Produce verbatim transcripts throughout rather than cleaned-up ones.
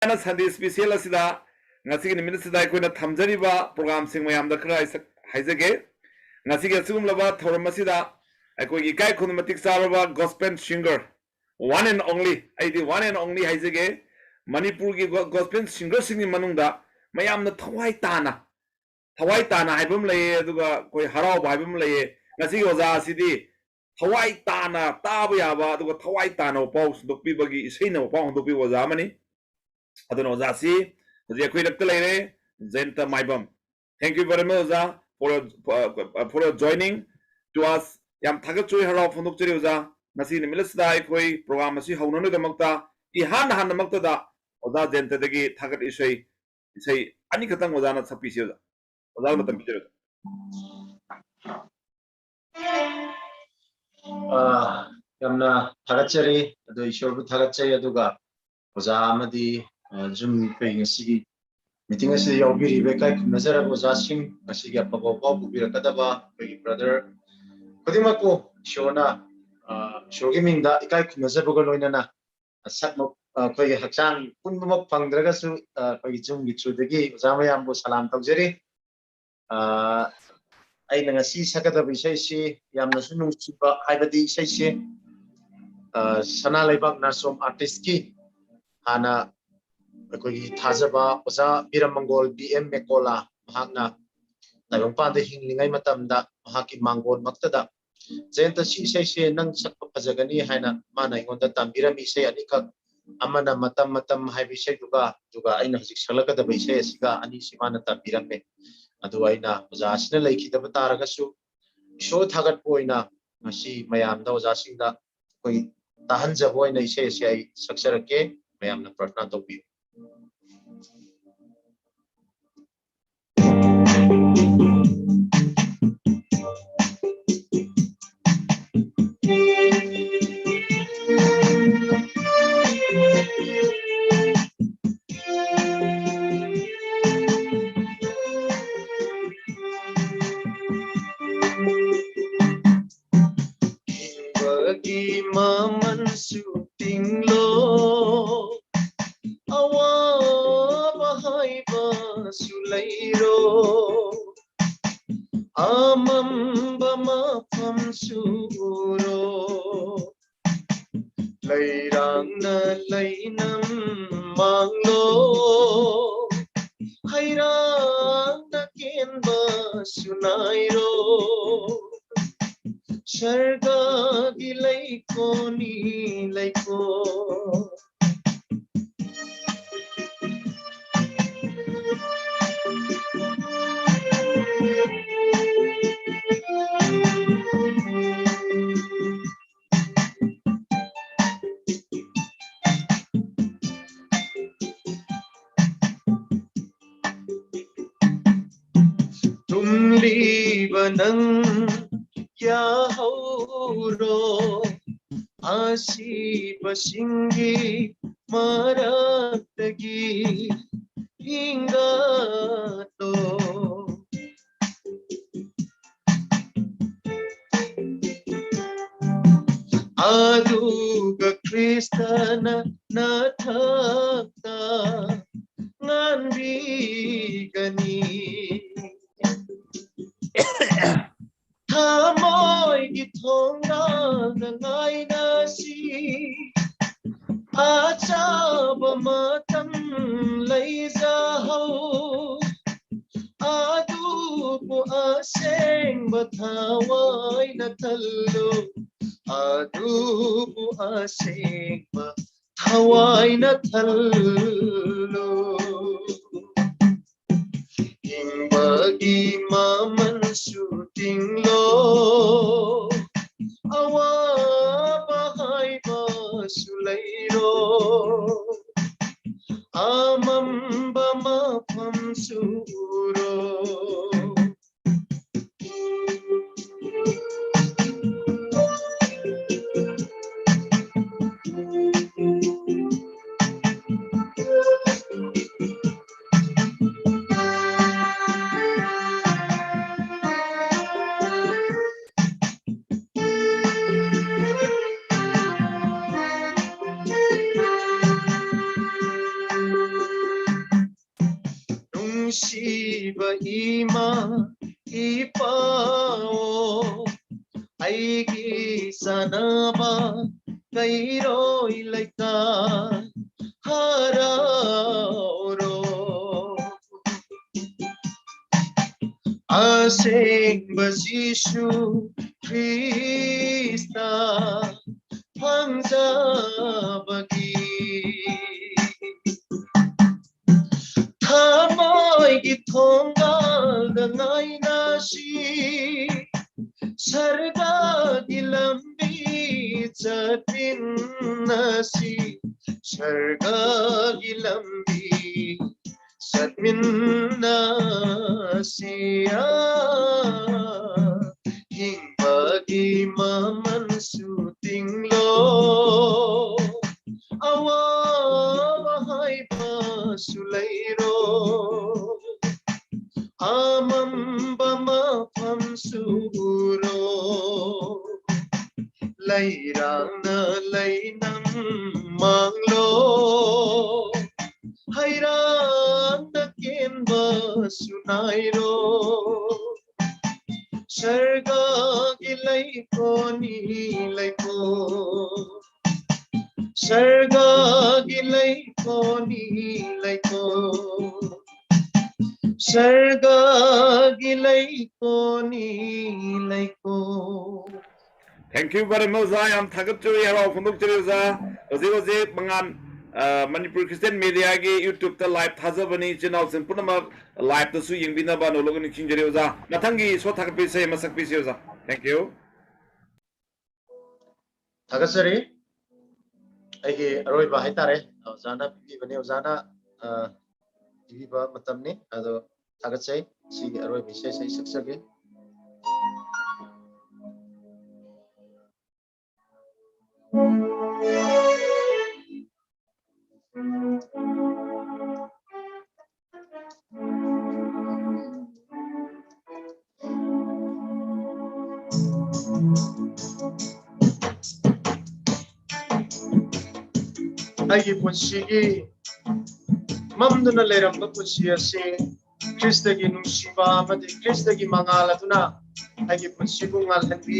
ꯍꯥꯟꯅ Sunday special ꯑꯁꯤꯗ ꯉꯁꯤꯒꯤ ꯅꯨꯃꯤꯠ ꯑꯁꯤꯗ ꯑꯩꯈꯣꯏꯅ ꯊꯝꯖꯔꯤꯕ programꯁꯤꯡ ꯃꯌꯥꯝꯗ ꯈꯔ ꯍꯥꯏꯁꯛ-, ꯍꯥꯏꯖꯒꯦ꯫ ꯉꯁꯤꯒꯤ ꯑꯁꯤꯒꯨꯝꯂꯕ ꯊꯧꯔꯝ ꯑꯁꯤꯗ ꯑꯩꯈꯣꯏꯒꯤ ꯏꯀꯥꯏ ꯈꯨꯝꯅ ꯃꯇꯤꯛ ꯆꯥꯔꯕ gospel singer, one and only, ꯑꯩꯗꯤ one and only ꯍꯥꯏꯖꯒꯦ, ꯃꯅꯤꯄꯨꯔꯒꯤ go-, gospel singerꯁꯤꯡꯒꯤ ꯃꯅꯨꯡꯗ ꯃꯌꯥꯝꯅ ꯊꯋꯥꯏ ꯇꯥꯅ, ꯊꯋꯥꯏ ꯇꯥꯅ ꯍꯥꯏꯕ ꯑꯃ ꯂꯩꯌꯦ, ꯑꯗꯨꯒ ꯑꯩꯈꯣꯏ ꯍꯔꯥꯎꯕ ꯍꯥꯏꯕ ꯑꯃ ꯂꯩꯌꯦ꯫ ꯉꯁꯤꯒꯤ ꯑꯣꯖꯥ ꯑꯁꯤꯗꯤ ꯊꯋꯥꯏ ꯇꯥꯅ ꯇꯥꯕ ꯌꯥꯕ, ꯑꯗꯨꯒ ꯊꯋꯥꯏ ꯇꯥꯅ ꯋꯥꯄꯥꯎ ꯁꯟꯗꯣꯛꯄꯤꯕꯒꯤ, ꯏꯁꯩꯅ ꯋꯥꯄꯥꯎ ꯍꯟꯗꯣꯛꯄꯤꯕ ꯑꯣꯖꯥ ꯑꯃꯅꯤ꯫ ꯑꯗꯨꯅ ꯑꯣꯖꯥꯁꯤ ꯍꯧꯖꯤꯛ ꯑꯩꯈꯣꯏ ꯏꯔꯛꯇ ꯂꯩꯔꯦ, ꯖꯌꯟꯇ ꯃꯥꯏꯕꯝ꯫ Thank you very much, ꯑꯣꯖꯥ, for your, for, for your joining to us. ꯌꯥꯝ ꯊꯥꯒꯠꯆꯔꯤ, ꯍꯔꯥꯎ ꯐꯣꯡꯗꯣꯛꯆꯔꯤ, ꯑꯣꯖꯥ꯫ ꯉꯁꯤ ꯅꯨꯃꯤꯠ ꯑꯁꯤꯗ ꯑꯩꯈꯣꯏ program ꯑꯁꯤ ꯍꯧꯅꯅꯕꯒꯤꯗꯃꯛꯇ ꯏꯍꯥꯟ ꯍꯥꯟꯅꯃꯛꯇꯗ ꯑꯣꯖꯥ ꯖꯌꯟꯇꯗꯒꯤ ꯊꯥꯒꯠ ꯏꯁꯩ, ꯏꯁꯩ ꯑꯅꯤꯈꯛꯇꯪ ꯑꯣꯖꯥꯅ ꯁꯛꯄꯤꯁꯤ, ꯑꯣꯖꯥ꯫ ꯑꯣꯖꯥ, ꯃꯇꯝ ꯄꯤꯖꯔꯒꯦ꯫ ꯑꯥ, ꯌꯥꯝꯅ ꯊꯥꯒꯠꯆꯔꯤ, ꯑꯗꯣ ꯏꯁꯣꯔꯕꯨ ꯊꯥꯒꯠꯆꯔꯤ, ꯑꯗꯨꯒ ꯑꯣꯖꯥ ꯑꯃꯗꯤ, ꯑ, Zoom ꯑꯩꯈꯣꯏ ꯉꯁꯤꯒꯤ meeting ꯑꯁꯤꯗ ꯌꯥꯎꯕꯤꯔꯤꯕ ꯏꯀꯥꯏ ꯈꯨꯝꯅꯖꯔꯕ ꯑꯣꯖꯥꯁꯤꯡ, ꯉꯁꯤꯒꯤ ꯑꯐꯕ ꯄꯥꯎ ꯄꯨꯕꯤꯔꯛꯀꯗꯕ ꯑꯩꯈꯣꯏꯒꯤ brother ꯈꯨꯗꯤꯡꯃꯛꯄꯨ ꯏꯁꯣꯔꯅ, ꯑ, ꯏꯁꯣꯔꯒꯤ ꯃꯤꯡꯗ ꯏꯀꯥꯏ ꯈꯨꯝꯅꯖꯕꯒ ꯂꯣꯏꯅꯅ ꯁꯛꯃꯛ, ꯑ, ꯑꯩꯈꯣꯏꯒꯤ ꯍꯛꯆꯥꯡ ꯄꯨꯟꯕꯃꯛ ꯐꯪꯗ꯭ꯔꯒꯁꯨ, ꯑ, ꯑꯩꯈꯣꯏꯒꯤ Zoomꯒꯤ throughꯗꯒꯤ ꯑꯣꯖꯥ ꯃꯌꯥꯝꯕꯨ ꯁꯂꯥꯝ ꯇꯧꯖꯔꯤ꯫ ꯑ, ꯑꯩꯅ ꯉꯁꯤ ꯁꯛꯀꯗꯕ ꯏꯁꯩꯁꯤ ꯌꯥꯝꯅꯁꯨ ꯅꯨꯡꯁꯤꯕ, ꯍꯥꯏꯕꯗꯤ ꯏꯁꯩꯁꯤ, ꯑ, ꯁꯅꯥ ꯂꯩꯕꯥꯛ ꯅꯥꯆꯣꯝ artistꯀꯤ ꯍꯥꯟꯅ ꯑꯩꯈꯣꯏꯒꯤ ꯊꯥꯖꯕ ꯑꯣꯖꯥ ꯕꯤꯔꯃꯪꯒꯣꯜ B M ꯃꯦꯀꯣꯂꯥ, ꯃꯍꯥꯛꯅ ꯇꯥꯏꯕꯪꯄꯥꯟꯗ ꯍꯤꯡꯂꯤꯉꯩ ꯃꯇꯝꯗ ꯃꯍꯥꯛꯀꯤ ꯃꯥꯡꯒꯣꯜꯃꯛꯇꯗ, "ꯖꯌꯟꯇ, ꯁꯤ ꯏꯁꯩꯁꯦ ꯅꯪ ꯁꯛꯄ ꯐꯖꯒꯅꯤ" ꯍꯥꯏꯅ ꯃꯥꯅ ꯑꯩꯉꯣꯟꯗ ꯇꯝꯕꯤꯔꯝꯃꯤ ꯏꯁꯩ ꯑꯅꯤꯈꯛ, ꯑꯃꯅ "ꯃꯇꯝ ꯃꯇꯝ" ꯍꯥꯏꯕ ꯏꯁꯩꯗꯨꯒ, ꯑꯗꯨꯒ ꯑꯩꯅ ꯍꯧꯖꯤꯛ ꯁꯛꯂꯛꯀꯗꯕ ꯏꯁꯩ ꯑꯁꯤꯒ, ꯑꯅꯤꯁꯤ ꯃꯥꯅ ꯇꯝꯕꯤꯔꯝꯃꯦ꯫ ꯑꯗꯨ ꯑꯩꯅ ꯑꯣꯖꯥꯁꯤꯅ ꯂꯩꯈꯤꯗꯕ ꯇꯥꯔꯒꯁꯨ, ꯏꯁꯣꯔ ꯊꯥꯒꯠꯄ ꯑꯣꯏꯅ ꯉꯁꯤ ꯃꯌꯥꯝꯗ, ꯑꯣꯖꯥꯁꯤꯡꯗ ꯑꯩꯈꯣꯏ ꯇꯥꯍꯟꯖꯕ ꯑꯣꯏꯅ ꯏꯁꯩ ꯑꯁꯤ ꯑꯩ ꯁꯛꯆꯔꯛꯀꯦ꯫ ꯃꯌꯥꯝꯅ ꯄ꯭ꯔꯊꯅꯥ ꯇꯧꯕꯤꯌꯨ꯫ ꯍꯤꯡꯕꯒꯤ ꯃꯃꯜꯁꯨ ꯇꯤꯡꯂꯣ, ꯑꯋꯥ ꯁꯨ ꯂꯩꯔꯣ, ꯑꯃꯝꯕ ꯃꯐꯝꯁꯨ ꯎꯔꯣ꯫ ꯂꯩꯔꯥꯡꯅ ꯂꯩꯅꯝ ꯃꯥꯡꯂꯣ, ꯍꯩꯔꯥꯡꯅ ꯀꯦꯟꯕꯁꯨ ꯅꯥꯏꯔꯣ꯫ ꯁꯔꯒꯒꯤ ꯂꯩꯀꯣꯅꯤ ꯂꯩꯀꯣ꯫ ꯇꯨꯝꯂꯤꯕ ꯅꯪ ꯌꯥꯍꯧꯔꯣ, ꯑꯁꯤꯕꯁꯤꯡꯒꯤ ꯃꯔꯛꯇꯒꯤ ꯍꯤꯡꯒꯠꯂꯣ꯫ ꯑꯗꯨꯒ ꯈ꯭ꯔꯤꯁꯇꯅ ꯅꯊꯛꯇ ꯉꯥꯟꯕꯤꯒꯅꯤ꯫ ꯊꯃꯣꯏꯒꯤ ꯊꯣꯡꯒꯥꯜꯗ ꯉꯥꯏꯅꯁꯤ, ꯑꯆꯥꯕ ꯃꯇꯝ ꯂꯩꯖꯍꯧ꯫ ꯑꯗꯨꯕꯨ ꯑꯁꯦꯡꯕ ꯊꯋꯥꯏꯅ ꯊꯜꯂꯨ, ꯑꯗꯨꯕꯨ ꯑꯁꯦꯡꯕ ꯊꯋꯥꯏꯅ ꯊꯜꯂꯨ꯫ ꯍꯤꯡꯕꯒꯤ ꯃꯃꯜꯁꯨ ꯇꯤꯡꯂꯣ, ꯑꯋꯥꯕ ꯍꯥꯏꯕꯁꯨ ꯂꯩꯔꯣ, ꯑꯃꯝꯕ ꯃꯐꯝꯁꯨ ꯎꯔꯣ꯫ ꯅꯨꯡꯁꯤꯕ ꯏꯃꯥ ꯏꯄꯥꯑꯣ, ꯑꯩꯒꯤ ꯆꯥꯅꯕ ꯂꯩꯔꯣꯏ ꯂꯩꯇ ꯍꯔꯥꯎꯔꯣ꯫ ꯑꯁꯦꯡꯕ ꯖꯤꯁꯨ ꯈ꯭ꯔꯤꯁꯇ ꯐꯪꯖꯕꯒꯤ ꯊꯃꯣꯏꯒꯤ ꯊꯣꯡꯒꯥꯜꯗ ꯉꯥꯏꯅꯁꯤ, ꯁꯔꯒꯒꯤ ꯂꯝꯕꯤ ꯆꯠꯃꯤꯟꯅꯁꯤ, ꯁꯔꯒꯒꯤ ꯂꯝꯕꯤ ꯆꯠꯃꯤꯟꯅꯁꯤ꯫ ꯍꯤꯡꯕꯒꯤ ꯃꯃꯜꯁꯨ ꯇꯤꯡꯂꯣ, ꯑꯋꯥꯕ ꯍꯥꯏꯕꯁꯨ ꯂꯩꯔꯣ, ꯑꯃꯝꯕ ꯃꯐꯝꯁꯨ ꯎꯔꯣ, ꯂꯩꯔꯥꯡꯅ ꯂꯩꯅꯝ ꯃꯥꯡꯂꯣ, ꯍꯩꯔꯥꯡꯅ ꯀꯦꯟꯕꯁꯨ ꯅꯥꯏꯔꯣ, ꯁꯔꯒꯒꯤ ꯂꯩꯀꯣꯅꯤ ꯂꯩꯀꯣ, ꯁꯔꯒꯒꯤ ꯂꯩꯀꯣꯅꯤ ꯂꯩꯀꯣ, ꯁꯔꯒꯒꯤ ꯂꯩꯀꯣꯅꯤ ꯂꯩꯀꯣ꯫ Thank you very much, ꯑꯣꯖꯥ꯫ ꯌꯥꯝ ꯊꯥꯒꯠꯆꯔꯤ, ꯍꯔꯥꯎ ꯐꯣꯡꯗꯣꯛꯆꯔꯤ, ꯑꯣꯖꯥ꯫ ꯍꯧꯖꯤꯛ ꯍꯧꯖꯤꯛ ꯃꯉꯥꯟ, ꯑ, ꯃꯅꯤꯄꯨꯔ ꯈ꯭ꯔꯤꯁꯇꯤꯌꯥꯟ ꯃꯦꯗꯤꯌꯥꯒꯤ YouTube-ꯇ live ꯊꯥꯖꯕꯅꯤ꯫ ꯏꯆꯤꯟ ꯏꯅꯥꯎꯁꯤꯡ ꯄꯨꯝꯅꯃꯛ live-ꯇꯁꯨ ꯌꯦꯡꯕꯤꯅꯕ ꯅꯣꯂꯨꯛꯅ ꯅꯤꯡꯁꯤꯡꯖꯔꯤ, ꯑꯣꯖꯥ꯫ ꯃꯊꯪꯒꯤ ꯏꯁꯩ ꯊꯥꯒꯠꯄ ꯏꯁꯩ ꯑꯃ ꯁꯛꯄꯤꯁꯤ, ꯑꯣꯖꯥ꯫ Thank you꯫ ꯊꯥꯒꯠꯆꯔꯤ꯫ ꯑꯩꯒꯤ ꯑꯔꯣꯏꯕ ꯍꯥꯏꯇꯥꯔꯦ, ꯑꯣꯖꯥꯅ ꯄꯤꯕꯤꯕꯅꯤ, ꯑꯣꯖꯥꯅ, ꯑ, ꯄꯤꯕꯤꯕ ꯃꯇꯝꯅꯤ꯫ ꯑꯗꯣ ꯊꯥꯒꯠꯆꯩ꯫ ꯁꯤꯒꯤ ꯑꯔꯣꯏꯕ ꯏꯁꯩꯁꯦ ꯑꯩ ꯁꯛꯆꯒꯦ꯫ ꯑꯩꯒꯤ ꯄꯨꯟꯁꯤꯒꯤ ꯃꯝꯗꯨꯅ ꯂꯩꯔꯝꯕ ꯄꯨꯟꯁꯤ ꯑꯁꯤ ꯈ꯭ꯔꯤꯁꯇꯒꯤ ꯅꯨꯡꯁꯤꯕ ꯑꯃꯗꯤ ꯈ꯭ꯔꯤꯁꯇꯒꯤ ꯃꯉꯥꯜ ꯑꯗꯨꯅ ꯑꯩꯒꯤ ꯄꯨꯟꯁꯤꯕꯨ ꯉꯥꯜꯍꯟꯕꯤ꯫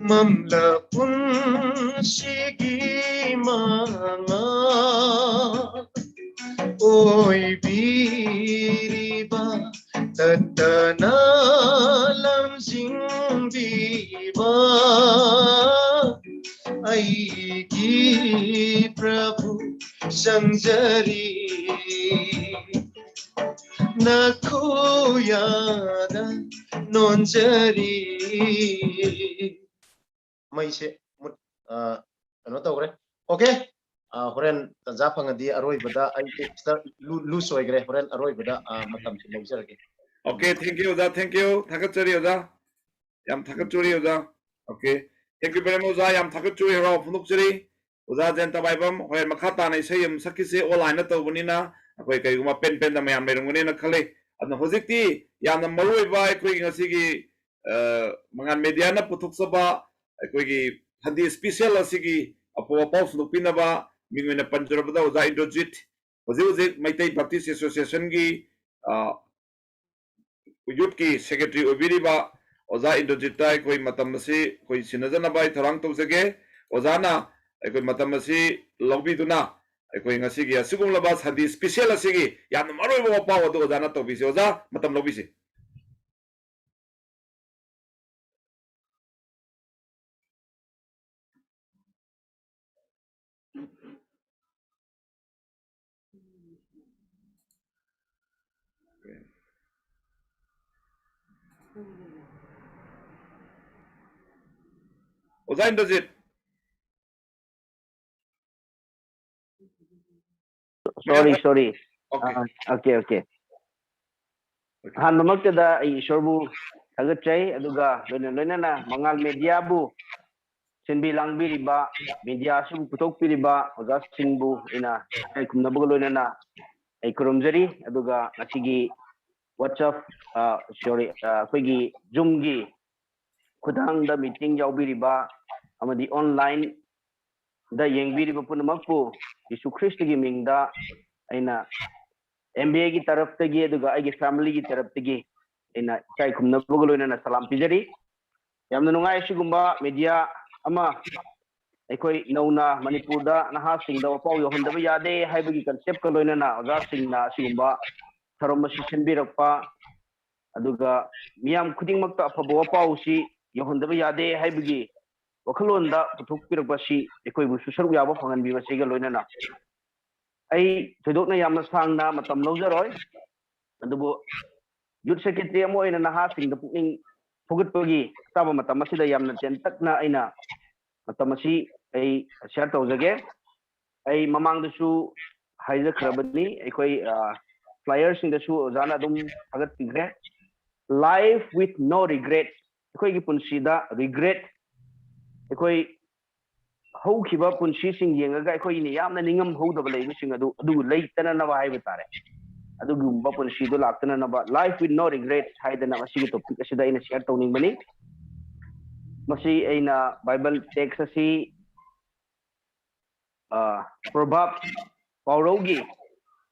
ꯃꯝꯂ ꯄꯨꯟꯁꯤꯒꯤ ꯃꯉꯥꯜ ꯑꯣꯏꯕꯤꯔꯤꯕ, ꯇꯠꯇꯅ ꯂꯝꯖꯤꯡꯕꯤꯕ ꯑꯩꯒꯤ ꯄ꯭ꯔꯚꯨ ꯆꯪꯖꯔꯤ꯫ ꯅꯈꯨꯌꯥꯗ ꯅꯣꯟꯖꯔꯤ꯫ ꯃꯩꯁꯦ ꯃꯨꯠ-, ꯑ, ꯀꯩꯅꯣ ꯇꯧꯈ꯭ꯔꯦ꯫ Okay, ꯑ, ꯍꯣꯔꯦꯟ ꯇꯟꯖꯥ ꯐꯪꯉꯗꯤ ꯑꯔꯣꯏꯕꯗ ꯑꯩꯁꯦ ꯈꯤꯇ ꯂꯨ-, loose ꯑꯣꯏꯈ꯭ꯔꯦ꯫ ꯍꯣꯔꯦꯟ ꯑꯔꯣꯏꯕꯗ, ꯑ, ꯃꯇꯝꯁꯦ ꯂꯧꯖꯔꯒꯦ꯫ Okay, thank you, ꯑꯣꯖꯥ, thank you. ꯊꯥꯒꯠꯆꯔꯤ, ꯑꯣꯖꯥ꯫ ꯌꯥꯝ ꯊꯥꯒꯠꯆꯔꯤ, ꯑꯣꯖꯥ꯫ Okay, thank you very much, ꯑꯣꯖꯥ꯫ ꯌꯥꯝ ꯊꯥꯒꯠꯆꯔꯤ, ꯍꯔꯥꯎ ꯐꯣꯡꯗꯣꯛꯆꯔꯤ꯫ ꯑꯣꯖꯥ ꯖꯌꯟꯇ ꯃꯥꯏꯕꯝ, ꯍꯣꯔꯦꯟ ꯃꯈꯥ ꯇꯥꯅ ꯏꯁꯩ ꯑꯃ ꯁꯛꯈꯤꯁꯦ, online ꯇꯧꯕꯅꯤꯅ ꯑꯩꯈꯣꯏ ꯀꯔꯤꯒꯨꯝꯕ ꯄꯦꯟ ꯄꯦꯟꯗ ꯃꯌꯥꯝ ꯂꯩꯔꯝꯒꯅꯦꯅ ꯈꯜꯂꯤ꯫ ꯑꯗꯨꯅ ꯍꯧꯖꯤꯛꯇꯤ ꯌꯥꯝꯅ ꯃꯔꯨꯑꯣꯏꯕ ꯑꯩꯈꯣꯏꯒꯤ ꯉꯁꯤꯒꯤ, ꯑ, ꯃꯉꯥꯜ ꯃꯦꯗꯤꯌꯥꯅ ꯄꯨꯊꯣꯛꯆꯕ ꯑꯩꯈꯣꯏꯒꯤ Sunday special ꯑꯁꯤꯒꯤ ꯑꯄꯨ ꯑꯄꯥꯎ ꯐꯣꯡꯗꯣꯛꯄꯤꯅꯕ ꯃꯤꯡ ꯑꯣꯏꯅ ꯄꯟꯖꯔꯕꯗ ꯑꯣꯖꯥ ꯏꯟꯗ꯭ꯔꯖꯤꯠ, ꯍꯧꯖꯤꯛ ꯍꯧꯖꯤꯛ ꯃꯩꯇꯩ Baptist Associationꯒꯤ, ꯑ, youthꯀꯤ secretary ꯑꯣꯏꯕꯤꯔꯤꯕ ꯑꯣꯖꯥ ꯏꯟꯗ꯭ꯔꯖꯤꯠꯇ ꯑꯩꯈꯣꯏ ꯃꯇꯝ ꯑꯁꯤ ꯑꯩꯈꯣꯏ ꯁꯤꯟꯅꯖꯅꯕ ꯑꯩ ꯊꯧꯔꯥꯡ ꯇꯧꯖꯒꯦ꯫ ꯑꯣꯖꯥꯅ ꯑꯩꯈꯣꯏ ꯃꯇꯝ ꯑꯁꯤ ꯂꯧꯕꯤꯗꯨꯅ ꯑꯩꯈꯣꯏ ꯉꯁꯤꯒꯤ ꯑꯁꯤꯒꯨꯝꯂꯕ Sunday special ꯑꯁꯤꯒꯤ ꯌꯥꯝꯅ ꯃꯔꯨꯑꯣꯏꯕ ꯋꯥꯄꯥꯎ ꯑꯗꯨ ꯑꯣꯖꯥꯅ ꯇꯧꯕꯤꯁꯤ꯫ ꯑꯣꯖꯥ, ꯃꯇꯝ ꯂꯧꯕꯤꯁꯤ꯫ ꯑꯣꯖꯥ ꯏꯟꯗ꯭ꯔꯖꯤꯠ꯫ Sorry, sorry. Okay. ꯑꯥ, okay, okay. Okay. ꯑꯍꯥꯟꯕꯃꯛꯇꯗ ꯑꯩ ꯏꯁꯣꯔꯕꯨ ꯊꯥꯒꯠꯆꯩ, ꯑꯗꯨꯒ ꯂꯣꯏꯅ ꯂꯣꯏꯅꯅ ꯃꯉꯥꯜ ꯃꯦꯗꯤꯌꯥꯕꯨ ꯁꯤꯟꯕꯤ ꯂꯥꯡꯕꯤꯔꯤꯕ, ꯃꯦꯗꯤꯌꯥ ꯑꯁꯤꯕꯨ ꯄꯨꯊꯣꯛꯄꯤꯔꯤꯕ ꯑꯣꯖꯥꯁꯤꯡꯕꯨ ꯑꯩꯅ ꯏꯀꯥꯏ ꯈꯨꯝꯅꯕꯒ ꯂꯣꯏꯅꯅ ꯑꯩ ꯈꯨꯔꯨꯝꯖꯔꯤ꯫ ꯑꯗꯨꯒ ꯉꯁꯤꯒꯤ WhatsApp, ꯁꯣꯔꯤ, ꯑꯩꯈꯣꯏꯒꯤ ꯖꯨꯝꯒꯤ ꯈꯨꯊꯥꯡꯗ ꯃꯤꯇꯤꯡ ꯌꯥꯎꯕꯤꯔꯤꯕ ꯑꯃꯗꯤ ꯑꯣꯟꯂꯥꯏꯟꯗ ꯌꯦꯡꯕꯤꯔꯤꯕ ꯄꯨꯝꯅꯃꯛꯄꯨ ꯌꯤꯁꯨ ꯈ꯭ꯔꯤꯁꯇꯒꯤ ꯃꯤꯡꯗ ꯑꯩꯅ ꯑꯦꯝ ꯕꯤ ꯑꯦꯒꯤ ꯇꯔꯞꯇꯒꯤ, ꯑꯗꯨꯒ ꯑꯩꯒꯤ ꯐꯦꯃꯤꯂꯤꯒꯤ ꯇꯔꯞꯇꯒꯤ ꯑꯩꯅ ꯏꯀꯥꯏ ꯈꯨꯝꯅꯕꯒ ꯂꯣꯏꯅꯅ ꯁꯂꯥꯝ ꯄꯤꯖꯔꯤ꯫ ꯌꯥꯝꯅ ꯅꯨꯡꯉꯥꯏ꯫ ꯑꯁꯤꯒꯨꯝꯕ ꯃꯦꯗꯤꯌꯥ ꯑꯃ ꯑꯩꯈꯣꯏ ꯅꯧꯅ ꯃꯅꯤꯄꯨꯔꯗ ꯅꯍꯥꯁꯤꯡꯗ ꯋꯥꯄꯥꯎ ꯌꯧꯍꯟꯗꯕ ꯌꯥꯗꯦ ꯍꯥꯏꯕꯒꯤ ꯀꯟꯁꯦꯞꯀ ꯂꯣꯏꯅꯅ ꯑꯣꯖꯥꯁꯤꯡꯅ ꯑꯁꯤꯒꯨꯝꯕ ꯊꯧꯔꯝ ꯑꯁꯤ ꯁꯤꯟꯕꯤꯔꯛꯄ, ꯑꯗꯨꯒ ꯃꯤꯌꯥꯝ ꯈꯨꯗꯤꯡꯃꯛꯇ ꯑꯐꯕ ꯋꯥꯄꯥꯎꯁꯤ ꯌꯧꯍꯟꯗꯕ ꯌꯥꯗꯦ ꯍꯥꯏꯕꯒꯤ ꯋꯥꯈꯜꯂꯣꯟꯗ ꯄꯨꯊꯣꯛꯄꯤꯔꯛꯄ ꯑꯁꯤ ꯑꯩꯈꯣꯏꯕꯨꯁꯨ ꯁꯔꯨꯛ ꯌꯥꯕ ꯐꯪꯍꯟꯕꯤꯕꯁꯤꯒ ꯂꯣꯏꯅꯅ ꯑꯩ ꯊꯣꯏꯗꯣꯛꯅ ꯌꯥꯝꯅ ꯁꯥꯡꯅ ꯃꯇꯝ ꯂꯧꯖꯔꯣꯏ꯫ ꯑꯗꯨꯕꯨ ꯌꯨꯠ ꯁꯦꯀ꯭ꯔꯦꯇꯔꯤ ꯑꯃ ꯑꯣꯏꯅ ꯅꯍꯥꯁꯤꯡꯗ ꯄꯨꯛꯅꯤꯡ ꯊꯧꯒꯠꯄꯒꯤ ꯆꯥꯕ ꯃꯇꯝ ꯑꯁꯤꯗ ꯌꯥꯝꯅ ꯇꯦꯟꯇꯛꯅ ꯑꯩꯅ ꯃꯇꯝ ꯑꯁꯤ ꯑꯩ ꯁꯤꯌꯥꯔ ꯇꯧꯖꯒꯦ꯫ ꯑꯩ ꯃꯃꯥꯡꯗꯁꯨ ꯍꯥꯏꯖꯈ꯭ꯔꯕꯅꯤ, ꯑꯩꯈꯣꯏ ꯐ꯭ꯂꯥꯏꯌꯔꯁꯤꯡꯗꯁꯨ ꯑꯣꯖꯥꯅ ꯑꯗꯨꯝ ꯊꯥꯒꯠꯄꯤꯈ꯭ꯔꯦ꯫ Life with no regrets. ꯑꯩꯈꯣꯏꯒꯤ ꯄꯨꯟꯁꯤꯗ ꯔꯤꯒ꯭ꯔꯦꯠ, ꯑꯩꯈꯣꯏ ꯍꯧꯈꯤꯕ ꯄꯨꯟꯁꯤꯁꯤꯡ ꯌꯦꯡꯉꯒ ꯑꯩꯈꯣꯏꯅ ꯌꯥꯝꯅ ꯅꯤꯡꯉꯝ ꯍꯧꯗꯕ ꯂꯩꯕꯁꯤꯡ ꯑꯗꯨ ꯑꯗꯨ ꯂꯩꯇꯅꯅꯕ ꯍꯥꯏꯕ ꯇꯥꯔꯦ꯫ ꯑꯗꯨꯒꯨꯝꯕ ꯄꯨꯟꯁꯤꯗꯨ ꯂꯥꯛꯇꯅꯅꯕ, Life with no regrets ꯍꯥꯏꯗꯅ ꯃꯁꯤꯒꯤ ꯇꯣꯄꯤꯛ ꯑꯁꯤꯗ ꯑꯩꯅ ꯁꯤꯌꯥꯔ ꯇꯧꯅꯤꯡꯕꯅꯤ꯫ ꯃꯁꯤ ꯑꯩꯅ ꯕꯥꯏꯕꯜ ꯇꯦꯛꯁ ꯑꯁꯤ ꯄ꯭ꯔꯣꯚꯥꯕ, ꯄꯥꯎꯔꯧꯒꯤ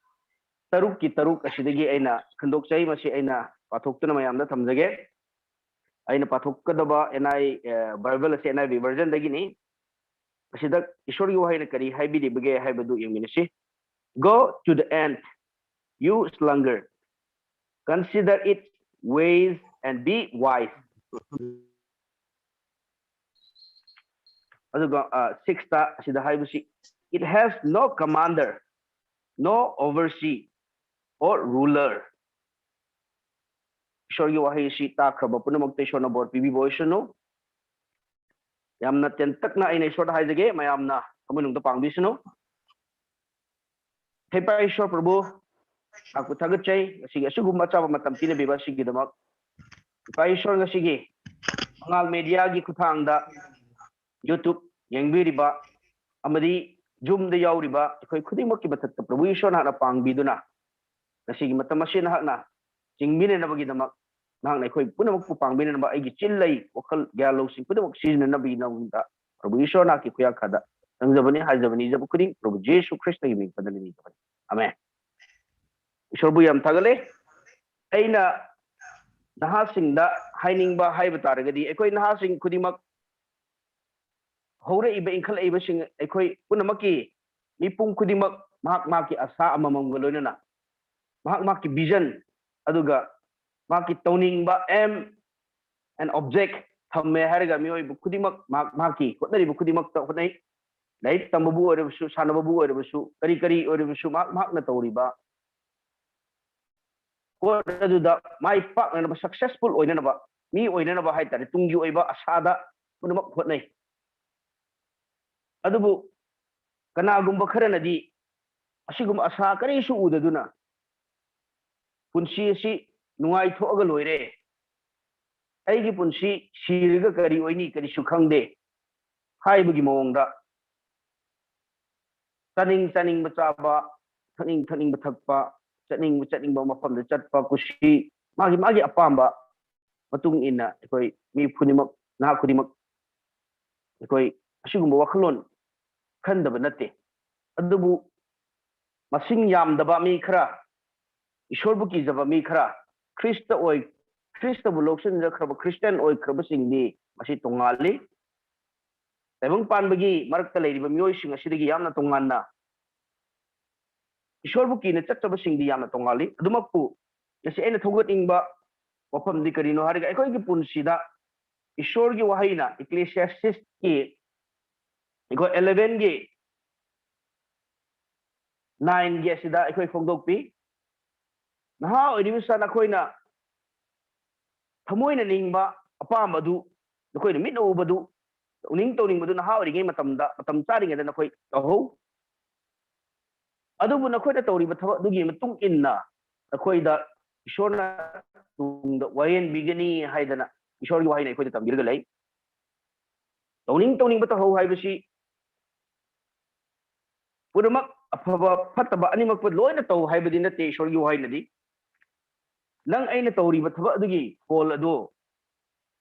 ꯇꯔꯨꯛꯀꯤ ꯇꯔꯨꯛ ꯑꯁꯤꯗꯒꯤ ꯑꯩꯅ ꯈꯟꯗꯣꯛꯆꯩ꯫ ꯃꯁꯤ ꯑꯩꯅ ꯄꯥꯊꯣꯛꯇꯨꯅ ꯃꯌꯥꯝꯗ ꯊꯝꯖꯒꯦ꯫ ꯑꯩꯅ ꯄꯥꯊꯣꯛꯀꯗꯕ ꯑꯦꯟ ꯑꯥꯏ ꯕꯥꯏꯕꯜ ꯑꯁꯤ ꯑꯦꯟ ꯑꯥꯏ ꯚꯤ ꯚꯔꯖꯟꯗꯒꯤꯅꯤ꯫ ꯃꯁꯤꯗ ꯏꯁꯣꯔꯒꯤ ꯋꯥꯍꯩꯅ ꯀꯔꯤ ꯍꯥꯏꯕꯤꯔꯤꯕꯒꯦ ꯍꯥꯏꯕꯗꯨ ꯌꯦꯡꯃꯤꯟꯅꯁꯤ꯫ Go to the ant, you sluggard. Consider its ways and be wise. ꯑꯗꯨꯒ ꯁꯤꯛꯁꯇ ꯑꯁꯤꯗ ꯍꯥꯏꯕꯁꯤ, It has no commander, no overseer or ruler. ꯏꯁꯣꯔꯒꯤ ꯋꯥꯍꯩ ꯑꯁꯤ ꯇꯥꯈ꯭ꯔꯕ ꯄꯨꯝꯅꯃꯛꯇ ꯏꯁꯣꯔꯅ ꯕꯣꯔ ꯄꯤꯕꯤꯕ ꯑꯣꯏꯁꯅꯨ꯫ ꯌꯥꯝꯅ ꯇꯦꯟꯇꯛꯅ ꯑꯩꯅ ꯏꯁꯣꯔꯗ ꯍꯥꯏꯖꯒꯦ, ꯃꯌꯥꯝꯅ ꯊꯃꯣꯏꯅꯨꯡꯗ ꯄꯥꯡꯕꯤꯁꯅꯨ꯫ ꯍꯩꯄꯥ ꯏꯁꯣꯔ ꯄ꯭ꯔꯚꯨ, ꯂꯥꯛꯄ ꯊꯥꯒꯠꯆꯩ꯫ ꯉꯁꯤꯒꯤ ꯑꯁꯤꯒꯨꯝꯕ ꯑꯆꯥꯕ ꯃꯇꯝ ꯄꯤꯅꯕꯤꯕ ꯑꯁꯤꯒꯤꯗꯃꯛ ꯏꯄꯥ ꯏꯁꯣꯔ, ꯉꯁꯤꯒꯤ ꯃꯉꯥꯜ ꯃꯦꯗꯤꯌꯥꯒꯤ ꯈꯨꯠꯊꯥꯡꯗ YouTube ꯌꯦꯡꯕꯤꯔꯤꯕ ꯑꯃꯗꯤ Zoomꯗ ꯌꯥꯎꯔꯤꯕ ꯑꯩꯈꯣꯏ ꯈꯨꯗꯤꯡꯃꯛꯀꯤ ꯃꯊꯛꯇ ꯄ꯭ꯔꯚꯨ ꯏꯁꯣꯔ ꯅꯍꯥꯛꯅ ꯄꯥꯡꯕꯤꯗꯨꯅ, ꯉꯁꯤꯒꯤ ꯃꯇꯝ ꯑꯁꯤ ꯅꯍꯥꯛꯅ ꯆꯤꯡꯃꯤꯟꯅꯅꯕꯒꯤꯗꯃꯛ, ꯅꯍꯥꯛꯅ ꯑꯩꯈꯣꯏ ꯄꯨꯝꯅꯃꯛꯄꯨ ꯄꯥꯡꯕꯤꯅꯅꯕ ꯑꯩꯒꯤ ꯆꯤꯜ, ꯂꯩ, ꯋꯥꯈꯜ, ꯒ꯭ꯌꯥꯟ, ꯂꯧꯁꯤꯡ ꯄꯨꯝꯅꯃꯛ ꯁꯤꯖꯤꯟꯅꯅꯕꯒꯤꯗꯃꯛꯇ ꯄ꯭ꯔꯚꯨ ꯏꯁꯣꯔ ꯅꯍꯥꯛꯀꯤ ꯈꯨꯌꯥꯈꯥꯗ ꯅꯤꯖꯕꯅꯤ, ꯍꯥꯏꯖꯕꯅꯤ, ꯅꯤꯖꯕ ꯈꯨꯗꯤꯡ ꯄ꯭ꯔꯚꯨ ꯖꯤꯁꯨ ꯈ꯭ꯔꯤꯁꯇꯒꯤ ꯃꯤꯡ ꯄꯟꯗꯨꯅ ꯅꯤꯖꯕꯅꯤ꯫ ꯑꯃꯦꯟ꯫ ꯏꯁꯣꯔꯕꯨ ꯌꯥꯝ ꯊꯥꯒꯠꯂꯦ꯫ ꯑꯩꯅ ꯅꯍꯥꯁꯤꯡꯗ ꯍꯥꯏꯅꯤꯡꯕ ꯍꯥꯏꯕ ꯇꯥꯔꯒꯗꯤ, ꯑꯩꯈꯣꯏ ꯅꯍꯥꯁꯤꯡ ꯈꯨꯗꯤꯡꯃꯛ, ꯍꯧꯔꯛꯏꯕ, ꯏꯟꯈꯠꯂꯛꯏꯕꯁꯤꯡ, ꯑꯩꯈꯣꯏ ꯄꯨꯝꯅꯃꯛꯀꯤ ꯃꯤꯄꯨꯝ ꯈꯨꯗꯤꯡꯃꯛ ꯃꯍꯥꯛ ꯃꯍꯥꯛꯀꯤ ꯑꯁꯥ ꯑꯃꯃꯝꯒ ꯂꯣꯏꯅꯅ ꯃꯍꯥꯛ ꯃꯍꯥꯛꯀꯤ vision, ꯑꯗꯨꯒ ꯃꯍꯥꯛꯀꯤ ꯇꯧꯅꯤꯡꯕ aim and object ꯊꯝꯃꯦ ꯍꯥꯏꯔꯒ ꯃꯤꯑꯣꯏꯕ ꯈꯨꯗꯤꯡꯃꯛ ꯃꯍꯥꯛ ꯃꯍꯥꯛꯀꯤ ꯍꯣꯠꯅꯔꯤꯕ ꯈꯨꯗꯤꯡꯃꯛꯇ ꯍꯣꯠꯅꯩ꯫ ꯂꯥꯏꯔꯤꯛ ꯇꯝꯕꯕꯨ ꯑꯣꯏꯔꯕꯁꯨ, ꯁꯥꯟꯅꯕꯕꯨ ꯑꯣꯏꯔꯕꯁꯨ, ꯀꯔꯤ ꯀꯔꯤ ꯑꯣꯏꯔꯕꯁꯨ ꯃꯍꯥꯛ ꯃꯍꯥꯛꯅ ꯇꯧꯔꯤꯕ ꯄꯣꯠ ꯑꯗꯨꯗ ꯃꯥꯏ ꯄꯥꯛꯅꯅꯕ, successful ꯑꯣꯏꯅꯅꯕ, ꯃꯤ ꯑꯣꯏꯅꯅꯕ ꯍꯥꯏꯇꯥꯔꯦ, ꯇꯨꯡꯒꯤ ꯑꯣꯏꯕ ꯑꯁꯥꯗ ꯄꯨꯝꯅꯃꯛ ꯍꯣꯠꯅꯩ꯫ ꯑꯗꯨꯕꯨ ꯀꯅꯥꯒꯨꯝꯕ ꯈꯔꯅꯗꯤ ꯑꯁꯤꯒꯨꯝꯕ ꯑꯁꯥ ꯀꯔꯤꯁꯨ ꯎꯗꯗꯨꯅ ꯄꯨꯟꯁꯤ ꯑꯁꯤ ꯅꯨꯡꯉꯥꯏꯊꯣꯛꯑꯒ ꯂꯣꯏꯔꯦ, ꯑꯩꯒꯤ ꯄꯨꯟꯁꯤ ꯁꯤꯔꯒ ꯀꯔꯤ ꯑꯣꯏꯅꯤ, ꯀꯔꯤꯁꯨ ꯈꯪꯗꯦ ꯍꯥꯏꯕꯒꯤ ꯃꯑꯣꯡꯗ ꯆꯥꯅꯤꯡ ꯆꯥꯅꯤꯡꯕ ꯆꯥꯕ, ꯊꯛꯅꯤꯡ ꯊꯛꯅꯤꯡꯕ ꯊꯛꯄ, ꯆꯠꯅꯤꯡꯕ ꯆꯠꯅꯤꯡꯕ ꯃꯐꯝꯗ ꯆꯠꯄ, ꯀꯨꯁꯤ, ꯃꯥꯒꯤ ꯃꯥꯒꯤ ꯑꯄꯥꯝꯕ ꯃꯇꯨꯡ ꯏꯟꯅ ꯑꯩꯈꯣꯏ ꯃꯤ ꯈꯨꯗꯤꯡꯃꯛ, ꯅꯍꯥ ꯈꯨꯗꯤꯡꯃꯛ ꯑꯩꯈꯣꯏ ꯑꯁꯤꯒꯨꯝꯕ ꯋꯥꯈꯜꯂꯣꯟ ꯈꯟꯗꯕ ꯅꯠꯇꯦ꯫ ꯑꯗꯨꯕꯨ ꯃꯁꯤꯡ ꯌꯥꯝꯗꯕ ꯃꯤ ꯈꯔ, ꯏꯁꯣꯔꯕꯨ ꯀꯤꯖꯕ ꯃꯤ ꯈꯔ, ꯈ꯭ꯔꯤꯁꯇ ꯑꯣꯏ, ꯈ꯭ꯔꯤꯁꯇꯕꯨ ꯂꯧꯁꯤꯟꯖꯈ꯭ꯔꯕ ꯈ꯭ꯔꯤꯁꯇꯤꯌꯥꯟ ꯑꯣꯏꯈ꯭ꯔꯕꯁꯤꯡꯗꯤ ꯃꯁꯤ ꯇꯣꯉꯥꯜꯂꯤ꯫ ꯇꯥꯏꯕꯪ ꯄꯥꯟꯕꯒꯤ ꯃꯔꯛꯇ ꯂꯩꯔꯤꯕ ꯃꯤꯑꯣꯏꯁꯤꯡ ꯑꯁꯤꯗꯒꯤ ꯌꯥꯝꯅ ꯇꯣꯉꯥꯟꯅ ꯏꯁꯣꯔꯕꯨ ꯀꯤꯅ ꯆꯠꯆꯕꯁꯤꯡꯗꯤ ꯌꯥꯝꯅ ꯇꯣꯉꯥꯜꯂꯤ꯫ ꯑꯗꯨꯃꯛꯄꯨ ꯉꯁꯤ ꯑꯩꯅ ꯊꯧꯒꯠꯅꯤꯡꯕ ꯋꯥꯐꯝꯗꯤ ꯀꯔꯤꯅꯣ ꯍꯥꯏꯔꯒ, ꯑꯩꯈꯣꯏꯒꯤ ꯄꯨꯟꯁꯤꯗ ꯏꯁꯣꯔꯒꯤ ꯋꯥꯍꯩꯅ ꯏꯀ꯭ꯂꯦꯁꯤꯌꯥꯁꯤꯁꯀꯤ, ꯑꯩꯈꯣꯏ elevenꯒꯤ nineꯒꯤ ꯑꯁꯤꯗ ꯑꯩꯈꯣꯏ ꯐꯣꯡꯗꯣꯛꯄꯤ꯫ ꯅꯍꯥ ꯑꯣꯏꯔꯤꯕꯁꯤꯗ ꯅꯈꯣꯏꯅ ꯊꯃꯣꯏꯅ ꯅꯤꯡꯕ ꯑꯄꯥꯝꯕꯗꯨ, ꯅꯈꯣꯏꯅ ꯃꯤꯠꯅ ꯎꯕꯗꯨ, ꯎꯅꯤꯡ ꯇꯧꯅꯤꯡꯕꯗꯨ ꯅꯍꯥ ꯑꯣꯏꯔꯤꯉꯩ ꯃꯇꯝꯗ, ꯃꯇꯝ ꯆꯥꯔꯤꯉꯩꯗ ꯅꯈꯣꯏ ꯇꯧꯍꯧ꯫ ꯑꯗꯨꯕꯨ ꯅꯈꯣꯏꯅ ꯇꯧꯔꯤꯕ ꯊꯕꯛ ꯑꯗꯨꯒꯤ ꯃꯇꯨꯡ ꯏꯟꯅ ꯅꯈꯣꯏꯗ ꯏꯁꯣꯔꯅ ꯇꯨꯡꯗ ꯋꯥꯌꯦꯟꯕꯤꯒꯅꯤ ꯍꯥꯏꯗꯅ ꯏꯁꯣꯔꯒꯤ ꯋꯥꯍꯩꯅ ꯑꯩꯈꯣꯏꯗ ꯇꯝꯕꯤꯔꯒ ꯂꯩ꯫ ꯇꯧꯅꯤꯡ ꯇꯧꯅꯤꯡꯕ ꯇꯧꯍꯧ ꯍꯥꯏꯕꯁꯤ ꯄꯨꯝꯅꯃꯛ ꯑꯐꯕ ꯐꯠꯇꯕ ꯑꯅꯤꯃꯛꯄꯨ ꯂꯣꯏꯅ ꯇꯧ ꯍꯥꯏꯕꯗꯤ ꯅꯠꯇꯦ꯫ ꯏꯁꯣꯔꯒꯤ ꯋꯥꯍꯩꯅꯗꯤ ꯅꯪ ꯑꯩꯅ ꯇꯧꯔꯤꯕ ꯊꯕꯛ ꯑꯗꯨꯒꯤ ꯐꯣꯜ ꯑꯗꯨ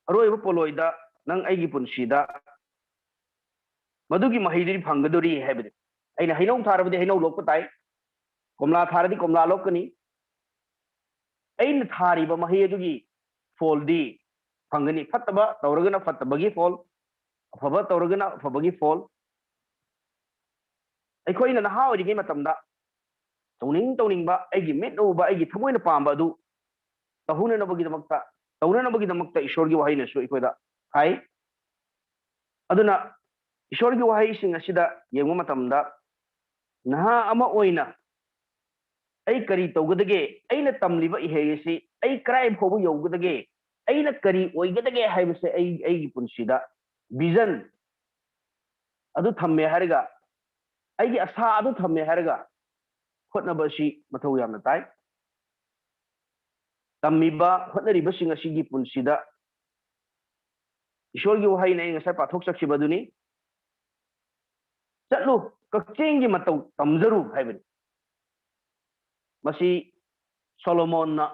ꯑꯔꯣꯏꯕ ꯄꯣꯠꯂꯣꯏꯗ ꯅꯪ ꯑꯩꯒꯤ ꯄꯨꯟꯁꯤꯗ ꯃꯗꯨꯒꯤ ꯃꯍꯩꯗꯨꯗꯤ ꯐꯪꯒꯗꯣꯔꯤ ꯍꯥꯏꯕꯗꯤ꯫ ꯑꯩꯅ ꯍꯩꯅꯧ ꯊꯥꯔꯕꯗꯤ ꯍꯩꯅꯧ ꯂꯣꯛꯄ ꯇꯥꯏ, ꯀꯣꯝꯂꯥ ꯊꯥꯔꯗꯤ ꯀꯣꯝꯂꯥ ꯂꯣꯛꯀꯅꯤ꯫ ꯑꯩꯅ ꯊꯥꯔꯤꯕ ꯃꯍꯩ ꯑꯗꯨꯒꯤ ꯐꯣꯜꯗꯤ ꯐꯪꯒꯅꯤ꯫ ꯐꯠꯇꯕ ꯇꯧꯔꯒꯅ ꯐꯠꯇꯕꯒꯤ ꯐꯣꯜ, ꯑꯐꯕ ꯇꯧꯔꯒꯅ ꯑꯐꯕꯒꯤ ꯐꯣꯜ꯫ ꯑꯩꯈꯣꯏꯅ ꯅꯍꯥ ꯑꯣꯏꯔꯤꯉꯩ ꯃꯇꯝꯗ ꯇꯧꯅꯤꯡ ꯇꯧꯅꯤꯡꯕ, ꯑꯩꯒꯤ ꯃꯤꯠꯅ ꯎꯕ, ꯑꯩꯒꯤ ꯊꯃꯣꯏꯅ ꯄꯥꯝꯕ ꯑꯗꯨ ꯇꯧꯍꯧꯅꯅꯕꯒꯤꯗꯃꯛꯇ, ꯇꯧꯅꯅꯕꯒꯤꯗꯃꯛꯇ ꯏꯁꯣꯔꯒꯤ ꯋꯥꯍꯩꯅꯁꯨ ꯑꯩꯈꯣꯏꯗ ꯍꯥꯏ꯫ ꯑꯗꯨꯅ ꯏꯁꯣꯔꯒꯤ ꯋꯥꯍꯩꯁꯤꯡ ꯑꯁꯤꯗ ꯌꯦꯡꯕ ꯃꯇꯝꯗ, ꯅꯍꯥ ꯑꯃ ꯑꯣꯏꯅ ꯑꯩ ꯀꯔꯤ ꯇꯧꯒꯗꯒꯦ? ꯑꯩꯅ ꯇꯝꯂꯤꯕ ꯏꯍꯩ ꯑꯁꯤ ꯑꯩ ꯀꯗꯥꯏ ꯐꯥꯎꯕ ꯌꯧꯒꯗꯒꯦ? ꯑꯩꯅ ꯀꯔꯤ ꯑꯣꯏꯒꯗꯒꯦ ꯍꯥꯏꯕꯁꯦ ꯑꯩ, ꯑꯩꯒꯤ ꯄꯨꯟꯁꯤꯗ ꯚꯤꯖꯟ ꯑꯗꯨ ꯊꯝꯃꯦ ꯍꯥꯏꯔꯒ, ꯑꯩꯒꯤ ꯑꯁꯥ ꯑꯗꯨ ꯊꯝꯃꯦ ꯍꯥꯏꯔꯒ ꯍꯣꯠꯅꯕ ꯑꯁꯤ ꯃꯊꯧ ꯌꯥꯝꯅ ꯇꯥꯏ꯫ ꯇꯝꯃꯤꯕ, ꯍꯣꯠꯅꯔꯤꯕꯁꯤꯡ ꯑꯁꯤꯒꯤ ꯄꯨꯟꯁꯤꯗ ꯏꯁꯣꯔꯒꯤ ꯋꯥꯍꯩꯅ ꯑꯩ ꯉꯁꯥꯏ ꯄꯥꯊꯣꯛꯆꯈꯤꯕꯗꯨꯅꯤ, "ꯆꯠꯂꯨ, ꯀꯛꯆꯦꯡꯒꯤ ꯃꯇꯧ ꯇꯝꯖꯔꯨ" ꯍꯥꯏꯕꯅꯤ꯫ ꯃꯁꯤ ꯁꯣꯂꯣꯃꯣꯟꯅ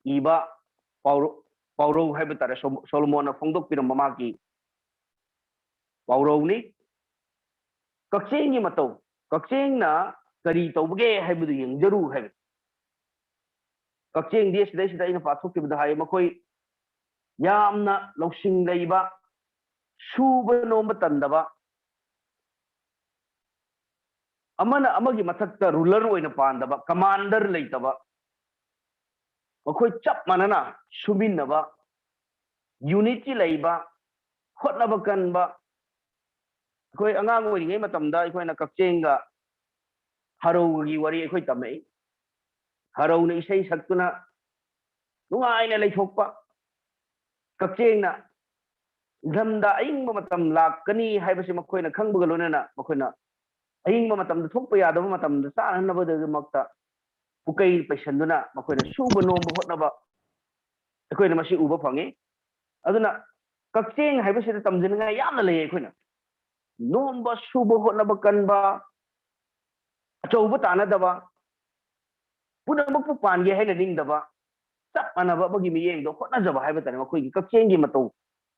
ꯏꯕ ꯄꯥꯎꯔꯧ, ꯄꯥꯎꯔꯧ ꯍꯥꯏꯕ ꯇꯥꯔꯦ, ꯁꯣ-, ꯁꯣꯂꯣꯃꯣꯟꯅ ꯐꯣꯡꯗꯣꯛꯄꯤꯔꯝꯕ ꯃꯥꯒꯤ ꯄꯥꯎꯔꯧꯅꯤ꯫ ꯀꯛꯆꯦꯡꯒꯤ ꯃꯇꯧ, ꯀꯛꯆꯦꯡꯅ ꯀꯔꯤ ꯇꯧꯕꯒꯦ ꯍꯥꯏꯕꯗꯨ ꯌꯦꯡꯖꯔꯨ ꯍꯥꯏꯕꯅꯤ꯫ ꯀꯛꯆꯦꯡꯗꯤ ꯁꯤꯗꯩꯁꯤꯗ ꯑꯩꯅ ꯄꯥꯊꯣꯛꯈꯤꯕꯗ ꯍꯥꯏ, ꯃꯈꯣꯏ ꯌꯥꯝꯅ ꯂꯧꯁꯤꯡ ꯂꯩꯕ, ꯁꯨꯕ ꯅꯣꯝꯕ ꯇꯟꯗꯕ, ꯑꯃꯅ ꯑꯃꯒꯤ ꯃꯊꯛꯇ ꯔꯨꯂꯔ ꯑꯣꯏꯅ ꯄꯥꯟꯗꯕ, ꯀꯃꯥꯟꯗꯔ ꯂꯩꯇꯕ, ꯃꯈꯣꯏ ꯆꯞ ꯃꯥꯟꯅꯅ ꯁꯨꯃꯤꯟꯅꯕ, ꯌꯨꯅꯤꯇꯤ ꯂꯩꯕ, ꯍꯣꯠꯅꯕ ꯀꯟꯕ꯫ ꯑꯩꯈꯣꯏ ꯑꯉꯥꯡ ꯑꯣꯏꯔꯤꯉꯩ ꯃꯇꯝꯗ ꯑꯩꯈꯣꯏꯅ ꯀꯛꯆꯦꯡꯒ ꯍꯔꯧꯒꯒꯤ ꯋꯥꯔꯤ ꯑꯩꯈꯣꯏ ꯇꯝꯃꯛꯏ꯫ ꯍꯔꯧꯅ ꯏꯁꯩ ꯁꯛꯇꯨꯅ ꯅꯨꯡꯉꯥꯏꯅ ꯂꯩꯊꯣꯛꯄ, ꯀꯛꯆꯦꯡꯅ ꯏꯪꯊꯝꯗ ꯑꯏꯪꯕ ꯃꯇꯝ ꯂꯥꯛꯀꯅꯤ ꯍꯥꯏꯕꯁꯤ ꯃꯈꯣꯏꯅ ꯈꯪꯕꯒ ꯂꯣꯏꯅꯅ ꯃꯈꯣꯏꯅ ꯑꯏꯪꯕ ꯃꯇꯝꯗ ꯊꯣꯛꯄ ꯌꯥꯗꯕ ꯃꯇꯝꯗ ꯆꯥꯅꯅꯕꯒꯤꯗꯃꯛꯇ ꯄꯨꯀꯩ ꯄꯩꯁꯟꯗꯨꯅ ꯃꯈꯣꯏꯅ ꯁꯨꯕ ꯅꯣꯝꯕ ꯍꯣꯠꯅꯕ ꯑꯩꯈꯣꯏꯅ ꯃꯁꯤ ꯎꯕ ꯐꯪꯉꯤ꯫ ꯑꯗꯨꯅ ꯀꯛꯆꯦꯡ ꯍꯥꯏꯕꯁꯤꯗ ꯇꯝꯖꯅꯤꯡꯉꯥꯏ ꯌꯥꯝꯅ ꯂꯩ꯫ ꯑꯩꯈꯣꯏꯅ ꯅꯣꯝꯕ, ꯁꯨꯕ, ꯍꯣꯠꯅꯕ ꯀꯟꯕ, ꯑꯆꯧꯕ ꯇꯥꯟꯅꯗꯕ, ꯄꯨꯝꯅꯃꯛꯄꯨ ꯄꯥꯟꯒꯦ ꯍꯥꯏꯅ ꯅꯤꯡꯗꯕ, ꯆꯞ ꯃꯥꯟꯅꯕ ꯑꯃꯒꯤ ꯃꯤꯠꯌꯦꯡꯗꯣ ꯍꯣꯠꯅꯖꯕ ꯍꯥꯏꯕ ꯇꯥꯔꯦ꯫ ꯃꯈꯣꯏꯒꯤ ꯀꯛꯆꯦꯡꯒꯤ ꯃꯇꯧ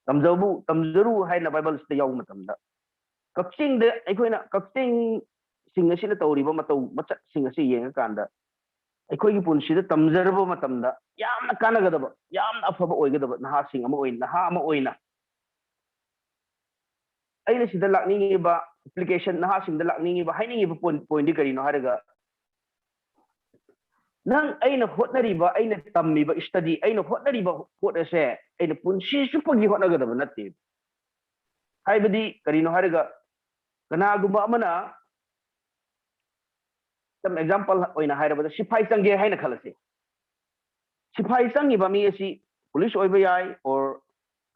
ꯇꯝꯖꯕꯨ ꯇꯝꯖꯔꯨ ꯍꯥꯏꯅ ꯕꯥꯏꯕꯜꯁꯤꯗ ꯌꯥꯎꯕ ꯃꯇꯝꯗ, ꯀꯛꯆꯦꯡꯗ ꯑꯩꯈꯣꯏꯅ ꯀꯛꯆꯦꯡꯁꯤꯡ ꯑꯁꯤꯅ ꯇꯧꯔꯤꯕ ꯃꯇꯧ ꯃꯆꯠꯁꯤꯡ ꯑꯁꯤ ꯌꯦꯡꯉꯀꯥꯟꯗ, ꯑꯩꯈꯣꯏꯒꯤ ꯄꯨꯟꯁꯤꯗ ꯇꯝꯖꯔꯕ ꯃꯇꯝꯗ ꯌꯥꯝꯅ ꯀꯥꯟꯅꯒꯗꯕ, ꯌꯥꯝꯅ ꯑꯐꯕ ꯑꯣꯏꯒꯗꯕ ꯅꯍꯥꯁꯤꯡ ꯑꯃ ꯑꯣꯏꯅ, ꯅꯍꯥ ꯑꯃ ꯑꯣꯏꯅ ꯑꯩꯅ ꯁꯤꯗ ꯂꯥꯛꯅꯤꯡꯉꯤꯕ ꯑꯦꯄ꯭ꯂꯤꯀꯦꯁꯟ, ꯅꯍꯥꯁꯤꯡꯗ ꯂꯥꯛꯅꯤꯡꯉꯤꯕ, ꯍꯥꯏꯅꯤꯡꯉꯤꯕ ꯄꯣꯏꯟ ꯄꯣꯏꯟꯗꯤ ꯀꯔꯤꯅꯣ ꯍꯥꯏꯔꯒ, ꯅꯪ ꯑꯩꯅ ꯍꯣꯠꯅꯔꯤꯕ, ꯑꯩꯅ ꯇꯝꯃꯤꯕ ꯁ꯭ꯇꯗꯤ, ꯑꯩꯅ ꯍꯣꯠꯅꯔꯤꯕ ꯄꯣꯠ ꯑꯁꯦ ꯑꯩꯅ ꯄꯨꯟꯁꯤ ꯆꯨꯞꯄꯒꯤ ꯍꯣꯠꯅꯒꯗꯕ ꯅꯠꯇꯦ꯫ ꯍꯥꯏꯕꯗꯤ ꯀꯔꯤꯅꯣ ꯍꯥꯏꯔꯒ, ꯀꯅꯥꯒꯨꯝꯕ ꯑꯃꯅ, ꯁꯝ ꯑꯦꯛꯖꯥꯝꯄꯜ ꯑꯣꯏꯅ ꯍꯥꯏꯔꯕꯗ, ꯁꯤꯐꯥꯏ ꯆꯪꯒꯦ ꯍꯥꯏꯅ ꯈꯜꯂꯁꯤ꯫ ꯁꯤꯐꯥꯏ ꯆꯪꯉꯤꯕ ꯃꯤ ꯑꯁꯤ ꯄꯨꯂꯤꯁ ꯑꯣꯏꯕ ꯌꯥꯏ, ꯑꯣꯔ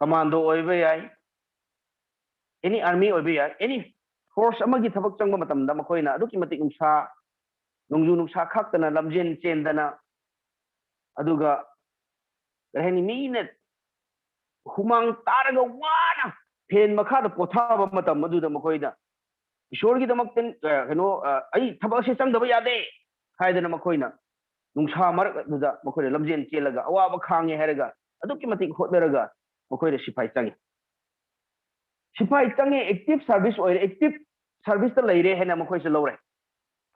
ꯀꯃꯥꯟꯗꯣ ꯑꯣꯏꯕ ꯌꯥꯏ, ꯑꯦꯅꯤ ꯑꯥꯔꯃꯤ ꯑꯣꯏꯕ ꯌꯥꯏ, ꯑꯦꯅꯤ ꯐꯣꯔꯁ ꯑꯃꯒꯤ ꯊꯕꯛ ꯆꯪꯕ ꯃꯇꯝꯗ ꯃꯈꯣꯏꯅ ꯑꯗꯨꯛꯀꯤ ꯃꯇꯤꯛ ꯅꯨꯡꯁꯥ, ꯅꯣꯡꯖꯨ ꯅꯨꯡꯁꯥ ꯈꯥꯛꯇꯅ ꯂꯝꯖꯦꯟ ꯆꯦꯟꯗꯅ, ꯑꯗꯨꯒ ꯀꯔꯤ ꯍꯥꯏꯅꯤ, ꯃꯤꯅ ꯍꯨꯃꯥꯡ ꯇꯥꯔꯒ ꯋꯥꯅ ꯐꯦꯟ ꯃꯈꯥꯗ ꯄꯣꯊꯥꯕ ꯃꯇꯝ ꯑꯗꯨꯗ ꯃꯈꯣꯏꯅ ꯏꯁꯣꯔꯒꯤꯗꯃꯛꯇ, ꯑ, ꯀꯩꯅꯣ, ꯑ, "ꯑꯩ ꯊꯕꯛ ꯑꯁꯤ ꯆꯪꯗꯕ ꯌꯥꯗꯦ" ꯍꯥꯏꯗꯅ ꯃꯈꯣꯏꯅ ꯅꯨꯡꯁꯥ ꯃꯔꯛ ꯑꯗꯨꯗ ꯃꯈꯣꯏꯅ ꯂꯝꯖꯦꯟ ꯆꯦꯜꯂꯒ, ꯑꯋꯥꯕ ꯈꯥꯡꯉꯦ ꯍꯥꯏꯔꯒ, ꯑꯗꯨꯛꯀꯤ ꯃꯇꯤꯛ ꯍꯣꯠꯅꯔꯒ ꯃꯈꯣꯏꯅ ꯁꯤꯐꯥꯏ ꯆꯪꯉꯤ꯫ ꯁꯤꯐꯥꯏ ꯆꯪꯉꯦ, ꯑꯦꯛꯇꯤꯚ ꯁꯥꯔꯚꯤꯁ ꯑꯣꯏꯔꯦ, ꯑꯦꯛꯇꯤꯚ ꯁꯥꯔꯚꯤꯁꯇ ꯂꯩꯔꯦ ꯍꯥꯏꯅ ꯃꯈꯣꯏꯁꯦ ꯂꯧꯔꯦ꯫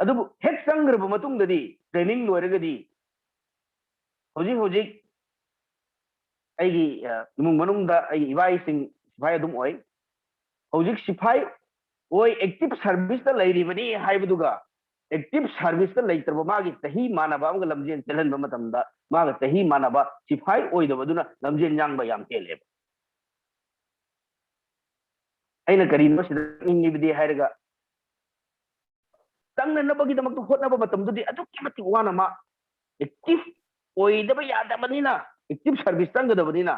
ꯑꯗꯨꯕꯨ ꯍꯦꯛ ꯆꯪꯈ꯭ꯔꯕ ꯃꯇꯨꯡꯗꯗꯤ, ꯇ꯭ꯔꯦꯅꯤꯡ ꯂꯣꯏꯔꯒꯗꯤ, ꯍꯧꯖꯤꯛ ꯍꯧꯖꯤꯛ ꯑꯩꯒꯤ, ꯑ, ꯏꯃꯨꯡ ꯃꯅꯨꯡꯗ ꯑꯩꯒꯤ ꯏꯕꯥꯏꯁꯤꯡ ꯁꯤꯐꯥꯏ ꯑꯗꯨꯝ ꯑꯣꯏ꯫ ꯍꯧꯖꯤꯛ ꯁꯤꯐꯥꯏ ꯑꯣꯏ, ꯑꯦꯛꯇꯤꯚ ꯁꯥꯔꯚꯤꯁꯇ ꯂꯩꯔꯤꯕꯅꯤ ꯍꯥꯏꯕꯗꯨꯒ, ꯑꯦꯛꯇꯤꯚ ꯁꯥꯔꯚꯤꯁꯇ ꯂꯩꯇ꯭ꯔꯕ ꯃꯥꯒꯤ ꯆꯍꯤ ꯃꯥꯟꯅꯕ ꯑꯃꯒ ꯂꯝꯖꯦꯟ ꯆꯦꯜꯍꯟꯕ ꯃꯇꯝꯗ, ꯃꯥꯒ ꯆꯍꯤ ꯃꯥꯟꯅꯕ ꯁꯤꯐꯥꯏ ꯑꯣꯏꯗꯕꯗꯨꯅ ꯂꯝꯖꯦꯟ ꯌꯥꯡꯕ ꯌꯥꯝ ꯍꯦꯜꯂꯦꯕ꯫ ꯑꯩꯅ ꯀꯔꯤꯅꯣ ꯁꯤꯗ ꯆꯪꯅꯤꯡꯉꯤꯕꯗꯤ ꯍꯥꯏꯔꯒ, ꯆꯪꯅꯅꯕꯒꯤꯗꯃꯛꯇ ꯍꯣꯠꯅꯕ ꯃꯇꯝꯗꯨꯗꯤ ꯑꯗꯨꯛꯀꯤ ꯃꯇꯤꯛ ꯋꯥꯅ ꯃꯥ ꯑꯦꯛꯇꯤꯚ ꯑꯣꯏꯗꯕ ꯌꯥꯗꯕꯅꯤꯅ, ꯑꯦꯛꯇꯤꯚ ꯁꯥꯔꯚꯤꯁ ꯆꯪꯒꯗꯕꯅꯤꯅ,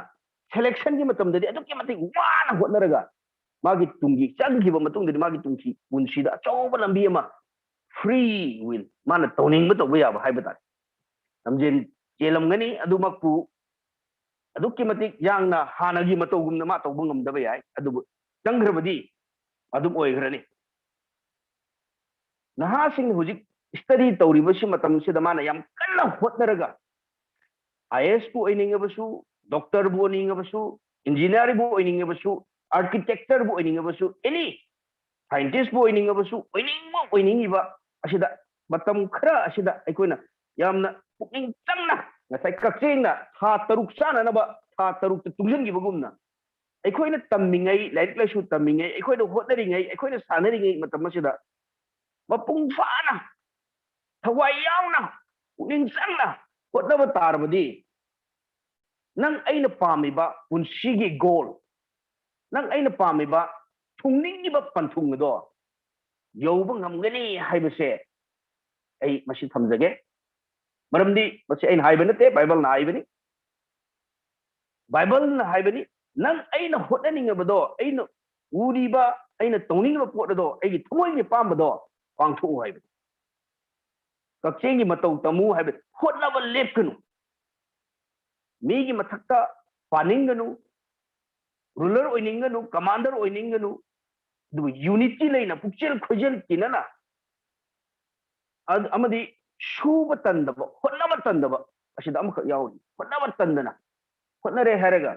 ꯁꯦꯂꯦꯛꯁꯟꯒꯤ ꯃꯇꯝꯗꯗꯤ ꯑꯗꯨꯛꯀꯤ ꯃꯇꯤꯛ ꯋꯥꯅ ꯍꯣꯠꯅꯔꯒ ꯃꯥꯒꯤ ꯇꯨꯡꯒꯤ, ꯆꯪꯈꯤꯕ ꯃꯇꯨꯡꯗꯗꯤ ꯃꯥꯒꯤ ꯇꯨꯡꯒꯤ ꯄꯨꯟꯁꯤꯗ ꯑꯆꯧꯕ ꯂꯝꯕꯤ ꯑꯃ, ꯐ꯭ꯔꯤ ꯋꯤꯜ, ꯃꯥꯅ ꯇꯧꯅꯤꯡꯕ ꯇꯧꯕ ꯌꯥꯕ ꯍꯥꯏꯕ ꯇꯥꯔꯦ, ꯂꯝꯖꯦꯟ ꯆꯦꯜꯂꯝꯒꯅꯤ꯫ ꯑꯗꯨꯃꯛꯄꯨ ꯑꯗꯨꯛꯀꯤ ꯃꯇꯤꯛ ꯌꯥꯡꯅ ꯍꯥꯟꯅꯒꯤ ꯃꯇꯧꯒꯨꯝꯅ ꯃꯥ ꯇꯧꯕ ꯉꯝꯗꯕ ꯌꯥꯏ, ꯑꯗꯨꯕꯨ ꯆꯪꯈ꯭ꯔꯕꯗꯤ ꯑꯗꯨꯝ ꯑꯣꯏꯈ꯭ꯔꯅꯤ꯫ ꯅꯍꯥꯁꯤꯡꯅ ꯍꯧꯖꯤꯛ ꯁ꯭ꯇꯗꯤ ꯇꯧꯔꯤꯕꯁꯤ ꯃꯇꯝꯁꯤꯗ ꯃꯥꯅ ꯌꯥꯝ ꯀꯟꯅ ꯍꯣꯠꯅꯔꯒ, ꯑꯥꯏ ꯑꯦ ꯑꯦꯁꯄꯨ ꯑꯣꯏꯅꯤꯡꯉꯕꯁꯨ, ꯗꯣꯛꯇꯔꯕꯨ ꯑꯣꯏꯅꯤꯡꯉꯕꯁꯨ, ꯏꯟꯖꯤꯅꯤꯌꯥꯔꯕꯨ ꯑꯣꯏꯅꯤꯡꯉꯕꯁꯨ, ꯑꯥꯔꯀꯤꯇꯦꯛꯆꯔꯕꯨ ꯑꯣꯏꯅꯤꯡꯉꯕꯁꯨ, ꯑꯦꯅꯤ ꯁꯥꯏꯟꯇꯤꯁꯄꯨ ꯑꯣꯏꯅꯤꯡꯉꯕꯁꯨ, ꯑꯣꯏꯅꯤꯡꯕ ꯑꯣꯏꯅꯤꯡꯉꯤꯕ ꯑꯁꯤꯗ, ꯃꯇꯝ ꯈꯔ ꯑꯁꯤꯗ ꯑꯩꯈꯣꯏꯅ ꯌꯥꯝꯅ ꯄꯨꯛꯅꯤꯡ ꯆꯪꯅ, ꯉꯁꯥꯏ ꯀꯛꯆꯦꯡꯅ ꯊꯥ ꯇꯔꯨꯛ ꯆꯥꯅꯅꯕ ꯊꯥ ꯇꯔꯨꯛꯇ ꯇꯨꯡꯁꯤꯟꯈꯤꯕꯒꯨꯝꯅ, ꯑꯩꯈꯣꯏꯅ ꯇꯝꯃꯤꯉꯩ, ꯂꯥꯏꯔꯤꯛ ꯂꯥꯏꯁꯨ ꯇꯝꯃꯤꯉꯩ, ꯑꯩꯈꯣꯏꯅ ꯍꯣꯠꯅꯔꯤꯉꯩ, ꯑꯩꯈꯣꯏꯅ ꯁꯥꯟꯅꯔꯤꯉꯩ ꯃꯇꯝ ꯑꯁꯤꯗ ꯃꯄꯨꯡ ꯐꯥꯅ, ꯊꯋꯥꯏ ꯌꯥꯎꯅ, ꯄꯨꯛꯅꯤꯡ ꯆꯪꯅ ꯍꯣꯠꯅꯕ ꯇꯥꯔꯕꯗꯤ, ꯅꯪ ꯑꯩꯅ ꯄꯥꯝꯃꯤꯕ ꯄꯨꯟꯁꯤꯒꯤ ꯒꯣꯜ, ꯅꯪ ꯑꯩꯅ ꯄꯥꯝꯃꯤꯕ ꯊꯨꯡꯅꯤꯡꯉꯤꯕ ꯄꯟꯊꯨꯡ ꯑꯗꯣ ꯌꯧꯕ ꯉꯝꯒꯅꯤ ꯍꯥꯏꯕꯁꯦ ꯑꯩ ꯃꯁꯤ ꯊꯝꯖꯒꯦ꯫ ꯃꯔꯝꯗꯤ ꯃꯁꯤ ꯑꯩꯅ ꯍꯥꯏꯕ ꯅꯠꯇꯦ, ꯕꯥꯏꯕꯜꯅ ꯍꯥꯏꯕꯅꯤ꯫ ꯕꯥꯏꯕꯜꯅ ꯍꯥꯏꯕꯅꯤ, ꯅꯪ ꯑꯩꯅ ꯍꯣꯠꯅꯅꯤꯡꯉꯕꯗꯣ, ꯑꯩꯅ ꯎꯔꯤꯕ, ꯑꯩꯅ ꯇꯧꯅꯤꯡꯉꯤꯕ ꯄꯣꯠ ꯑꯗꯣ, ꯑꯩꯒꯤ ꯊꯃꯣꯏꯒꯤ ꯑꯄꯥꯝꯕꯗꯣ ꯄꯥꯡꯊꯣꯛꯎ ꯍꯥꯏꯕꯅꯤ꯫ ꯀꯛꯆꯦꯡꯒꯤ ꯃꯇꯧ ꯇꯝꯃꯨ ꯍꯥꯏꯕ, ꯍꯣꯠꯅꯕ ꯂꯦꯞꯀꯅꯨ꯫ ꯃꯤꯒꯤ ꯃꯊꯛꯇ ꯄꯥꯅꯤꯡꯒꯅꯨ, ꯔꯨꯂꯔ ꯑꯣꯏꯅꯤꯡꯒꯅꯨ, ꯀꯃꯥꯟꯗꯔ ꯑꯣꯏꯅꯤꯡꯒꯅꯨ, ꯑꯗꯨꯕꯨ ꯌꯨꯅꯤꯇꯤ ꯂꯩꯅ, ꯄꯨꯛꯆꯦꯜ ꯈꯣꯏꯖꯦꯜ ꯇꯤꯟꯅꯅ, ꯑꯗ-, ꯑꯃꯗꯤ ꯁꯨꯕ ꯇꯟꯗꯕ, ꯍꯣꯠꯅꯕ ꯇꯟꯗꯕ, ꯑꯁꯤꯗ ꯑꯃꯈꯛ ꯌꯥꯎꯔꯤ꯫ ꯍꯣꯠꯅꯕ ꯇꯟꯗꯅ, ꯍꯣꯠꯅꯔꯦ ꯍꯥꯏꯔꯒ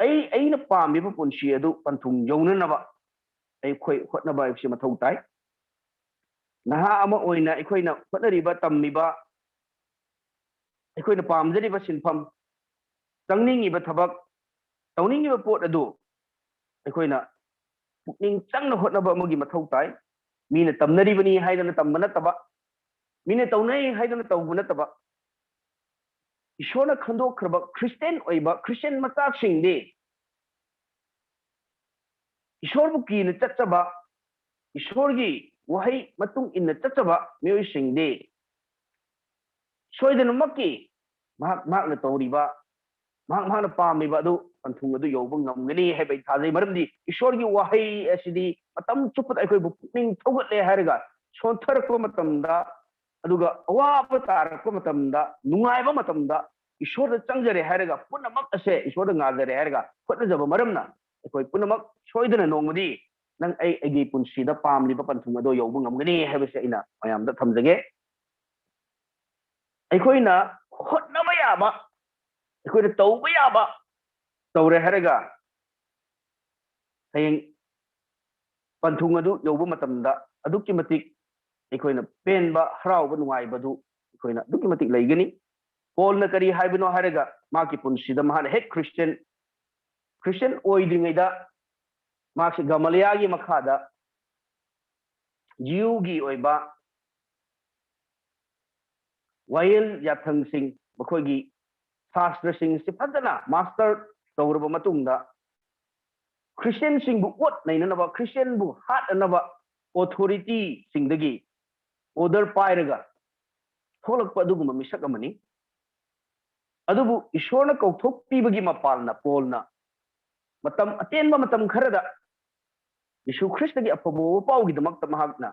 ꯑꯩ, ꯑꯩꯅ ꯄꯥꯝꯃꯤꯕ ꯄꯨꯟꯁꯤ ꯑꯗꯨ ꯄꯟꯊꯨꯡ ꯌꯧꯅꯅꯕ ꯑꯩꯈꯣꯏ ꯍꯣꯠꯅꯕ ꯍꯥꯏꯕꯁꯤ ꯃꯊꯧ ꯇꯥꯏ꯫ ꯅꯍꯥ ꯑꯃ ꯑꯣꯏꯅ ꯑꯩꯈꯣꯏꯅ ꯍꯣꯠꯅꯔꯤꯕ, ꯇꯝꯃꯤꯕ, ꯑꯩꯈꯣꯏꯅ ꯄꯥꯝꯖꯔꯤꯕ ꯁꯤꯟꯐꯝ, ꯆꯪꯅꯤꯡꯉꯤꯕ ꯊꯕꯛ, ꯇꯧꯅꯤꯡꯉꯤꯕ ꯄꯣꯠ ꯑꯗꯨ ꯑꯩꯈꯣꯏꯅ ꯄꯨꯛꯅꯤꯡ ꯆꯪꯅ ꯍꯣꯠꯅꯕ ꯑꯃꯒꯤ ꯃꯊꯧ ꯇꯥꯏ꯫ ꯃꯤꯅ ꯇꯝꯅꯔꯤꯕꯅꯤ ꯍꯥꯏꯗꯅ ꯇꯝꯕ ꯅꯠꯇꯕ, ꯃꯤꯅ ꯇꯧꯅꯩ ꯍꯥꯏꯗꯅ ꯇꯧꯕ ꯅꯠꯇꯕ, ꯏꯁꯣꯔꯅ ꯈꯟꯗꯣꯛꯈ꯭ꯔꯕ ꯈ꯭ꯔꯤꯁꯇꯦꯟ ꯑꯣꯏꯕ ꯈ꯭ꯔꯤꯁꯇꯦꯟ ꯃꯆꯥꯁꯤꯡꯗꯤ, ꯏꯁꯣꯔꯕꯨ ꯀꯤꯅ ꯆꯠꯆꯕ, ꯏꯁꯣꯔꯒꯤ ꯋꯥꯍꯩ ꯃꯇꯨꯡ ꯏꯟꯅ ꯆꯠꯆꯕ ꯃꯤꯑꯣꯏꯁꯤꯡꯗꯤ ꯁꯣꯏꯗꯅꯃꯛꯀꯤ ꯃꯍꯥꯛ ꯃꯍꯥꯛꯅ ꯇꯧꯔꯤꯕ, ꯃꯍꯥꯛ ꯃꯍꯥꯛꯅ ꯄꯥꯝꯃꯤꯕ ꯑꯗꯨ ꯄꯟꯊꯨꯡ ꯑꯗꯨ ꯌꯧꯕ ꯉꯝꯒꯅꯤ ꯍꯥꯏꯕ ꯑꯩ ꯊꯥꯖꯩ꯫ ꯃꯔꯝꯗꯤ ꯏꯁꯣꯔꯒꯤ ꯋꯥꯍꯩ ꯑꯁꯤꯗꯤ ꯃꯇꯝ ꯆꯨꯞꯄꯗ ꯑꯩꯈꯣꯏꯕꯨ ꯄꯨꯛꯅꯤꯡ ꯊꯧꯒꯠꯂꯦ ꯍꯥꯏꯔꯒ, ꯁꯣꯟꯊꯔꯛꯄ ꯃꯇꯝꯗ, ꯑꯗꯨꯒ ꯑꯋꯥꯕ ꯇꯥꯔꯛꯄ ꯃꯇꯝꯗ, ꯅꯨꯡꯉꯥꯏꯕ ꯃꯇꯝꯗ ꯏꯁꯣꯔꯗ ꯆꯪꯖꯔꯦ ꯍꯥꯏꯔꯒ, ꯄꯨꯝꯅꯃꯛ ꯑꯁꯦ ꯏꯁꯣꯔꯗ ꯉꯥꯖꯔꯦ ꯍꯥꯏꯔꯒ ꯍꯣꯠꯅꯖꯕ ꯃꯔꯝꯅ, ꯑꯩꯈꯣꯏ ꯄꯨꯝꯅꯃꯛ ꯁꯣꯏꯗꯅ ꯅꯣꯡꯃꯗꯤ ꯅꯪ ꯑꯩ ꯑꯩꯒꯤ ꯄꯨꯟꯁꯤꯗ ꯄꯥꯝꯂꯤꯕ ꯄꯟꯊꯨꯡ ꯑꯗꯣ ꯌꯧꯕ ꯉꯝꯒꯅꯤ ꯍꯥꯏꯕꯁꯦ ꯑꯩꯅ ꯃꯌꯥꯝꯗ ꯊꯝꯖꯒꯦ꯫ ꯑꯩꯈꯣꯏꯅ ꯍꯣꯠꯅꯕ ꯌꯥꯕ, ꯑꯩꯈꯣꯏꯅ ꯇꯧꯕ ꯌꯥꯕ ꯇꯧꯔꯦ ꯍꯥꯏꯔꯒ, ꯍꯌꯦꯡ ꯄꯟꯊꯨꯡ ꯑꯗꯨ ꯌꯧꯕ ꯃꯇꯝꯗ ꯑꯗꯨꯛꯀꯤ ꯃꯇꯤꯛ ꯑꯩꯈꯣꯏꯅ ꯄꯦꯟꯕ, ꯍꯔꯥꯎꯕ, ꯅꯨꯡꯉꯥꯏꯕꯗꯨ ꯑꯩꯈꯣꯏꯅ ꯑꯗꯨꯛꯀꯤ ꯃꯇꯤꯛ ꯂꯩꯒꯅꯤ꯫ ꯄꯣꯜꯅ ꯀꯔꯤ ꯍꯥꯏꯕꯅꯣ ꯍꯥꯏꯔꯒ, ꯃꯍꯥꯛꯀꯤ ꯄꯨꯟꯁꯤꯗ ꯃꯍꯥꯛꯅ ꯍꯦꯛ ꯈ꯭ꯔꯤꯁꯇꯤꯌꯟ, ꯈ꯭ꯔꯤꯁꯇꯤꯌꯟ ꯑꯣꯏꯗ꯭ꯔꯤꯉꯩꯗ ꯃꯍꯥꯛꯁꯤ ꯒꯃꯂꯤꯌꯥꯒꯤ ꯃꯈꯥꯗ ꯖꯤꯌꯨꯒꯤ ꯑꯣꯏꯕ ꯋꯥꯌꯦꯜ ꯌꯥꯊꯪꯁꯤꯡ, ꯃꯈꯣꯏꯒꯤ ꯁꯥꯁꯇ꯭ꯔꯁꯤꯡꯁꯤ ꯐꯖꯅ ꯃꯥꯁꯇꯔ ꯇꯧꯔꯕ ꯃꯇꯨꯡꯗ, ꯈ꯭ꯔꯤꯁꯇꯤꯌꯟꯁꯤꯡꯕꯨ ꯑꯣꯠ ꯅꯩꯅꯅꯕ, ꯈ꯭ꯔꯤꯁꯇꯤꯌꯟꯕꯨ ꯍꯥꯠꯅꯅꯕ ꯑꯣꯊꯣꯔꯤꯇꯤꯁꯤꯡꯗꯒꯤ ꯑꯣꯔꯗꯔ ꯄꯥꯏꯔꯒ ꯊꯣꯛꯂꯛꯄ ꯑꯗꯨꯒꯨꯝꯕ ꯃꯤꯁꯛ ꯑꯃꯅꯤ꯫ ꯑꯗꯨꯕꯨ ꯏꯁꯣꯔꯅ ꯀꯧꯊꯣꯛꯄꯤꯕꯒꯤ ꯃꯄꯥꯜꯅ ꯄꯣꯜꯅ ꯃꯇꯝ ꯑꯇꯦꯟꯕ ꯃꯇꯝ ꯈꯔꯗ ꯌꯤꯁꯨ ꯈ꯭ꯔꯤꯁꯇꯒꯤ ꯑꯐꯕ ꯋꯥꯄꯥꯎꯒꯤꯗꯃꯛꯇ ꯃꯍꯥꯛꯅ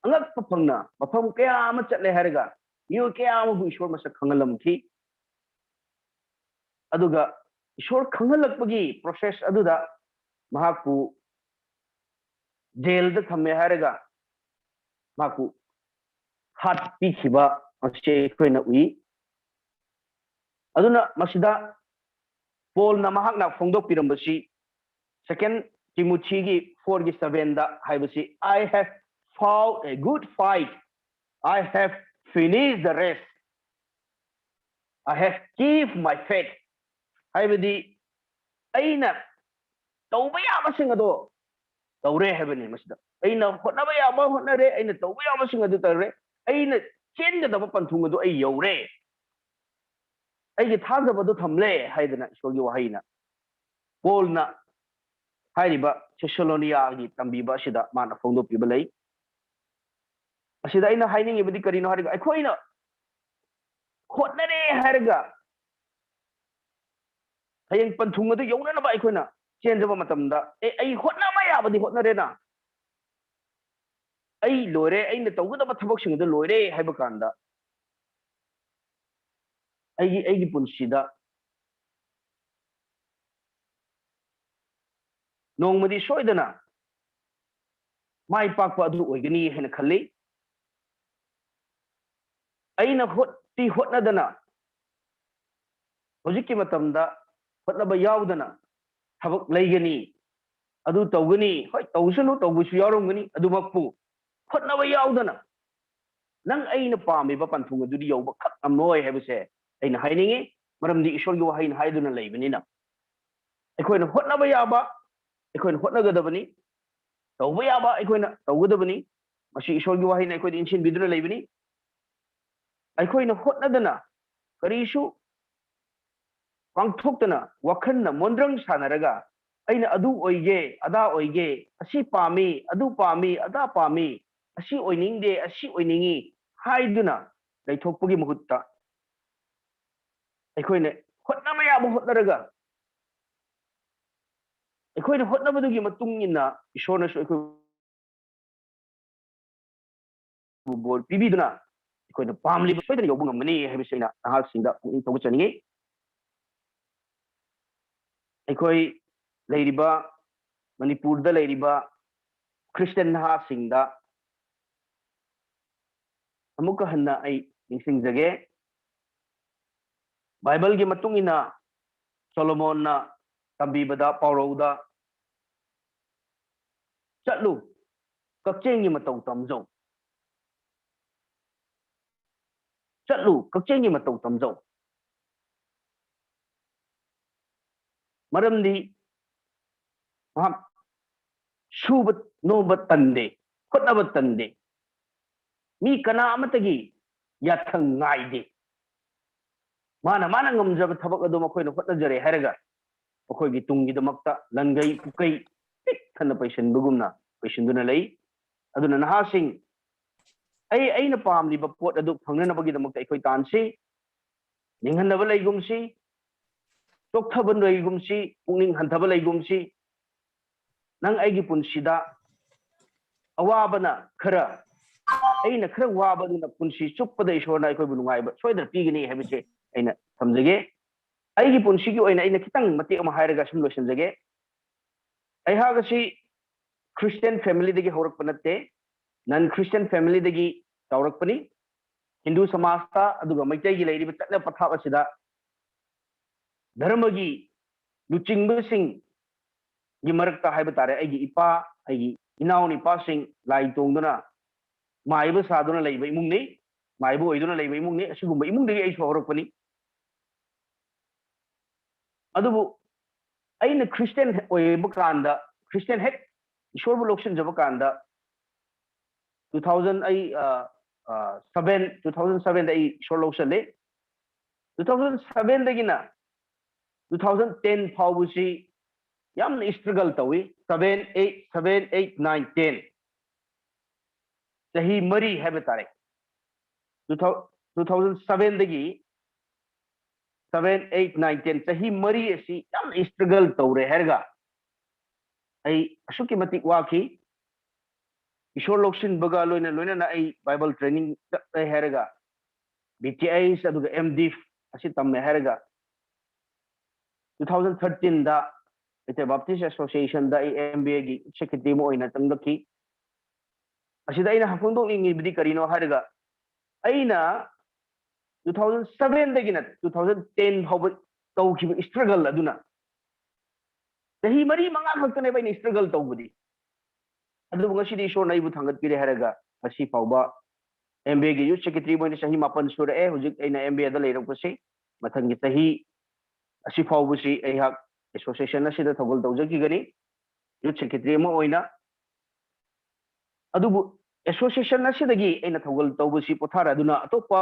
ꯑꯉꯛꯄ ꯐꯪꯅ ꯃꯐꯝ ꯀꯌꯥ ꯑꯃ ꯆꯠꯂꯦ ꯍꯥꯏꯔꯒ ꯃꯤꯑꯣꯏ ꯀꯌꯥ ꯑꯃꯕꯨ ꯏꯁꯣꯔ ꯃꯁꯛ ꯈꯪꯍꯜꯂꯝꯈꯤ꯫ ꯑꯗꯨꯒ ꯏꯁꯣꯔ ꯈꯪꯍꯜꯂꯛꯄꯒꯤ ꯄ꯭ꯔꯣꯁꯦꯁ ꯑꯗꯨꯗ ꯃꯍꯥꯛꯄꯨ ꯖꯦꯜꯗ ꯊꯝꯃꯦ ꯍꯥꯏꯔꯒ ꯃꯍꯥꯛꯄꯨ ꯍꯥꯠꯄꯤꯈꯤꯕ ꯑꯁꯤ ꯑꯩꯈꯣꯏꯅ ꯎꯏ꯫ ꯑꯗꯨꯅ ꯃꯁꯤꯗ ꯄꯣꯜꯅ ꯃꯍꯥꯛꯅ ꯐꯣꯡꯗꯣꯛꯄꯤꯔꯝꯕꯁꯤ, ꯁꯦꯀꯦꯟ ꯇꯤꯃꯣꯊꯤꯒꯤ ꯐꯣꯔꯒꯤ ꯁꯚꯦꯟꯗ ꯍꯥꯏꯕꯁꯤ, "I have fought a good fight, I have finished the race, I have kept my faith" ꯍꯥꯏꯕꯗꯤ, ꯑꯩꯅ ꯇꯧꯕ ꯌꯥꯕꯁꯤꯡ ꯑꯗꯣ ꯇꯧꯔꯦ ꯍꯥꯏꯕꯅꯤ꯫ ꯃꯁꯤꯗ ꯑꯩꯅ ꯍꯣꯠꯅꯕ ꯌꯥꯕ ꯍꯣꯠꯅꯔꯦ, ꯑꯩꯅ ꯇꯧꯕ ꯌꯥꯕꯁꯤꯡ ꯑꯗꯨ ꯇꯧꯔꯦ, ꯑꯩꯅ ꯆꯦꯟꯒꯗꯕ ꯄꯟꯊꯨꯡ ꯑꯗꯨ ꯑꯩ ꯌꯧꯔꯦ, ꯑꯩꯒꯤ ꯊꯥꯖꯕꯗꯨ ꯊꯝꯂꯦ ꯍꯥꯏꯗꯅ ꯏꯁꯣꯔꯒꯤ ꯋꯥꯍꯩꯅ ꯄꯣꯜꯅ ꯍꯥꯏꯔꯤꯕ ꯊꯦꯁꯥꯂꯣꯅꯤꯌꯥꯒꯤ ꯇꯝꯕꯤꯕ ꯑꯁꯤꯗ ꯃꯥꯅ ꯐꯣꯡꯗꯣꯛꯄꯤꯕ ꯂꯩ꯫ ꯑꯁꯤꯗ ꯑꯩꯅ ꯍꯥꯏꯅꯤꯡꯉꯤꯕꯗꯤ ꯀꯔꯤꯅꯣ ꯍꯥꯏꯔꯒ, ꯑꯩꯈꯣꯏꯅ ꯍꯣꯠꯅꯔꯦ ꯍꯥꯏꯔꯒ ꯍꯌꯦꯡ ꯄꯟꯊꯨꯡ ꯑꯗꯨ ꯌꯧꯅꯅꯕ ꯑꯩꯈꯣꯏꯅ ꯆꯦꯟꯖꯕ ꯃꯇꯝꯗ, "ꯑꯦ, ꯑꯩ ꯍꯣꯠꯅꯕ ꯌꯥꯕꯗꯤ ꯍꯣꯠꯅꯔꯦꯅ, ꯑꯩ ꯂꯣꯏꯔꯦ, ꯑꯩꯅ ꯇꯧꯒꯗꯕ ꯊꯕꯛꯁꯤꯡ ꯑꯗꯨ ꯂꯣꯏꯔꯦ" ꯍꯥꯏꯕ ꯀꯥꯟꯗ, ꯑꯩꯒꯤ ꯑꯩꯒꯤ ꯄꯨꯟꯁꯤꯗ ꯅꯣꯡꯃꯗꯤ ꯁꯣꯏꯗꯅ ꯃꯥꯏ ꯄꯥꯛꯄ ꯑꯗꯨ ꯑꯣꯏꯒꯅꯤ ꯍꯥꯏꯅ ꯈꯜꯂꯤ꯫ ꯑꯩꯅ ꯍꯣꯠꯇꯤ ꯍꯣꯠꯅꯗꯅ, ꯍꯧꯖꯤꯛꯀꯤ ꯃꯇꯝꯗ ꯍꯣꯠꯅꯕ ꯌꯥꯎꯗꯅ ꯊꯕꯛ ꯂꯩꯒꯅꯤ, ꯑꯗꯨ ꯇꯧꯒꯅꯤ, ꯍꯣꯏ, ꯇꯧꯁꯅꯨ, ꯇꯧꯕꯁꯨ ꯌꯥꯎꯔꯝꯒꯅꯤ, ꯑꯗꯨꯃꯛꯄꯨ ꯍꯣꯠꯅꯕ ꯌꯥꯎꯗꯅ ꯅꯪ ꯑꯩꯅ ꯄꯥꯝꯃꯤꯕ ꯄꯟꯊꯨꯡ ꯑꯗꯨꯗꯤ ꯌꯧꯕ ꯈꯛ ꯉꯝꯂꯣꯏ ꯍꯥꯏꯕꯁꯦ ꯑꯩꯅ ꯍꯥꯏꯅꯤꯡꯉꯤ꯫ ꯃꯔꯝꯗꯤ ꯏꯁꯣꯔꯒꯤ ꯋꯥꯍꯩꯅ ꯍꯥꯏꯗꯨꯅ ꯂꯩꯕꯅꯤꯅ, ꯑꯩꯈꯣꯏꯅ ꯍꯣꯠꯅꯕ ꯌꯥꯕ ꯑꯩꯈꯣꯏꯅ ꯍꯣꯠꯅꯒꯗꯕꯅꯤ, ꯇꯧꯕ ꯌꯥꯕ ꯑꯩꯈꯣꯏꯅ ꯇꯧꯒꯗꯕꯅꯤ꯫ ꯃꯁꯤ ꯏꯁꯣꯔꯒꯤ ꯋꯥꯍꯩꯅ ꯑꯩꯈꯣꯏꯗ ꯏꯟꯁꯤꯟꯕꯤꯗꯨꯅ ꯂꯩꯕꯅꯤ꯫ ꯑꯩꯈꯣꯏꯅ ꯍꯣꯠꯅꯗꯅ, ꯀꯔꯤꯁꯨ ꯄꯥꯡꯊꯣꯛꯇꯅ, ꯋꯥꯈꯜꯅ ꯃꯣꯟꯗ꯭ꯔꯪ ꯁꯥꯟꯅꯔꯒ, "ꯑꯩꯅ ꯑꯗꯨ ꯑꯣꯏꯒꯦ, ꯑꯗꯥ ꯑꯣꯏꯒꯦ, ꯑꯁꯤ ꯄꯥꯝꯃꯤ, ꯑꯗꯨ ꯄꯥꯝꯃꯤ, ꯑꯗꯥ ꯄꯥꯝꯃꯤ, ꯑꯁꯤ ꯑꯣꯏꯅꯤꯡꯗꯦ, ꯑꯁꯤ ꯑꯣꯏꯅꯤꯡꯉꯤ" ꯍꯥꯏꯗꯨꯅ ꯂꯩꯊꯣꯛꯄꯒꯤ ꯃꯍꯨꯠꯇ, ꯑꯩꯈꯣꯏꯅ ꯍꯣꯠꯅꯕ ꯌꯥꯕ ꯍꯣꯠꯅꯔꯒ, ꯑꯩꯈꯣꯏꯅ ꯍꯣꯠꯅꯕꯗꯨꯒꯤ ꯃꯇꯨꯡ ꯏꯟꯅ ꯏꯁꯣꯔꯅꯁꯨ ꯑꯩꯈꯣꯏ ꯕꯣꯔ ꯄꯤꯕꯤꯗꯨꯅ ꯑꯩꯈꯣꯏꯅ ꯄꯥꯝꯂꯤꯕ ꯁꯣꯏꯗꯅ ꯌꯧꯕ ꯉꯝꯒꯅꯤ ꯍꯥꯏꯕꯁꯤ ꯑꯩꯅ ꯅꯍꯥꯁꯤꯡꯗ ꯄꯨꯛꯅꯤꯡ ꯊꯧꯒꯠꯆꯅꯤꯡꯉꯤ꯫ ꯑꯩꯈꯣꯏ ꯂꯩꯔꯤꯕ, ꯃꯅꯤꯄꯨꯔꯗ ꯂꯩꯔꯤꯕ ꯈ꯭ꯔꯤꯁꯇꯤꯌꯥꯟ ꯅꯍꯥꯁꯤꯡꯗ ꯑꯃꯨꯛꯀ ꯍꯟꯅ ꯑꯩ ꯅꯤꯡꯁꯤꯡꯖꯒꯦ꯫ ꯕꯥꯏꯕꯜꯒꯤ ꯃꯇꯨꯡ ꯏꯟꯅ ꯁꯣꯂꯣꯃꯣꯟꯅ ꯇꯝꯕꯤꯕꯗ, ꯄꯥꯎꯔꯧꯗ, "ꯆꯠꯂꯨ, ꯀꯛꯆꯦꯡꯒꯤ ꯃꯇꯧ ꯇꯝꯖꯧ꯫ ꯆꯠꯂꯨ, ꯀꯛꯆꯦꯡꯒꯤ ꯃꯇꯧ ꯇꯝꯖꯧ"꯫ ꯃꯔꯝꯗꯤ ꯃꯍꯥꯛ ꯁꯨꯕ ꯅꯣꯝꯕ ꯇꯟꯗꯦ, ꯍꯣꯠꯅꯕ ꯇꯟꯗꯦ, ꯃꯤ ꯀꯅꯥ ꯑꯃꯠꯇꯒꯤ ꯌꯥꯊꯪ ꯉꯥꯏꯗꯦ꯫ ꯃꯥꯅ, ꯃꯥꯅ ꯉꯝꯖꯕ ꯊꯕꯛ ꯑꯗꯨ ꯃꯈꯣꯏꯅ ꯍꯣꯠꯅꯖꯔꯦ ꯍꯥꯏꯔꯒ ꯃꯈꯣꯏꯒꯤ ꯇꯨꯡꯒꯤꯗꯃꯛꯇ ꯂꯟꯒꯩ ꯄꯨꯀꯩ ꯄꯤꯛ ꯊꯟꯅ ꯄꯩꯁꯤꯟꯕꯒꯨꯝꯅ ꯄꯩꯁꯤꯟꯗꯨꯅ ꯂꯩ꯫ ꯑꯗꯨꯅ ꯅꯍꯥꯁꯤꯡ, ꯑꯩ, ꯑꯩꯅ ꯄꯥꯝꯂꯤꯕ ꯄꯣꯠ ꯑꯗꯨ ꯐꯪꯅꯅꯕꯒꯤꯗꯃꯛꯇ ꯑꯩꯈꯣꯏ ꯇꯥꯟꯁꯤ, ꯅꯤꯡꯍꯟꯅꯕ ꯂꯩꯒꯨꯝꯁꯤ, ꯆꯣꯛꯊꯕ ꯂꯩꯒꯨꯝꯁꯤ, ꯄꯨꯛꯅꯤꯡ ꯍꯟꯊꯕ ꯂꯩꯒꯨꯝꯁꯤ꯫ ꯅꯪ ꯑꯩꯒꯤ ꯄꯨꯟꯁꯤꯗ ꯑꯋꯥꯕꯅ ꯈꯔ, ꯑꯩꯅ ꯈꯔ ꯋꯥꯕꯗꯨꯅ ꯄꯨꯟꯁꯤ ꯆꯨꯞꯄꯗ ꯏꯁꯣꯔꯅ ꯑꯩꯈꯣꯏꯕꯨ ꯅꯨꯡꯉꯥꯏꯕ ꯁꯣꯏꯗꯅ ꯄꯤꯒꯅꯤ ꯍꯥꯏꯕꯁꯦ ꯑꯩꯅ ꯊꯝꯖꯒꯦ꯫ ꯑꯩꯒꯤ ꯄꯨꯟꯁꯤꯒꯤ ꯑꯣꯏꯅ ꯑꯩꯅ ꯈꯤꯇꯪ ꯃꯇꯦꯛ ꯑꯃ ꯍꯥꯏꯔꯒ ꯁꯨꯝ ꯂꯣꯏꯁꯤꯟꯖꯒꯦ꯫ ꯑꯩꯍꯥꯛ ꯑꯁꯤ Christian family ꯗꯒꯤ ꯍꯧꯔꯛꯄ ꯅꯠꯇꯦ, non Christian family ꯗꯒꯤ ꯆꯥꯎꯔꯛꯄꯅꯤ꯫ ꯍꯤꯟꯗꯨ ꯁꯃꯥꯖꯇ ꯑꯗꯨꯒ ꯃꯩꯇꯩꯒꯤ ꯂꯩꯔꯤꯕ ꯆꯠꯅ ꯄꯊꯥꯞ ꯑꯁꯤꯗ ꯙꯔꯃꯒꯤ ꯂꯨꯆꯤꯡꯕꯁꯤꯡꯒꯤ ꯃꯔꯛꯇ ꯍꯥꯏꯕ ꯇꯥꯔꯦ, ꯑꯩꯒꯤ ꯏꯄꯥ, ꯑꯩꯒꯤ ꯏꯅꯥꯎ ꯅꯨꯄꯥꯁꯤꯡ ꯂꯥꯏ ꯇꯣꯡꯗꯨꯅ ꯃꯥꯏꯕ ꯁꯥꯗꯨꯅ ꯂꯩꯕ ꯏꯃꯨꯡꯅꯤ, ꯃꯥꯏꯕ ꯑꯣꯏꯗꯨꯅ ꯂꯩꯕ ꯏꯃꯨꯡꯅꯤ꯫ ꯑꯁꯤꯒꯨꯝꯕ ꯏꯃꯨꯡꯗꯒꯤ ꯑꯩꯁꯨ ꯍꯧꯔꯛꯄꯅꯤ꯫ ꯑꯗꯨꯕꯨ ꯑꯩꯅ Christian ꯑꯣꯏꯕ ꯀꯥꯟꯗ, Christian ꯍꯦꯛ ꯏꯁꯣꯔꯕꯨ ꯂꯧꯁꯤꯟꯖꯕ ꯀꯥꯟꯗ, two thousand ꯑꯩ seven, two thousand seven ꯗ ꯑꯩ ꯏꯁꯣꯔ ꯂꯧꯁꯜꯂꯦ꯫ Two thousand seven ꯗꯒꯤꯅ two thousand ten ꯐꯥꯎꯕꯁꯤ ꯌꯥꯝꯅ struggle ꯇꯧꯏ꯫ Seven, eight, seven, eight, nine, ten, ꯆꯍꯤ ꯃꯔꯤ ꯍꯥꯏꯕ ꯇꯥꯔꯦ꯫ Two thousand seven ꯗꯒꯤ seven, eight, nine, ten, ꯆꯍꯤ ꯃꯔꯤ ꯑꯁꯤ ꯌꯥꯝꯅ struggle ꯇꯧꯔꯦ ꯍꯥꯏꯔꯒ ꯑꯩ ꯑꯁꯨꯛꯀꯤ ꯃꯇꯤꯛ ꯋꯥꯈꯤ꯫ ꯏꯁꯣꯔ ꯂꯧꯁꯤꯟꯕꯒ ꯂꯣꯏꯅ ꯂꯣꯏꯅꯅ ꯑꯩ Bible training ꯆꯠꯂꯦ ꯍꯥꯏꯔꯒ, B T H ꯑꯗꯨꯒ M.Div ꯑꯁꯤ ꯇꯝꯃꯦ ꯍꯥꯏꯔꯒ, two thousand thirteen ꯗ Baptist Association ꯗ ꯑꯩ M B A ꯒꯤ secretary ꯑꯃ ꯑꯣꯏꯅ ꯆꯪꯂꯛꯈꯤ꯫ ꯑꯁꯤꯗ ꯑꯩꯅ ꯐꯣꯡꯗꯣꯛꯅꯤꯡꯉꯤꯕꯗꯤ ꯀꯔꯤꯅꯣ ꯍꯥꯏꯔꯒ, ꯑꯩꯅ two thousand seven ꯗꯒꯤꯅ two thousand ten ꯐꯥꯎꯕ ꯇꯧꯈꯤꯕ struggle ꯑꯗꯨꯅ, ꯆꯍꯤ ꯃꯔꯤ ꯃꯉꯥ ꯈꯛꯇꯅꯦꯕ ꯑꯩꯅ struggle ꯇꯧꯕꯗꯤ꯫ ꯑꯗꯨꯕꯨ ꯉꯁꯤꯗꯤ ꯏꯁꯣꯔꯅ ꯑꯩꯕꯨ ꯊꯥꯡꯒꯠꯄꯤꯔꯦ ꯍꯥꯏꯔꯒ ꯉꯁꯤ ꯐꯥꯎꯕ M B A ꯒꯤ youth secretary ꯑꯣꯏꯅ ꯆꯍꯤ ꯃꯥꯄꯟ ꯁꯨꯔꯛꯑꯦ꯫ ꯍꯧꯖꯤꯛ ꯑꯩꯅ M B A ꯗ ꯂꯩꯔꯛꯄꯁꯤ, ꯃꯊꯪꯒꯤ ꯆꯍꯤ ꯑꯁꯤ ꯐꯥꯎꯕꯁꯤ ꯑꯩꯍꯥꯛ association ꯑꯁꯤꯗ ꯊꯧꯒꯜ ꯇꯧꯖꯈꯤꯒꯅꯤ, youth secretary ꯑꯃ ꯑꯣꯏꯅ꯫ ꯑꯗꯨꯕꯨ association ꯑꯁꯤꯗꯒꯤ ꯑꯩꯅ ꯊꯧꯒꯜ ꯇꯧꯕꯁꯤ ꯄꯣꯊꯥꯔꯗꯨꯅ ꯑꯇꯣꯞꯄ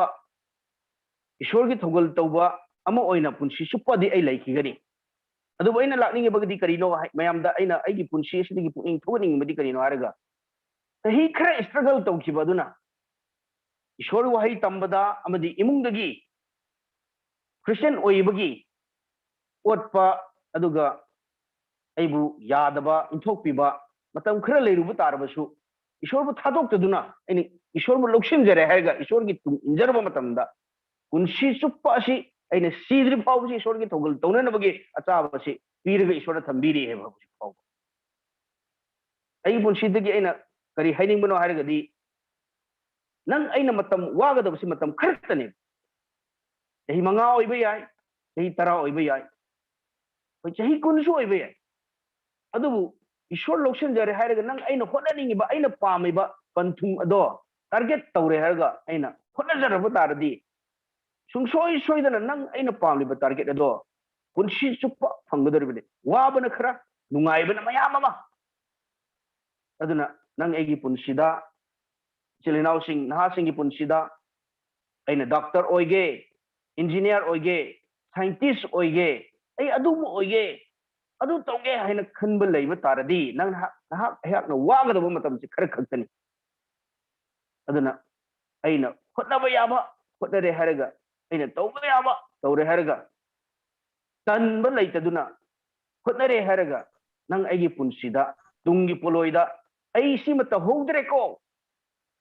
ꯏꯁꯣꯔꯒꯤ ꯊꯧꯒꯜ ꯇꯧꯕ ꯑꯃ ꯑꯣꯏꯅ ꯄꯨꯟꯁꯤ ꯆꯨꯞꯄꯗꯤ ꯑꯩ ꯂꯩꯈꯤꯒꯅꯤ꯫ ꯑꯗꯨꯕꯨ ꯑꯩꯅ ꯂꯥꯛꯅꯤꯡꯉꯤꯕꯗꯤ ꯀꯔꯤꯅꯣ ꯍꯥꯏ-, ꯃꯌꯥꯝꯗ ꯑꯩꯅ ꯑꯩꯒꯤ ꯄꯨꯟꯁꯤ ꯑꯁꯤꯗꯒꯤ ꯄꯨꯛꯅꯤꯡ ꯊꯧꯒꯠꯅꯤꯡꯕꯗꯤ ꯀꯔꯤꯅꯣ ꯍꯥꯏꯔꯒ, ꯆꯍꯤ ꯈꯔ struggle ꯇꯧꯈꯤꯕ ꯑꯗꯨꯅ ꯏꯁꯣꯔ ꯋꯥꯍꯩ ꯇꯝꯕꯗ ꯑꯃꯗꯤ ꯏꯃꯨꯡꯗꯒꯤ Christian ꯑꯣꯏꯕꯒꯤ ꯑꯣꯠꯄ, ꯑꯗꯨꯒ ꯑꯩꯕꯨ ꯌꯥꯗꯕ, ꯏꯟꯊꯣꯛꯄꯤꯕ ꯃꯇꯝ ꯈꯔ ꯂꯩꯔꯨꯕ ꯇꯥꯔꯕꯁꯨ, ꯏꯁꯣꯔꯕꯨ ꯊꯥꯗꯣꯛꯇꯗꯨꯅ ꯑꯩꯅ ꯏꯁꯣꯔꯕꯨ ꯂꯧꯁꯤꯟꯖꯔꯦ ꯍꯥꯏꯔꯒ ꯏꯁꯣꯔꯒꯤ ꯇꯨꯡ ꯏꯟꯖꯔꯕ ꯃꯇꯝꯗ, ꯄꯨꯟꯁꯤ ꯆꯨꯞꯄ ꯑꯁꯤ ꯑꯩꯅ ꯁꯤꯗ꯭ꯔꯤ ꯐꯥꯎꯕꯁꯤ ꯏꯁꯣꯔꯒꯤ ꯊꯧꯒꯜ ꯇꯧꯅꯅꯕꯒꯤ ꯑꯆꯥꯕ ꯑꯁꯤ ꯄꯤꯔꯒ ꯏꯁꯣꯔꯅ ꯊꯝꯕꯤꯔꯤ ꯍꯥꯏꯕ ꯍꯧꯖꯤꯛ ꯐꯥꯎꯕ꯫ ꯑꯩꯒꯤ ꯄꯨꯟꯁꯤꯗꯒꯤ ꯑꯩꯅ ꯀꯔꯤ ꯍꯥꯏꯅꯤꯡꯕꯅꯣ ꯍꯥꯏꯔꯒꯗꯤ, ꯅꯪ ꯑꯩꯅ ꯃꯇꯝ ꯋꯥꯒꯗꯕꯁꯤ ꯃꯇꯝ ꯈꯔꯇꯅꯦ꯫ ꯆꯍꯤ ꯃꯉꯥ ꯑꯣꯏꯕ ꯌꯥꯏ, ꯆꯍꯤ ꯇꯔꯥ ꯑꯣꯏꯕ ꯌꯥꯏ, ꯑꯩꯈꯣꯏ ꯆꯍꯤ ꯀꯨꯟꯁꯨ ꯑꯣꯏꯕ ꯌꯥꯏ꯫ ꯑꯗꯨꯕꯨ ꯏꯁꯣꯔ ꯂꯧꯁꯤꯟꯖꯔꯦ ꯍꯥꯏꯔꯒ ꯅꯪ ꯑꯩꯅ ꯍꯣꯠꯅꯅꯤꯡꯉꯤꯕ, ꯑꯩꯅ ꯄꯥꯝꯃꯤꯕ ꯄꯟꯊꯨꯡ ꯑꯗꯣ target ꯇꯧꯔꯦ ꯍꯥꯏꯔꯒ ꯑꯩꯅ ꯍꯣꯠꯅꯖꯔꯕ ꯇꯥꯔꯗꯤ, ꯁꯨꯡꯁꯣꯏ ꯁꯣꯏꯗꯅ ꯅꯪ ꯑꯩꯅ ꯄꯥꯝꯂꯤꯕ target ꯑꯗꯣ ꯄꯨꯟꯁꯤ ꯆꯨꯞꯄ ꯐꯪꯒꯗꯧꯔꯤꯕꯅꯤ꯫ ꯋꯥꯕꯅ ꯈꯔ, ꯅꯨꯡꯉꯥꯏꯕꯅ ꯃꯌꯥꯝ ꯑꯃ꯫ ꯑꯗꯨꯅ ꯅꯪ ꯑꯩꯒꯤ ꯄꯨꯟꯁꯤꯗ, ꯏꯆꯤꯜ ꯏꯅꯥꯎꯁꯤꯡ, ꯅꯍꯥꯁꯤꯡꯒꯤ ꯄꯨꯟꯁꯤꯗ, ꯑꯩꯅ doctor ꯑꯣꯏꯒꯦ, engineer ꯑꯣꯏꯒꯦ, scientist ꯑꯣꯏꯒꯦ, ꯑꯩ ꯑꯗꯨꯕꯨ ꯑꯣꯏꯒꯦ, ꯑꯗꯨ ꯇꯧꯒꯦ ꯍꯥꯏꯅ ꯈꯟꯕ ꯂꯩꯕ ꯇꯥꯔꯗꯤ, ꯅꯪ ꯅꯍꯥꯛ, ꯅꯍꯥꯛ ꯑꯩꯍꯥꯛꯅ ꯋꯥꯒꯗꯕ ꯃꯇꯝꯁꯤ ꯈꯔ ꯈꯛꯇꯅꯤ꯫ ꯑꯗꯨꯅ ꯑꯩꯅ ꯍꯣꯠꯅꯕ ꯌꯥꯕ ꯍꯣꯠꯅꯔꯦ ꯍꯥꯏꯔꯒ, ꯑꯩꯅ ꯇꯧꯕ ꯌꯥꯕ ꯇꯧꯔꯦ ꯍꯥꯏꯔꯒ, ꯇꯟꯕ ꯂꯩꯇꯗꯨꯅ ꯍꯣꯠꯅꯔꯦ ꯍꯥꯏꯔꯒ, ꯅꯪ ꯑꯩꯒꯤ ꯄꯨꯟꯁꯤꯗ, ꯇꯨꯡꯒꯤ ꯄꯣꯠꯂꯣꯏꯗ, "ꯑꯩ ꯁꯤꯃ ꯇꯧꯍꯧꯗ꯭ꯔꯦꯀꯣ,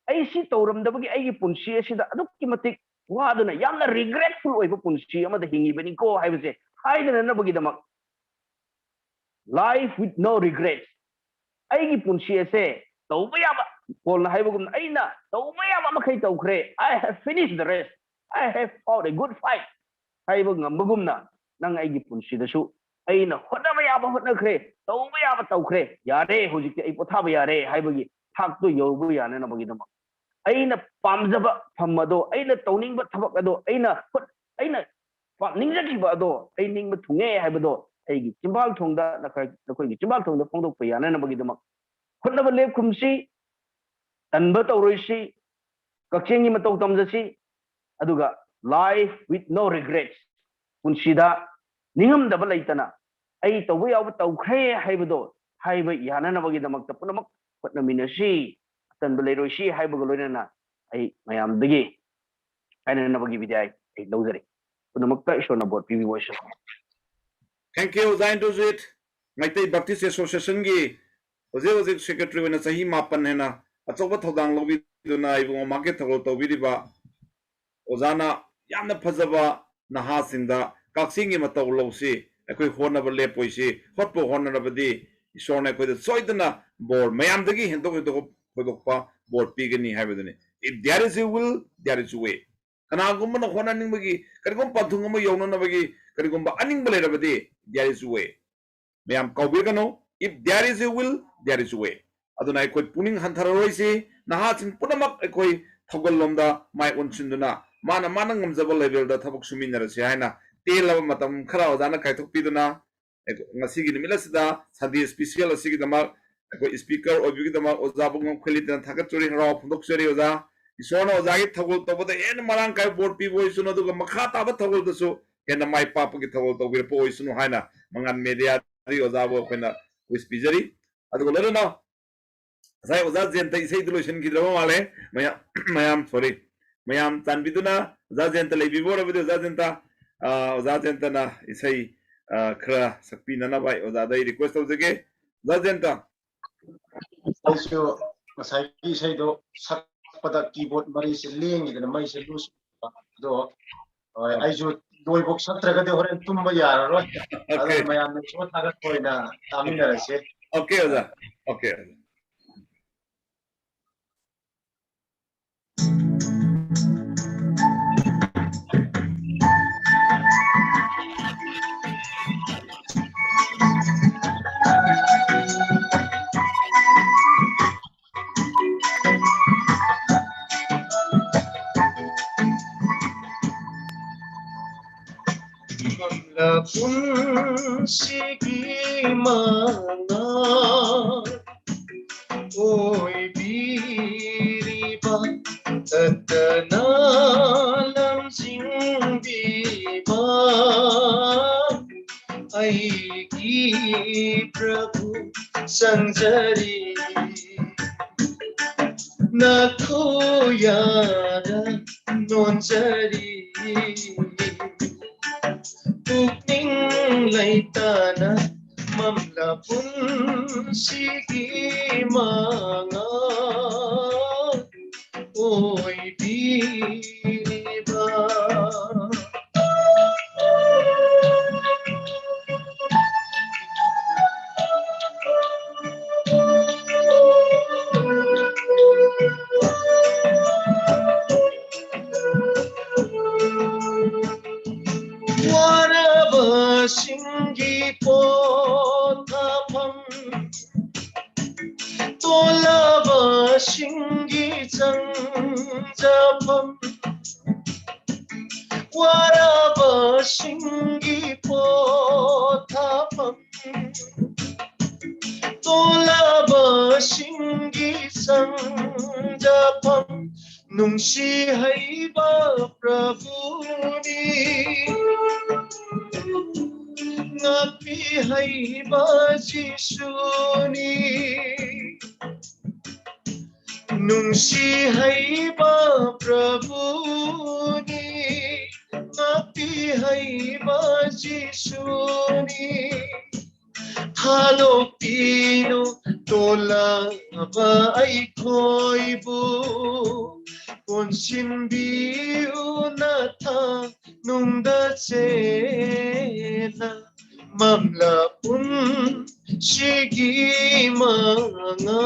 ꯑꯩ ꯁꯤ ꯇꯧꯔꯝꯗꯕꯒꯤ ꯑꯩꯒꯤ ꯄꯨꯟꯁꯤ ꯑꯁꯤꯗ ꯑꯗꯨꯛꯀꯤ ꯃꯇꯤꯛ ꯋꯥꯗꯨꯅ ꯌꯥꯝꯅ regretful ꯑꯣꯏꯕ ꯄꯨꯟꯁꯤ ꯑꯃꯗ ꯍꯤꯡꯉꯤꯕꯅꯤꯀꯣ" ꯍꯥꯏꯕꯁꯦ ꯍꯥꯏꯗꯅꯅꯕꯒꯤꯗꯃꯛ, "Life with no regrets", ꯑꯩꯒꯤ ꯄꯨꯟꯁꯤ ꯑꯁꯦ ꯇꯧꯕ ꯌꯥꯕ, ꯄꯣꯜꯅ ꯍꯥꯏꯕꯒꯨꯝꯅ, "ꯑꯩꯅ ꯇꯧꯕ ꯌꯥꯕ ꯃꯈꯩ ꯇꯧꯈ꯭ꯔꯦ, I have finished the race, I have fought a good fight" ꯍꯥꯏꯕ ꯉꯝꯕꯒꯨꯝꯅ, ꯅꯪ ꯑꯩꯒꯤ ꯄꯨꯟꯁꯤꯗꯁꯨ ꯑꯩꯅ ꯍꯣꯠꯅꯕ ꯌꯥꯕ ꯍꯣꯠꯅꯈ꯭ꯔꯦ, ꯇꯧꯕ ꯌꯥꯕ ꯇꯧꯈ꯭ꯔꯦ, ꯌꯥꯔꯦ, ꯍꯧꯖꯤꯛꯇꯤ ꯑꯩ ꯄꯣꯊꯥꯕ ꯌꯥꯔꯦ ꯍꯥꯏꯕꯒꯤ ꯊꯥꯛꯇꯣ ꯌꯧꯕ ꯌꯥꯅꯅꯕꯒꯤꯗꯃꯛ, ꯑꯩꯅ ꯄꯥꯝꯖꯕ ꯐꯝ ꯑꯗꯣ, ꯑꯩꯅ ꯇꯧꯅꯤꯡꯕ ꯊꯕꯛ ꯑꯗꯣ, ꯑꯩꯅ ꯍꯣꯠ-, ꯑꯩꯅ ꯄꯥꯝ-, ꯅꯤꯡꯖꯈꯤꯕ ꯑꯗꯣ ꯑꯩ ꯅꯤꯡꯕ ꯊꯨꯡꯉꯦ ꯍꯥꯏꯕꯗꯣ ꯑꯩꯒꯤ ꯆꯤꯝꯕꯥꯜ ꯊꯣꯡꯗ, ꯅꯈꯣꯏ-, ꯅꯈꯣꯏꯒꯤ ꯆꯤꯝꯕꯥꯜ ꯊꯣꯡꯗ ꯐꯣꯡꯗꯣꯛꯄ ꯌꯥꯅꯅꯕꯒꯤꯗꯃꯛ ꯍꯣꯠꯅꯕ ꯂꯦꯞꯈꯨꯝꯁꯤ, ꯇꯟꯕ ꯇꯧꯔꯣꯏꯁꯤ, ꯀꯛꯆꯦꯡꯒꯤ ꯃꯇꯧ ꯇꯝꯖꯁꯤ, ꯑꯗꯨꯒ life with no regrets, ꯄꯨꯟꯁꯤꯗ ꯅꯤꯡꯉꯝꯗꯕ ꯂꯩꯇꯅ ꯑꯩ ꯇꯧꯕ ꯌꯥꯕ ꯇꯧꯈ꯭ꯔꯦ ꯍꯥꯏꯕꯗꯣ ꯍꯥꯏꯕ ꯌꯥꯅꯅꯕꯒꯤꯗꯃꯛꯇ ꯄꯨꯝꯅꯃꯛ ꯍꯣꯠꯅꯃꯤꯟꯅꯁꯤ, ꯑꯇꯟꯕ ꯂꯩꯔꯣꯏꯁꯤ ꯍꯥꯏꯕꯒ ꯂꯣꯏꯅꯅ ꯑꯩ ꯃꯌꯥꯝꯗꯒꯤ ꯍꯥꯏꯅꯅꯕꯒꯤ ꯕꯤꯗꯥꯏ ꯑꯩ ꯂꯧꯖꯔꯤ꯫ ꯄꯨꯝꯅꯃꯛꯇ ꯏꯁꯣꯔꯅ ꯕꯣꯔ ꯄꯤꯕꯤꯕ ꯑꯣꯏꯁꯅꯨ꯫ Thank you, ꯑꯣꯖꯥ ꯏꯟꯗ꯭ꯔꯖꯤꯠ꯫ ꯃꯩꯇꯩ Baptist Association ꯒꯤ ꯍꯧꯖꯤꯛ ꯍꯧꯖꯤꯛ secretary ꯑꯣꯏꯅ ꯆꯍꯤ ꯃꯥꯄꯟ ꯍꯦꯟꯅ ꯑꯆꯧꯕ ꯊꯧꯗꯥꯡ ꯂꯧꯕꯤꯗꯨꯅ ꯏꯕꯨꯡꯉꯣ ꯃꯥꯔꯛꯀꯤ ꯊꯧꯒꯜ ꯇꯧꯕꯤꯔꯤꯕ ꯑꯣꯖꯥꯅ ꯌꯥꯝꯅ ꯐꯖꯕ ꯅꯍꯥꯁꯤꯡꯗ ꯀꯛꯆꯤꯡꯒꯤ ꯃꯇꯧ ꯂꯧꯁꯤ, ꯑꯩꯈꯣꯏ ꯍꯣꯠꯅꯕ ꯂꯦꯞꯄꯣꯏꯁꯤ, ꯍꯣꯠꯄꯨ ꯍꯣꯠꯅꯔꯕꯗꯤ ꯏꯁꯣꯔꯅ ꯑꯩꯈꯣꯏꯗ ꯁꯣꯏꯗꯅ ꯕꯣꯔ ꯃꯌꯥꯝꯗꯒꯤ ꯍꯦꯟꯗꯣꯛ ꯍꯦꯟꯗꯣꯛ ꯊꯣꯏꯗꯣꯛꯄ ꯕꯣꯔ ꯄꯤꯒꯅꯤ ꯍꯥꯏꯕꯗꯨꯅꯤ꯫ If there is a will, there is a way. ꯀꯅꯥꯒꯨꯝꯕꯅ ꯍꯣꯠꯅꯅꯤꯡꯕꯒꯤ, ꯀꯔꯤꯒꯨꯝꯕ ꯄꯟꯊꯨꯡ ꯑꯃ ꯌꯧꯅꯅꯕꯒꯤ ꯀꯔꯤꯒꯨꯝꯕ ꯑꯅꯤꯡꯕ ꯂꯩꯔꯕꯗꯤ, there is a way. ꯃꯌꯥꯝ ꯀꯥꯎꯕꯤꯔꯒꯅꯨ, if there is a will, there is a way. ꯑꯗꯨꯅ ꯑꯩꯈꯣꯏ ꯄꯨꯛꯅꯤꯡ ꯍꯟꯊꯔꯔꯣꯏꯁꯤ꯫ ꯅꯍꯥꯁꯤꯡ ꯄꯨꯝꯅꯃꯛ ꯑꯩꯈꯣꯏ ꯊꯧꯒꯜꯂꯣꯝꯗ ꯃꯥꯏ ꯑꯣꯟꯁꯤꯟꯗꯨꯅ ꯃꯥꯅ ꯃꯥꯅ ꯉꯝꯖꯕ ꯂꯦꯚꯦꯜꯗ ꯊꯕꯛ ꯁꯨꯃꯤꯟꯅꯔꯁꯤ ꯍꯥꯏꯅ ꯇꯦꯜꯂꯕ ꯃꯇꯝ ꯈꯔ ꯑꯣꯖꯥꯅ ꯀꯥꯏꯊꯣꯛꯄꯤꯗꯨꯅ ꯑꯩꯈꯣꯏ ꯉꯁꯤꯒꯤ ꯅꯨꯃꯤꯠ ꯑꯁꯤꯗ Sunday special ꯑꯁꯤꯒꯤꯗꯃꯛ ꯑꯩꯈꯣꯏ speaker ꯑꯣꯏꯕꯤꯒꯤꯗꯃꯛ ꯑꯣꯖꯥ ꯕꯨꯡꯉꯣꯝ ꯈꯣꯏꯂꯤꯇꯅ ꯊꯥꯒꯠꯆꯔꯤ, ꯍꯔꯥꯎ ꯐꯣꯡꯗꯣꯛꯆꯔꯤ ꯑꯣꯖꯥ꯫ ꯏꯁꯣꯔꯅ ꯑꯣꯖꯥꯒꯤ ꯊꯧꯒꯜ ꯇꯧꯕꯗ ꯍꯦꯟꯅ ꯃꯔꯥꯡ ꯀꯥꯏꯕ ꯕꯣꯔ ꯄꯤꯕ ꯑꯣꯏꯁꯅꯨ, ꯑꯗꯨꯒ ꯃꯈꯥ ꯇꯥꯕ ꯊꯧꯒꯜꯗꯁꯨ ꯍꯦꯟꯅ ꯃꯥꯏ ꯄꯥꯛꯄꯒꯤ ꯊꯧꯒꯜ ꯇꯧꯕꯤꯔꯛꯄ ꯑꯣꯏꯁꯅꯨ ꯍꯥꯏꯅ ꯃꯉꯥꯟ ꯃꯦꯗꯤꯌꯥꯗꯒꯤ ꯑꯣꯖꯥꯕꯨ ꯑꯩꯈꯣꯏꯅ wish ꯄꯤꯖꯔꯤ꯫ ꯑꯗꯨꯒ ꯂꯣꯏꯅꯅ ꯉꯁꯥꯏ ꯑꯣꯖꯥ ꯖꯌꯟꯇ ꯏꯁꯩꯗꯨ ꯂꯣꯏꯁꯤꯟꯈꯤꯗ꯭ꯔꯕ ꯃꯥꯜꯂꯦ꯫ ꯃꯌꯥꯝ, ꯃꯌꯥꯝ, sorry, ꯃꯌꯥꯝ ꯆꯥꯟꯕꯤꯗꯨꯅ ꯑꯣꯖꯥ ꯖꯌꯟꯇ ꯂꯩꯕꯤꯕ ꯑꯣꯏꯔꯕꯗꯤ ꯑꯣꯖꯥ ꯖꯌꯟꯇ, ꯑ, ꯑꯣꯖꯥ ꯖꯌꯟꯇꯅ ꯏꯁꯩ, ꯑ, ꯈꯔ ꯁꯛꯄꯤꯅꯅꯕ ꯑꯩ ꯑꯣꯖꯥꯗ ꯑꯩ request ꯇꯧꯖꯒꯦ꯫ ꯑꯣꯖꯥ ꯖꯌꯟꯇ꯫ ꯑꯩꯁꯨ ꯉꯁꯥꯏꯒꯤ ꯏꯁꯩꯗꯣ ꯁꯛꯄꯗ keyboard ꯃꯔꯤꯁꯦ ꯂꯦꯡꯉꯤꯗꯅ ꯃꯩꯁꯦ ꯂꯨꯁ ꯑꯗꯣ, ꯍꯣꯏ, ꯑꯩꯁꯨ ꯂꯣꯏꯐꯥꯎ ꯁꯛꯇ꯭ꯔꯒꯗꯤ ꯍꯣꯔꯦꯟ ꯇꯨꯝꯕ ꯌꯥꯔꯔꯣꯏ꯫ ꯑꯗꯨꯅ Okay. ꯃꯌꯥꯝꯅ ꯏꯁꯣꯔ ꯊꯥꯒꯠꯄ ꯑꯣꯏꯅ ꯇꯥꯃꯤꯟꯅꯔꯁꯦ꯫ Okay, ꯑꯣꯖꯥ꯫ Okay, ꯑꯣꯖꯥ꯫ ꯃꯝꯂꯥ ꯄꯨꯟꯁꯤꯒꯤ ꯃꯉꯥꯜ ꯑꯣꯏꯕꯤꯔꯤꯕ, ꯇꯠꯇꯅ ꯂꯝꯖꯤꯡꯕꯤꯕ ꯑꯩꯒꯤ ꯄ꯭ꯔꯚꯨ ꯆꯪꯖꯔꯤ꯫ ꯅꯈꯨꯌꯥꯅ ꯅꯣꯟꯖꯔꯤ꯫ ꯄꯨꯛꯅꯤꯡ ꯂꯩꯇꯥꯅ ꯃꯝꯂꯥ ꯄꯨꯟꯁꯤꯒꯤ ꯃꯉꯥꯜ ꯑꯣꯏꯕꯤꯔꯤꯕ ꯁꯤꯡꯒꯤ ꯄꯣꯊꯥꯐꯝ, ꯇꯣꯜꯂꯕꯁꯤꯡꯒꯤ ꯆꯪꯖꯐꯝ, ꯋꯥꯔꯕꯁꯤꯡꯒꯤ ꯄꯣꯊꯥꯐꯝ, ꯇꯣꯜꯂꯕꯁꯤꯡꯒꯤ ꯆꯪꯖꯐꯝ, ꯅꯨꯡꯁꯤ ꯍꯩꯕ ꯄ꯭ꯔꯚꯨꯅꯤ, ꯉꯥꯛꯄꯤ ꯍꯩꯕ ꯖꯤꯁꯨꯅꯤ꯫ ꯅꯨꯡꯁꯤ ꯍꯩꯕ ꯄ꯭ꯔꯚꯨꯅꯤ, ꯉꯥꯛꯄꯤ ꯍꯩꯕ ꯖꯤꯁꯨꯅꯤ꯫ ꯊꯥꯗꯣꯛꯄꯤꯅꯨ ꯇꯣꯜꯂꯕ ꯑꯩꯈꯣꯏꯕꯨ, ꯀꯣꯟꯁꯤꯟꯕꯤꯌꯨ ꯅꯊꯥ ꯅꯨꯡꯗ ꯆꯦꯟꯅ, ꯃꯝꯂ ꯄꯨꯟꯁꯤꯒꯤ ꯃꯉꯥ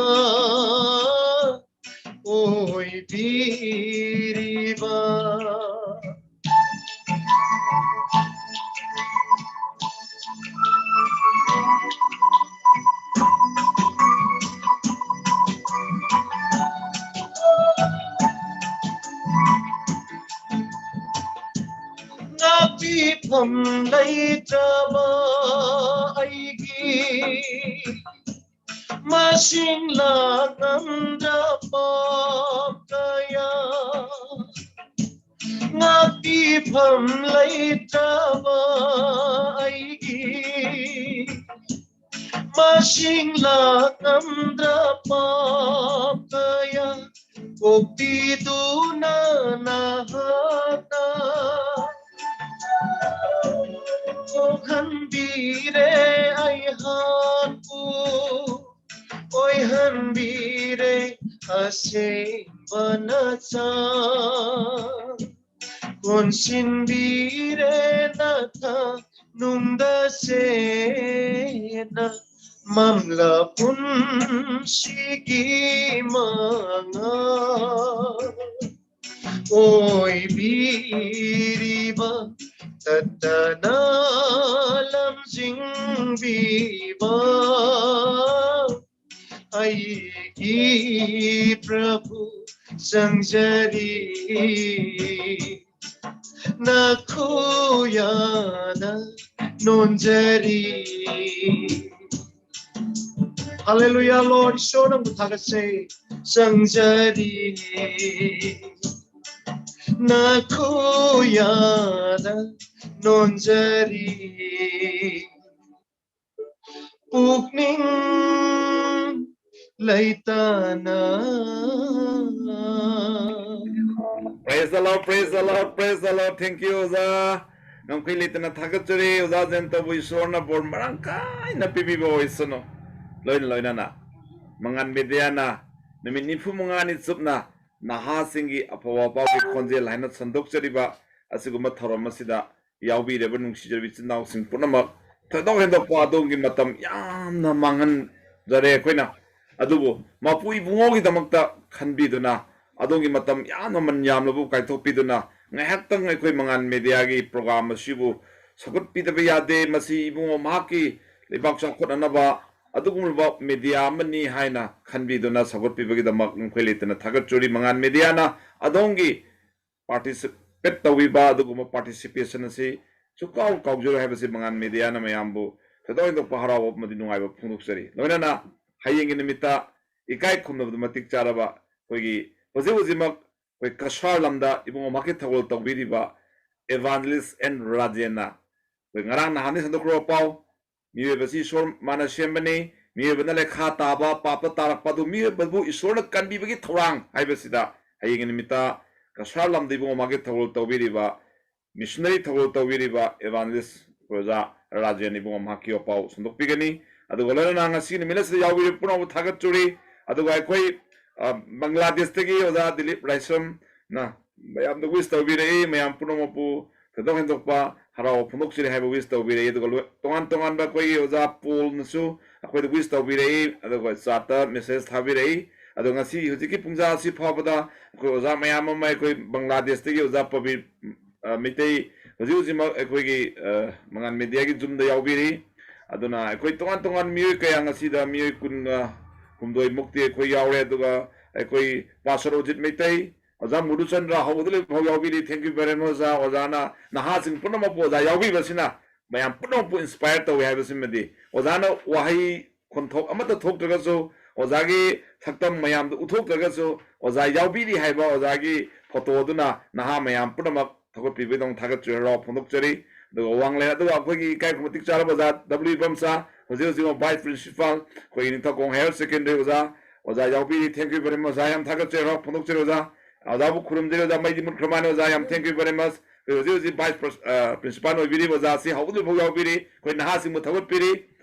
ꯑꯣꯏꯕꯤꯔꯤꯕ꯫ ꯉꯥꯛꯄꯤꯐꯝ ꯂꯩꯇ꯭ꯔꯕ ꯑꯩꯒꯤ ꯃꯁꯤꯡ ꯂꯥꯛꯉꯝꯗ꯭ꯔ ꯄꯥꯞ ꯀꯌꯥ, ꯉꯥꯛꯄꯤꯐꯝ ꯂꯩꯇ꯭ꯔꯕ ꯑꯩꯒꯤ ꯃꯁꯤꯡ ꯂꯥꯛꯉꯝꯗ꯭ꯔ ꯄꯥꯞ ꯀꯌꯥ, ꯀꯣꯛꯄꯤꯗꯨꯅ ꯅꯍꯥꯛꯅ ꯀꯣꯛꯍꯟꯕꯤꯔꯦ ꯑꯩꯍꯥꯛꯄꯨ, ꯑꯣꯏꯍꯟꯕꯤꯔꯦ ꯑꯁꯦꯡꯕ ꯅꯆꯥ꯫ ꯀꯣꯟꯁꯤꯟꯕꯤꯔꯦ ꯅꯊꯥ ꯅꯨꯡꯗ ꯆꯦꯟꯅ, ꯃꯝꯂ ꯄꯨꯟꯁꯤꯒꯤ ꯃꯉꯥ ꯑꯣꯏꯕꯤꯔꯤꯕ ꯇꯠꯇꯅ ꯂꯝꯖꯤꯡꯕꯤꯕ ꯑꯩꯒꯤ ꯄ꯭ꯔꯚꯨ ꯆꯪꯖꯔꯤ, ꯅꯈꯨꯌꯥꯗ ꯅꯣꯟꯖꯔꯤ꯫ Hallelujah, Lord, ꯏꯁꯣꯔ ꯅꯪꯕꯨ ꯊꯥꯒꯠꯆꯩ꯫ ꯆꯪꯖꯔꯤ, ꯅꯈꯨꯌꯥꯗ ꯅꯣꯟꯖꯔꯤ, ꯄꯨꯛꯅꯤꯡ ꯂꯩꯇꯅ꯫ Praise the Lord, praise the Lord, praise the Lord. Thank you, ꯑꯣꯖꯥ꯫ ꯉꯝꯈꯩ ꯂꯩꯇꯅ ꯊꯥꯒꯠꯆꯔꯤ꯫ ꯑꯣꯖꯥ ꯖꯌꯟꯇꯕꯨ ꯏꯁꯣꯔꯅ ꯕꯣꯔ ꯃꯔꯥꯡ ꯀꯥꯏꯅ ꯄꯤꯕꯤꯕ ꯑꯣꯏꯁꯅꯨ꯫ ꯂꯣꯏꯅ ꯂꯣꯏꯅꯅ ꯃꯉꯥꯟ ꯃꯦꯗꯤꯌꯥꯅ ꯅꯨꯃꯤꯠ ꯅꯤꯐꯨ ꯃꯉꯥꯅꯤ ꯆꯨꯞꯅ ꯅꯍꯥꯁꯤꯡꯒꯤ ꯑꯐꯕ ꯑꯄꯥꯎꯒꯤ ꯈꯣꯟꯖꯦꯜ ꯍꯥꯏꯅ ꯁꯟꯗꯣꯛꯆꯔꯤꯕ ꯑꯁꯤꯒꯨꯝꯕ ꯊꯧꯔꯝ ꯑꯁꯤꯗ ꯌꯥꯎꯕꯤꯔꯕ ꯅꯨꯡꯁꯤꯖꯔꯕ ꯏꯆꯤꯟ ꯏꯅꯥꯎꯁꯤꯡ ꯄꯨꯝꯅꯃꯛ, ꯊꯣꯏꯗꯣꯛ ꯍꯦꯟꯗꯣꯛꯄ ꯑꯗꯣꯝꯒꯤ ꯃꯇꯝ ꯌꯥꯝꯅ ꯃꯥꯡꯍꯟꯖꯔꯦ ꯑꯩꯈꯣꯏꯅ꯫ ꯑꯗꯨꯕꯨ ꯃꯄꯨ ꯏꯕꯨꯡꯉꯣꯒꯤꯗꯃꯛꯇ ꯈꯟꯕꯤꯗꯨꯅ, ꯑꯗꯣꯝꯒꯤ ꯃꯇꯝ ꯌꯥꯝꯅ ꯃꯃꯜ ꯌꯥꯝꯂꯕ ꯀꯥꯏꯊꯣꯛꯄꯤꯗꯨꯅ, ꯉꯥꯏꯍꯥꯛꯇꯪ ꯑꯩꯈꯣꯏ ꯃꯉꯥꯟ ꯃꯦꯗꯤꯌꯥꯒꯤ ꯄ꯭ꯔꯣꯒ꯭ꯔꯥꯝ ꯑꯁꯤꯕꯨ ꯁꯧꯒꯠꯄꯤꯗꯕ ꯌꯥꯗꯦ꯫ ꯃꯁꯤ ꯏꯕꯨꯡꯉꯣ ꯃꯍꯥꯛꯀꯤ ꯂꯩꯕꯥꯛ ꯆꯥꯎꯈꯠꯅꯅꯕ ꯑꯗꯨꯒꯨꯝꯂꯕ ꯃꯦꯗꯤꯌꯥ ꯑꯃꯅꯤ ꯍꯥꯏꯅ ꯈꯟꯕꯤꯗꯨꯅ ꯁꯧꯒꯠꯄꯤꯕꯒꯤꯗꯃꯛ ꯉꯝꯈꯩ ꯂꯩꯇꯅ ꯊꯥꯒꯠꯆꯔꯤ꯫ ꯃꯉꯥꯟ ꯃꯦꯗꯤꯌꯥꯅ ꯑꯗꯣꯝꯒꯤ ꯄꯥꯔꯇꯤꯁꯤꯄꯦꯠ ꯇꯧꯕꯤꯕ, ꯑꯗꯨꯒꯨꯝꯕ ꯄꯥꯔꯇꯤꯁꯤꯄꯦꯁꯟ ꯑꯁꯤ ꯁꯨꯛꯀꯥꯎ ꯀꯥꯎꯖꯔꯣꯏ ꯍꯥꯏꯕꯁꯤ ꯃꯉꯥꯟ ꯃꯦꯗꯤꯌꯥꯅ ꯃꯌꯥꯝꯕꯨ ꯊꯣꯏꯗꯣꯛ ꯍꯦꯟꯗꯣꯛꯄ ꯍꯔꯥꯎꯕ ꯑꯃꯗꯤ ꯅꯨꯡꯉꯥꯏꯕ ꯐꯣꯡꯗꯣꯛꯆꯔꯤ꯫ ꯂꯣꯏꯅꯅ ꯍꯌꯦꯡꯒꯤ ꯅꯨꯃꯤꯠꯇ ꯏꯀꯥꯏ ꯈꯨꯝꯅꯕꯗ ꯃꯇꯤꯛ ꯆꯥꯔꯕ ꯑꯩꯈꯣꯏꯒꯤ ꯍꯧꯖꯤꯛ ꯍꯧꯖꯤꯛꯃꯛ ꯑꯩꯈꯣꯏ ꯀꯁꯥꯔ ꯂꯝꯗ ꯏꯕꯨꯡꯉꯣ ꯃꯍꯥꯛꯀꯤ ꯊꯧꯒꯜ ꯇꯧꯕꯤꯔꯤꯕ Evangelist ꯑꯦꯟ ꯔꯥꯖꯦꯟꯅ, ꯑꯩꯈꯣꯏ ꯉꯔꯥꯡ ꯅꯍꯥꯟꯗꯒꯤ ꯁꯟꯗꯣꯛꯈ꯭ꯔꯕ ꯄꯥꯎ, ꯃꯤꯑꯣꯏꯕꯁꯤ ꯏꯁꯣꯔ ꯃꯥꯅ ꯁꯦꯝꯕꯅꯤ, ꯃꯤꯑꯣꯏꯕꯅ ꯂꯩꯈꯥ ꯇꯥꯕ, ꯄꯥꯞꯇ ꯇꯥꯔꯛꯄ ꯑꯗꯨ ꯃꯤꯑꯣꯏꯕꯕꯨ ꯏꯁꯣꯔꯅ ꯀꯟꯕꯤꯕꯒꯤ ꯊꯧꯔꯥꯡ ꯍꯥꯏꯕꯁꯤꯗ ꯍꯌꯦꯡꯒꯤ ꯅꯨꯃꯤꯠꯇ ꯀꯁꯥꯔ ꯂꯝꯗ ꯏꯕꯨꯡꯉꯣ ꯃꯍꯥꯛꯀꯤ ꯊꯧꯒꯜ ꯇꯧꯕꯤꯔꯤꯕ, ꯃꯤꯁꯅꯔꯤ ꯊꯧꯒꯜ ꯇꯧꯕꯤꯔꯤꯕ Evangelist ꯑꯣꯖꯥ ꯔꯥꯖꯦꯟ ꯏꯕꯨꯡꯉꯣ ꯃꯍꯥꯛꯀꯤ ꯄꯥꯎ ꯁꯟꯗꯣꯛꯄꯤꯒꯅꯤ꯫ ꯑꯗꯨꯒ ꯂꯣꯏꯅꯅ ꯉꯁꯤ ꯅꯨꯃꯤꯠ ꯑꯁꯤꯗ ꯌꯥꯎꯕꯤꯔꯤꯕ ꯄꯨꯝꯅꯃꯛꯄꯨ ꯊꯥꯒꯠꯆꯔꯤ꯫ ꯑꯗꯨꯒ ꯑꯩꯈꯣꯏ, ꯑ, ꯕꯪꯒ꯭ꯂꯥꯗꯦꯁꯇꯒꯤ ꯑꯣꯖꯥ ꯗꯤꯂꯤꯞ ꯔꯥꯏꯁꯝꯅ ꯃꯌꯥꯝꯗ wish ꯇꯧꯕꯤꯔꯛꯏ꯫ ꯃꯌꯥꯝ ꯄꯨꯝꯅꯃꯛꯄꯨ ꯊꯣꯏꯗꯣꯛ ꯍꯦꯟꯗꯣꯛꯄ ꯍꯔꯥꯎꯕ ꯐꯣꯡꯗꯣꯛꯆꯔꯤ ꯍꯥꯏꯕ wish ꯇꯧꯕꯤꯔꯛꯏ꯫ ꯑꯗꯨꯒ ꯂꯣꯏ-, ꯇꯣꯉꯥꯟ ꯇꯣꯉꯥꯟꯕ ꯑꯩꯈꯣꯏꯒꯤ ꯑꯣꯖꯥ ꯄꯣꯜꯅꯁꯨ ꯑꯩꯈꯣꯏꯗ wish ꯇꯧꯕꯤꯔꯛꯏ, ꯑꯗꯨꯒ chat ꯇ message ꯊꯥꯕꯤꯔꯛꯏ꯫ ꯑꯗꯣ ꯉꯁꯤ ꯍꯧꯖꯤꯛꯀꯤ ꯄꯨꯡꯖꯥ ꯑꯁꯤ ꯐꯥꯎꯕꯗ ꯑꯩꯈꯣꯏ ꯑꯣꯖꯥ ꯃꯌꯥꯝ ꯑꯃ, ꯑꯩꯈꯣꯏ ꯕꯪꯒ꯭ꯂꯥꯗꯦꯁꯇꯒꯤ ꯑꯣꯖꯥ ꯄꯕꯤꯔ, ꯑ, ꯃꯩꯇꯩ ꯍꯧꯖꯤꯛ ꯍꯧꯖꯤꯛꯃꯛ ꯑꯩꯈꯣꯏꯒꯤ, ꯑ, ꯃꯉꯥꯜ ꯃꯦꯗꯤꯌꯥꯒꯤ ꯖꯨꯝꯗ ꯌꯥꯎꯕꯤꯔꯤ꯫ ꯑꯗꯨꯅ ꯑꯩꯈꯣꯏ ꯇꯣꯉꯥꯟ ꯇꯣꯉꯥꯟ ꯃꯤꯑꯣꯏ ꯀꯌꯥ, ꯉꯁꯤꯗ ꯃꯤꯑꯣꯏ ꯀꯨꯟꯒ ꯍꯨꯝꯗꯣꯏ ꯃꯨꯛꯇꯤ ꯑꯩꯈꯣꯏ ꯌꯥꯎꯔꯦ꯫ ꯑꯗꯨꯒ ꯑꯩꯈꯣꯏ ꯄꯥꯁꯇꯔ ꯑꯣꯖꯤꯠ ꯃꯩꯇꯩ, ꯑꯣꯖꯥ ꯃꯨꯗꯨꯆꯟꯗ꯭ꯔ ꯍꯧꯕꯗꯒꯤ ꯂꯣꯏꯕ ꯐꯥꯎ ꯌꯥꯎꯕꯤꯔꯤ꯫ Thank you very much, ꯑꯣꯖꯥ꯫ ꯑꯣꯖꯥꯅ ꯅꯍꯥꯁꯤꯡ ꯄꯨꯝꯅꯃꯛꯄꯨ ꯑꯣꯖꯥ ꯌꯥꯎꯕꯤꯕꯁꯤꯅ ꯃꯌꯥꯝ ꯄꯨꯝꯅꯃꯛꯄꯨ inspire ꯇꯧꯏ ꯍꯥꯏꯕꯁꯤꯃꯗꯤ ꯑꯣꯖꯥꯅ ꯋꯥꯍꯩ ꯈꯣꯟꯊꯣꯛ ꯑꯃꯠꯇ ꯊꯣꯛꯇ꯭ꯔꯒꯁꯨ, ꯑꯣꯖꯥꯒꯤ ꯁꯛꯇꯝ ꯃꯌꯥꯝꯗꯨ ꯎꯠꯊꯣꯛꯇ꯭ꯔꯒꯁꯨ, ꯑꯣꯖꯥ ꯌꯥꯎꯕꯤꯔꯤ ꯍꯥꯏꯕ ꯑꯣꯖꯥꯒꯤ ꯐꯣꯇꯣ ꯑꯗꯨꯅ ꯅꯍꯥ ꯃꯌꯥꯝ ꯄꯨꯝꯅꯃꯛ ꯊꯧꯒꯠꯄꯤꯕꯒꯤꯗꯃꯛ ꯊꯥꯒꯠꯆꯔꯤ, ꯍꯔꯥꯎ ꯐꯣꯡꯗꯣꯛꯆꯔꯤ꯫ ꯑꯗꯨꯒ ꯋꯥꯡꯂꯦꯟ, ꯑꯗꯨꯒ ꯑꯩꯈꯣꯏꯒꯤ ꯏꯀꯥꯏ ꯈꯨꯝꯅꯕ ꯃꯇꯤꯛ ꯆꯥꯔꯕ ꯑꯣꯖꯥ W ꯏꯕꯝꯆꯥ, ꯍꯧꯖꯤꯛ ꯍꯧꯖꯤꯛ vice principal, ꯑꯩꯈꯣꯏꯒꯤ ꯅꯤꯡꯊꯧꯈꯣꯡ higher secondary ꯑꯣꯖꯥ, ꯑꯣꯖꯥ ꯌꯥꯎꯕꯤꯔꯤ꯫ Thank you very much, ꯑꯣꯖꯥ, ꯌꯥꯝ ꯊꯥꯒꯠꯆꯔꯤ, ꯍꯔꯥꯎ ꯐꯣꯡꯗꯣꯛꯆꯔꯤ ꯑꯣꯖꯥ꯫ ꯑꯣꯖꯥꯕꯨ ꯈꯨꯔꯨꯝꯖꯔꯤ ꯑꯣꯖꯥ, ꯃꯩꯗꯤ ꯃꯨꯠꯈ꯭ꯔ ꯃꯥꯜꯂꯦ ꯑꯣꯖꯥ, ꯌꯥꯝ thank you very much꯫ ꯑꯩꯈꯣꯏ ꯍꯧꯖꯤꯛ ꯍꯧꯖꯤꯛ vice pres-, ꯑ, principal ꯑꯣꯏꯕꯤꯔꯤꯕ ꯑꯣꯖꯥꯁꯤ ꯍꯧꯕꯗꯒꯤ ꯍꯧꯖꯤꯛ ꯐꯥꯎ ꯌꯥꯎꯕꯤꯔꯤ꯫ ꯑꯩꯈꯣꯏ ꯅꯍꯥꯁꯤꯡꯕꯨ ꯊꯧꯒꯠꯄꯤꯔꯤ꯫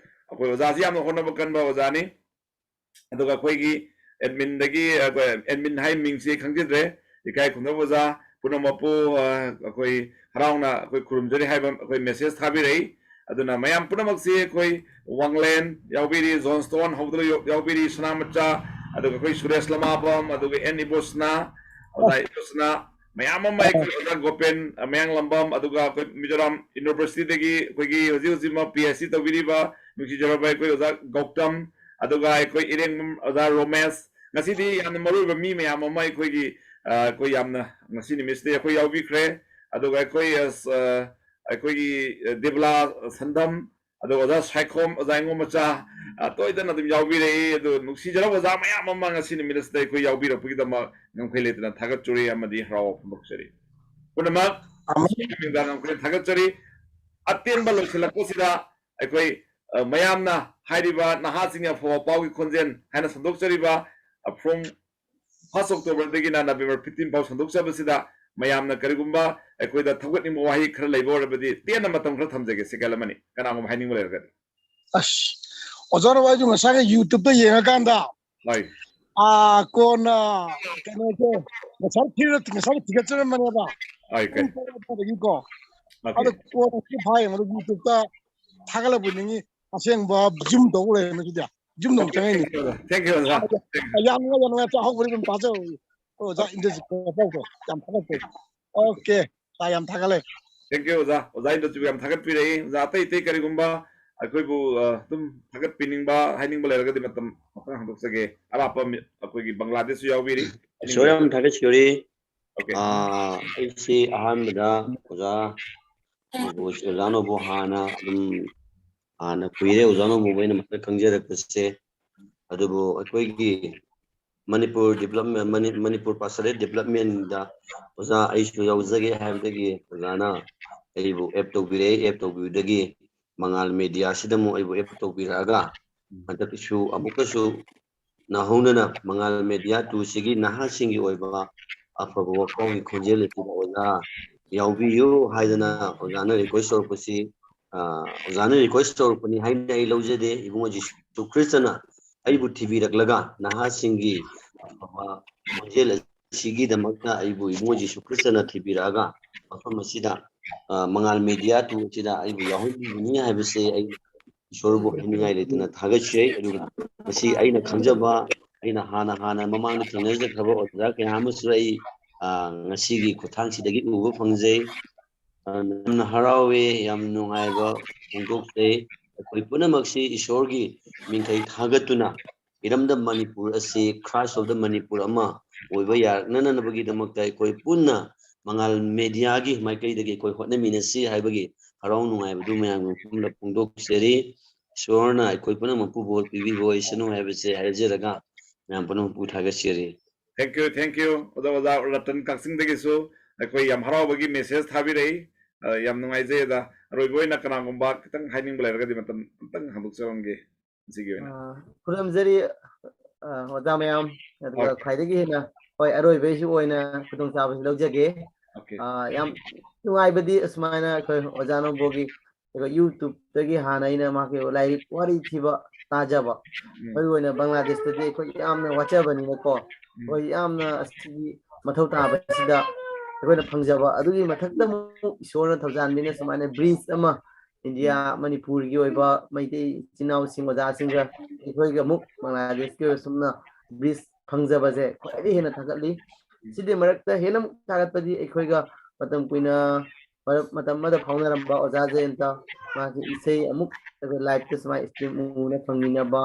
ꯑꯩꯈꯣꯏ ꯑꯣꯖꯥꯁꯤ ꯌꯥꯝꯅ ꯍꯣꯠꯅꯕ ꯀꯟꯕ ꯑꯣꯖꯥꯅꯤ꯫ ꯑꯗꯨꯒ ꯑꯩꯈꯣꯏꯒꯤ adminꯗꯒꯤ, ꯑꯩꯈꯣꯏ admin ꯍꯥꯏ ꯃꯤꯡꯁꯤ ꯈꯪꯖꯗ꯭ꯔꯦ, ꯏꯀꯥꯏ ꯈꯨꯝꯅꯕ ꯑꯣꯖꯥ ꯄꯨꯝꯅꯃꯛꯄꯨ, ꯑ, ꯑꯩꯈꯣꯏ ꯍꯔꯥꯎꯅ ꯑꯩꯈꯣꯏ ꯈꯨꯔꯨꯝꯖꯔꯤ ꯍꯥꯏꯕ ꯑꯩꯈꯣꯏ message ꯊꯥꯕꯤꯔꯛꯏ꯫ ꯑꯗꯨꯅ ꯃꯌꯥꯝ ꯄꯨꯝꯅꯃꯛꯁꯤ ꯑꯩꯈꯣꯏ ꯋꯥꯡꯂꯦꯟ ꯌꯥꯎꯕꯤꯔꯤ, ꯖꯣꯟ ꯁ꯭ꯇꯣꯟ ꯍꯧꯕꯗ ꯌꯥꯎ-, ꯌꯥꯎꯕꯤꯔꯤ, ꯁꯅꯥꯃꯆꯥ, ꯑꯗꯨꯒ ꯑꯩꯈꯣꯏ ꯁꯨꯔꯦꯁ ꯂꯃꯥꯕꯝ, ꯑꯗꯨꯒ N ꯏꯕꯣꯁꯅꯥ, ꯑꯣꯖꯥ ꯏꯕꯣꯁꯅꯥ, ꯃꯌꯥꯝ ꯑꯃ ꯑꯩꯈꯣꯏ ꯑꯣꯖꯥ ꯒꯣꯄꯦꯟ, ꯑ, ꯃꯌꯥꯡꯂꯝꯕꯝ, ꯑꯗꯨꯒ ꯑꯩꯈꯣꯏ ꯃꯤꯖꯣꯔꯥꯝ Universityꯗꯒꯤ ꯑꯩꯈꯣꯏꯒꯤ ꯍꯧꯖꯤꯛ ꯍꯧꯖꯤꯛꯃꯛ P H D ꯇꯧꯕꯤꯔꯤꯕ ꯅꯨꯡꯁꯤꯖꯔꯕ ꯑꯩꯈꯣꯏ ꯑꯣꯖꯥ ꯒꯧꯇꯝ, ꯑꯗꯨꯒ ꯑꯩꯈꯣꯏ ꯏꯔꯦꯡꯕꯝ ꯑꯣꯖꯥ ꯔꯣꯃꯦꯁ, ꯉꯁꯤꯗꯤ ꯌꯥꯝꯅ ꯃꯔꯨ ꯑꯣꯏꯕ ꯃꯤ ꯃꯌꯥꯝ ꯑꯃ ꯑꯩꯈꯣꯏꯒꯤ, ꯑ, ꯑꯩꯈꯣꯏ ꯌꯥꯝꯅ ꯉꯁꯤ ꯅꯨꯃꯤꯠꯁꯤꯗ ꯑꯩꯈꯣꯏ ꯌꯥꯎꯕꯤꯈ꯭ꯔꯦ꯫ ꯑꯗꯨꯒ ꯑꯩꯈꯣꯏ, ꯑꯁ, ꯑ, ꯑꯩꯈꯣꯏꯒꯤ, ꯑ, ꯗꯦꯕꯂꯥ ꯁꯟꯗꯝ, ꯑꯗꯨꯒ ꯑꯣꯖꯥ ꯁꯥꯏꯈꯣꯝ, ꯑꯣꯖꯥ ꯏꯉꯣ ꯃꯆꯥ, ꯑ, ꯇꯣꯏꯗꯅ ꯑꯗꯨꯝ ꯌꯥꯎꯕꯤꯔꯛꯏ꯫ ꯑꯗꯨ ꯅꯨꯡꯁꯤꯖꯔꯕ ꯑꯣꯖꯥ ꯃꯌꯥꯝ ꯑꯃ ꯉꯁꯤ ꯅꯨꯃꯤꯠ ꯑꯁꯤꯗ ꯑꯩꯈꯣꯏ ꯌꯥꯎꯕꯤꯔꯛꯄꯒꯤꯗꯃꯛ ꯉꯝꯈꯩ ꯂꯩꯇꯅ ꯊꯥꯒꯠꯆꯔꯤ ꯑꯃꯗꯤ ꯍꯔꯥꯎꯕ ꯐꯣꯡꯗꯣꯛꯆꯔꯤ꯫ ꯄꯨꯝꯅꯃꯛ ꯑꯃꯦꯟ꯫ ꯅꯨꯃꯤꯗꯥꯡ ꯉꯝꯈꯩ ꯊꯥꯒꯠꯆꯔꯤ꯫ ꯑꯇꯦꯟꯕ ꯂꯣꯏꯁꯤꯜꯂꯛꯄꯁꯤꯗ ꯑꯩꯈꯣꯏ, ꯑ, ꯃꯌꯥꯝꯅ ꯍꯥꯏꯔꯤꯕ ꯅꯍꯥꯁꯤꯡꯒꯤ ꯑꯐꯕ ꯄꯥꯎꯒꯤ ꯈꯣꯟꯖꯦꯜ ꯍꯥꯏꯅ ꯁꯟꯗꯣꯛꯆꯔꯤꯕ, ꯑ, from first Octoberꯗꯒꯤꯅ November fifteen ꯐꯥꯎ ꯁꯟꯗꯣꯛꯆꯕꯁꯤꯗ ꯃꯌꯥꯝꯅ ꯀꯔꯤꯒꯨꯝꯕ ꯑꯩꯈꯣꯏꯗ ꯊꯧꯒꯠꯅꯤꯡꯕ ꯋꯥꯍꯩ ꯈꯔ ꯂꯩꯕ ꯑꯣꯏꯔꯕꯗꯤ ꯇꯦꯟꯅ ꯃꯇꯝ ꯈꯔ ꯊꯝꯖꯒꯦ, second ꯑꯃꯅꯤ, ꯀꯅꯥꯒꯨꯝꯕ ꯍꯥꯏꯅꯤꯡꯕ ꯂꯩꯔꯒꯗꯤ꯫ ꯑꯁ, ꯑꯣꯖꯥꯅ ꯑꯩꯁꯨ ꯉꯁꯥꯏꯒꯤ YouTubeꯇ ꯌꯦꯡꯉꯀꯥꯟꯗ, ꯍꯣꯏ꯫ ꯑꯥ, ꯀꯣꯟꯅ ꯀꯩꯅꯣꯁꯦ ꯉꯁꯥꯏ ꯊꯤꯔ-, ꯉꯁꯥꯏ ꯊꯤꯒꯠꯆꯔꯝꯕꯅꯦꯕ꯫ ꯍꯣꯏ, ꯀꯩ? ꯄꯨꯡ ꯇꯔꯦꯠ ꯑꯗꯨꯋꯥꯏꯗꯒꯤꯀꯣ꯫ Okay꯫ ꯑꯗꯣ ꯀꯣꯟꯅ ꯁꯤ ꯐꯥꯏ ꯌꯦꯡꯕꯗ YouTubeꯇ ꯊꯥꯒꯠꯂꯛꯄ ꯅꯤꯡꯉꯤ꯫ ꯑꯁꯦꯡꯕ zoom ꯇꯧ ꯂꯩꯔꯝꯃꯦ ꯁꯤꯗꯤ꯫ Zoom ꯇꯧ ꯆꯪꯉꯛꯏꯅꯦ꯫ Thank you, ꯑꯣꯖꯥ꯫ Thank you꯫ ꯌꯥꯝ ꯅꯨꯡꯉꯥꯏ, ꯌꯥꯝ ꯅꯨꯡꯉꯥꯏ꯫ ꯆꯥꯍꯧꯕꯗꯤ ꯑꯗꯨꯝ ꯇꯥꯖꯧ꯫ ꯑꯣꯖꯥ ꯏꯟꯗ꯭ꯔꯖꯤꯠ ꯀꯧꯔꯛꯄ ꯌꯥꯝ ꯊꯥꯒꯠꯆꯩ꯫ Okay꯫ ꯁꯥꯔ, ꯌꯥꯝ ꯊꯥꯒꯠꯂꯦ꯫ Thank you, ꯑꯣꯖꯥ꯫ ꯑꯣꯖꯥ ꯏꯟꯗ꯭ꯔꯖꯤꯠꯄꯨ ꯌꯥꯝ ꯊꯥꯒꯠꯄꯤꯔꯛꯏ꯫ ꯑꯣꯖꯥ, ꯑꯇꯩ ꯑꯇꯩ ꯀꯔꯤꯒꯨꯝꯕ ꯑꯩꯈꯣꯏꯕꯨ, ꯑ, ꯑꯗꯨꯝ ꯊꯥꯒꯠꯄꯤꯅꯤꯡꯕ, ꯍꯥꯏꯅꯤꯡꯕ ꯂꯩꯔꯒꯗꯤ ꯃꯇꯝ ꯈꯤꯇꯪ ꯍꯥꯡꯗꯣꯛꯆꯒꯦ꯫ ꯑꯔꯥꯞꯄ ꯃꯤ-, ꯑꯩꯈꯣꯏꯒꯤ ꯕꯪꯒ꯭ꯂꯥꯗꯦꯁꯁꯨ ꯌꯥꯎꯕꯤꯔꯤ꯫ ꯏꯁꯣꯔ ꯌꯥꯝ ꯊꯥꯒꯠꯆꯔꯤ꯫ Okay. ꯑꯥ, ꯑꯩꯁꯤ ꯑꯍꯥꯟꯕꯗ ꯑꯣꯖꯥ ꯅꯧꯕꯨ, ꯑꯣꯖꯥ ꯅꯧꯕꯨ ꯍꯥꯟꯅ ꯑꯗꯨꯝ, ꯍꯥꯟꯅ ꯀꯨꯏꯔꯦ ꯑꯣꯖꯥ ꯅꯧꯕꯨꯕꯨ ꯑꯩꯅ ꯃꯁꯛ ꯈꯪꯖꯔꯛꯄꯁꯦ꯫ ꯑꯗꯨꯕꯨ ꯑꯩꯈꯣꯏꯒꯤ ꯃꯅꯤꯄꯨꯔ development, ꯃꯅꯤ-, ꯃꯅꯤꯄꯨꯔ Pastorate Developmentꯗ ꯑꯣꯖꯥ ꯑꯩꯁꯨ ꯌꯥꯎꯖꯒꯦ ꯍꯥꯏꯕꯗꯒꯤ ꯑꯣꯖꯥꯅ ꯑꯩꯕꯨ app ꯇꯧꯕꯤꯔꯛꯑꯦ꯫ App ꯇꯧꯕꯤꯕꯗꯒꯤ ꯃꯉꯥꯜ ꯃꯦꯗꯤꯌꯥꯁꯤꯗ ꯑꯃꯨꯛ ꯑꯩꯕꯨ app ꯇꯧꯕꯤꯔꯛꯑꯒ ꯍꯟꯗꯛꯀꯤꯁꯨ ꯑꯃꯨꯛꯀꯁꯨ ꯅꯧꯍꯧꯅꯅ ꯃꯉꯥꯜ ꯃꯦꯗꯤꯌꯥ ꯇꯨꯁꯤꯒꯤ ꯅꯍꯥꯁꯤꯡꯒꯤ ꯑꯣꯏꯕ ꯑꯐꯕ ꯋꯥꯈꯜꯒꯤ ꯈꯣꯟꯖꯦꯜ ꯑꯁꯤꯗ ꯑꯣꯖꯥ ꯌꯥꯎꯕꯤꯌꯨ ꯍꯥꯏꯗꯅ ꯑꯣꯖꯥꯅ request ꯇꯧꯔꯛꯄꯁꯤ, ꯑ, ꯑꯣꯖꯥꯅ request ꯇꯧꯔꯛꯄꯅꯤ ꯍꯥꯏꯅ ꯑꯩ ꯂꯧꯖꯗꯦ꯫ ꯏꯕꯨꯡꯉꯣ ꯖꯤꯁꯨ ꯈ꯭ꯔꯤꯁꯇꯅ ꯑꯩꯕꯨ ꯊꯤꯕꯤꯔꯛꯂꯒ ꯅꯍꯥꯁꯤꯡꯒꯤ ꯑꯐꯕ ꯈꯣꯟꯖꯦꯜ ꯑꯁꯤꯒꯤꯗꯃꯛꯇ ꯑꯩꯕꯨ ꯏꯕꯨꯡꯉꯣ ꯖꯤꯁꯨ ꯈ꯭ꯔꯤꯁꯇꯅ ꯊꯤꯕꯤꯔꯛꯑꯒ ꯃꯐꯝ ꯑꯁꯤꯗ, ꯑ, ꯃꯉꯥꯜ ꯃꯦꯗꯤꯌꯥ ꯇꯨ ꯑꯁꯤꯗ ꯑꯩꯕꯨ ꯌꯥꯎꯍꯟꯕꯤꯕꯅꯤ ꯍꯥꯏꯕꯁꯦ ꯑꯩ ꯏꯁꯣꯔꯕꯨ ꯍꯥꯏꯅꯤꯡꯉꯥꯏ ꯂꯩꯇꯅ ꯊꯥꯒꯠꯆꯔꯤ꯫ ꯑꯗꯨꯒ ꯃꯁꯤ ꯑꯩꯅ ꯈꯪꯖꯕ, ꯑꯩꯅ ꯍꯥꯟꯅ ꯍꯥꯟꯅ ꯃꯃꯥꯡꯗ ꯊꯦꯡꯅꯖꯈ꯭ꯔꯕ ꯑꯣꯖꯥ ꯀꯌꯥ ꯑꯃꯁꯨ ꯑꯩ, ꯑ, ꯉꯁꯤꯒꯤ ꯈꯨꯠꯊꯥꯡꯁꯤꯗꯒꯤ ꯎꯕ ꯐꯪꯖꯩ꯫ ꯑ, ꯌꯥꯝꯅ ꯍꯔꯥꯎꯋꯦ, ꯌꯥꯝ ꯅꯨꯡꯉꯥꯏꯕ ꯐꯣꯡꯗꯣꯛꯆꯩ꯫ ꯑꯩꯈꯣꯏ ꯄꯨꯝꯅꯃꯛꯁꯤ ꯏꯁꯣꯔꯒꯤ ꯃꯤꯡꯊꯩ ꯊꯥꯒꯠꯇꯨꯅ ꯏꯔꯝꯗꯝ ꯃꯅꯤꯄꯨꯔ ꯑꯁꯤ Christ of the Manipur ꯑꯃ ꯑꯣꯏꯕ ꯌꯥꯔꯛꯅꯅꯕꯒꯤꯗꯃꯛꯇ ꯑꯩꯈꯣꯏ ꯄꯨꯟꯅ ꯃꯉꯥꯜ ꯃꯦꯗꯤꯌꯥꯒꯤ ꯃꯥꯏꯀꯩꯗꯒꯤ ꯑꯩꯈꯣꯏ ꯍꯣꯠꯅꯃꯤꯟꯅꯁꯤ ꯍꯥꯏꯕꯒꯤ ꯍꯔꯥꯎ ꯅꯨꯡꯉꯥꯏꯕꯗꯨ ꯃꯌꯥꯝꯒꯤ ꯃꯐꯝꯗ ꯐꯣꯡꯗꯣꯛꯆꯔꯤ꯫ ꯏꯁꯣꯔꯅ ꯑꯩꯈꯣꯏ ꯄꯨꯝꯅꯃꯛꯄꯨ ꯕꯣꯔ ꯄꯤꯕꯤꯕ ꯑꯣꯏꯁꯅꯨ ꯍꯥꯏꯕꯁꯦ ꯍꯥꯏꯖꯔꯒ ꯃꯌꯥꯝ ꯄꯨꯝꯅꯃꯛꯄꯨ ꯊꯥꯒꯠꯆꯔꯤ꯫ Thank you, thank you. ꯑꯗꯣ ꯑꯣꯖꯥ ꯔꯇꯟ ꯀꯛꯆꯤꯡꯗꯒꯤꯁꯨ ꯑꯩꯈꯣꯏ ꯌꯥꯝ ꯍꯔꯥꯎꯕꯒꯤ message ꯊꯥꯕꯤꯔꯛꯏ꯫ ꯑ, ꯌꯥꯝ ꯅꯨꯡꯉꯥꯏꯖꯩ ꯑꯣꯖꯥ꯫ ꯑꯔꯣꯏꯕ ꯑꯣꯏꯅ ꯀꯅꯥꯒꯨꯝꯕ ꯈꯤꯇꯪ ꯍꯥꯏꯅꯤꯡꯕ ꯂꯩꯔꯒꯗꯤ ꯃꯇꯝ ꯑꯝꯇꯪ ꯍꯥꯡꯗꯣꯛꯆꯔꯝꯒꯦ꯫ ꯁꯤꯒꯤ ꯑꯣꯏꯅ꯫ ꯑ, ꯈꯨꯔꯨꯝꯖꯔꯤ, ꯑ, ꯑꯣꯖꯥ ꯃꯌꯥꯝ, ꯑꯗꯨꯒ Okay. ꯈ꯭ꯋꯥꯏꯗꯒꯤ ꯍꯦꯟꯅ, ꯍꯣꯏ, ꯑꯔꯣꯏꯕꯩꯁꯨ ꯑꯣꯏꯅ ꯈꯨꯗꯣꯡꯆꯥꯕꯁꯤ ꯂꯧꯖꯒꯦ꯫ Okay. ꯑ, ꯌꯥꯝ ꯅꯨꯡꯉꯥꯏꯕꯗꯤ ꯑꯁꯨꯃꯥꯏꯅ ꯑꯩꯈꯣꯏ ꯑꯣꯖꯥ ꯅꯧꯕꯒꯤ ꯑꯩꯈꯣꯏ YouTubeꯇꯒꯤ ꯍꯥꯟꯅ ꯑꯩꯅ ꯃꯍꯥꯛꯀꯤ ꯂꯥꯏꯔꯤꯛ ꯋꯥꯔꯤ ꯊꯤꯕ ꯇꯥꯖꯕ, ꯎꯝ. ꯃꯔꯨ ꯑꯣꯏꯅ ꯕꯪꯒ꯭ꯂꯥꯗꯦꯁꯇꯗꯤ ꯑꯩꯈꯣꯏ ꯌꯥꯝꯅ ꯋꯥꯖꯕꯅꯤꯅꯀꯣ, ꯎꯝ. ꯑꯩꯈꯣꯏ ꯌꯥꯝꯅ ꯑꯁꯤꯒꯤ ꯃꯊꯧ ꯇꯥꯕꯁꯤꯗ ꯑꯩꯈꯣꯏꯅ ꯐꯪꯖꯕ, ꯑꯗꯨꯒꯤ ꯃꯊꯛꯇ ꯑꯃꯨꯛ ꯏꯁꯣꯔꯅ ꯊꯧꯖꯥꯟꯕꯤꯅ ꯁꯨꯃꯥꯏꯅ bridge ꯑꯃ ꯏꯟꯗꯤꯌꯥ, ꯃꯅꯤꯄꯨꯔꯒꯤ ꯑꯣꯏꯕ ꯃꯩꯇꯩ ꯏꯆꯤꯟ ꯏꯅꯥꯎꯁꯤꯡ, ꯑꯣꯖꯥꯁꯤꯡꯒ ꯑꯩꯈꯣꯏꯒ ꯑꯃꯨꯛ ꯕꯪꯒ꯭ꯂꯥꯗꯦꯁꯀꯤ ꯑꯣꯏꯕ ꯁꯨꯝꯅ bridge ꯐꯪꯖꯕꯁꯦ ꯈ꯭ꯋꯥꯏꯗꯒꯤ ꯍꯦꯟꯅ ꯊꯥꯒꯠꯂꯤ꯫ ꯁꯤꯗꯤ ꯃꯔꯛꯇ ꯍꯦꯟꯅ ꯑꯃꯨꯛ ꯊꯥꯒꯠꯄꯗꯤ ꯑꯩꯈꯣꯏꯒ ꯃꯇꯝ ꯀꯨꯏꯅ ꯃꯔꯛ ꯃꯇꯝ ꯑꯃꯗ ꯐꯥꯎꯅꯔꯝꯕ ꯑꯣꯖꯥ ꯖꯌꯟꯇ, ꯃꯥꯁꯦ ꯏꯁꯩ ꯑꯃꯨꯛ ꯑꯩꯈꯣꯏ ꯂꯥꯏꯞꯇ ꯁꯨꯃꯥꯏꯅ ꯏꯁꯇ꯭ꯔꯤꯝ ꯎꯅ ꯐꯪꯃꯤꯟꯅꯕ,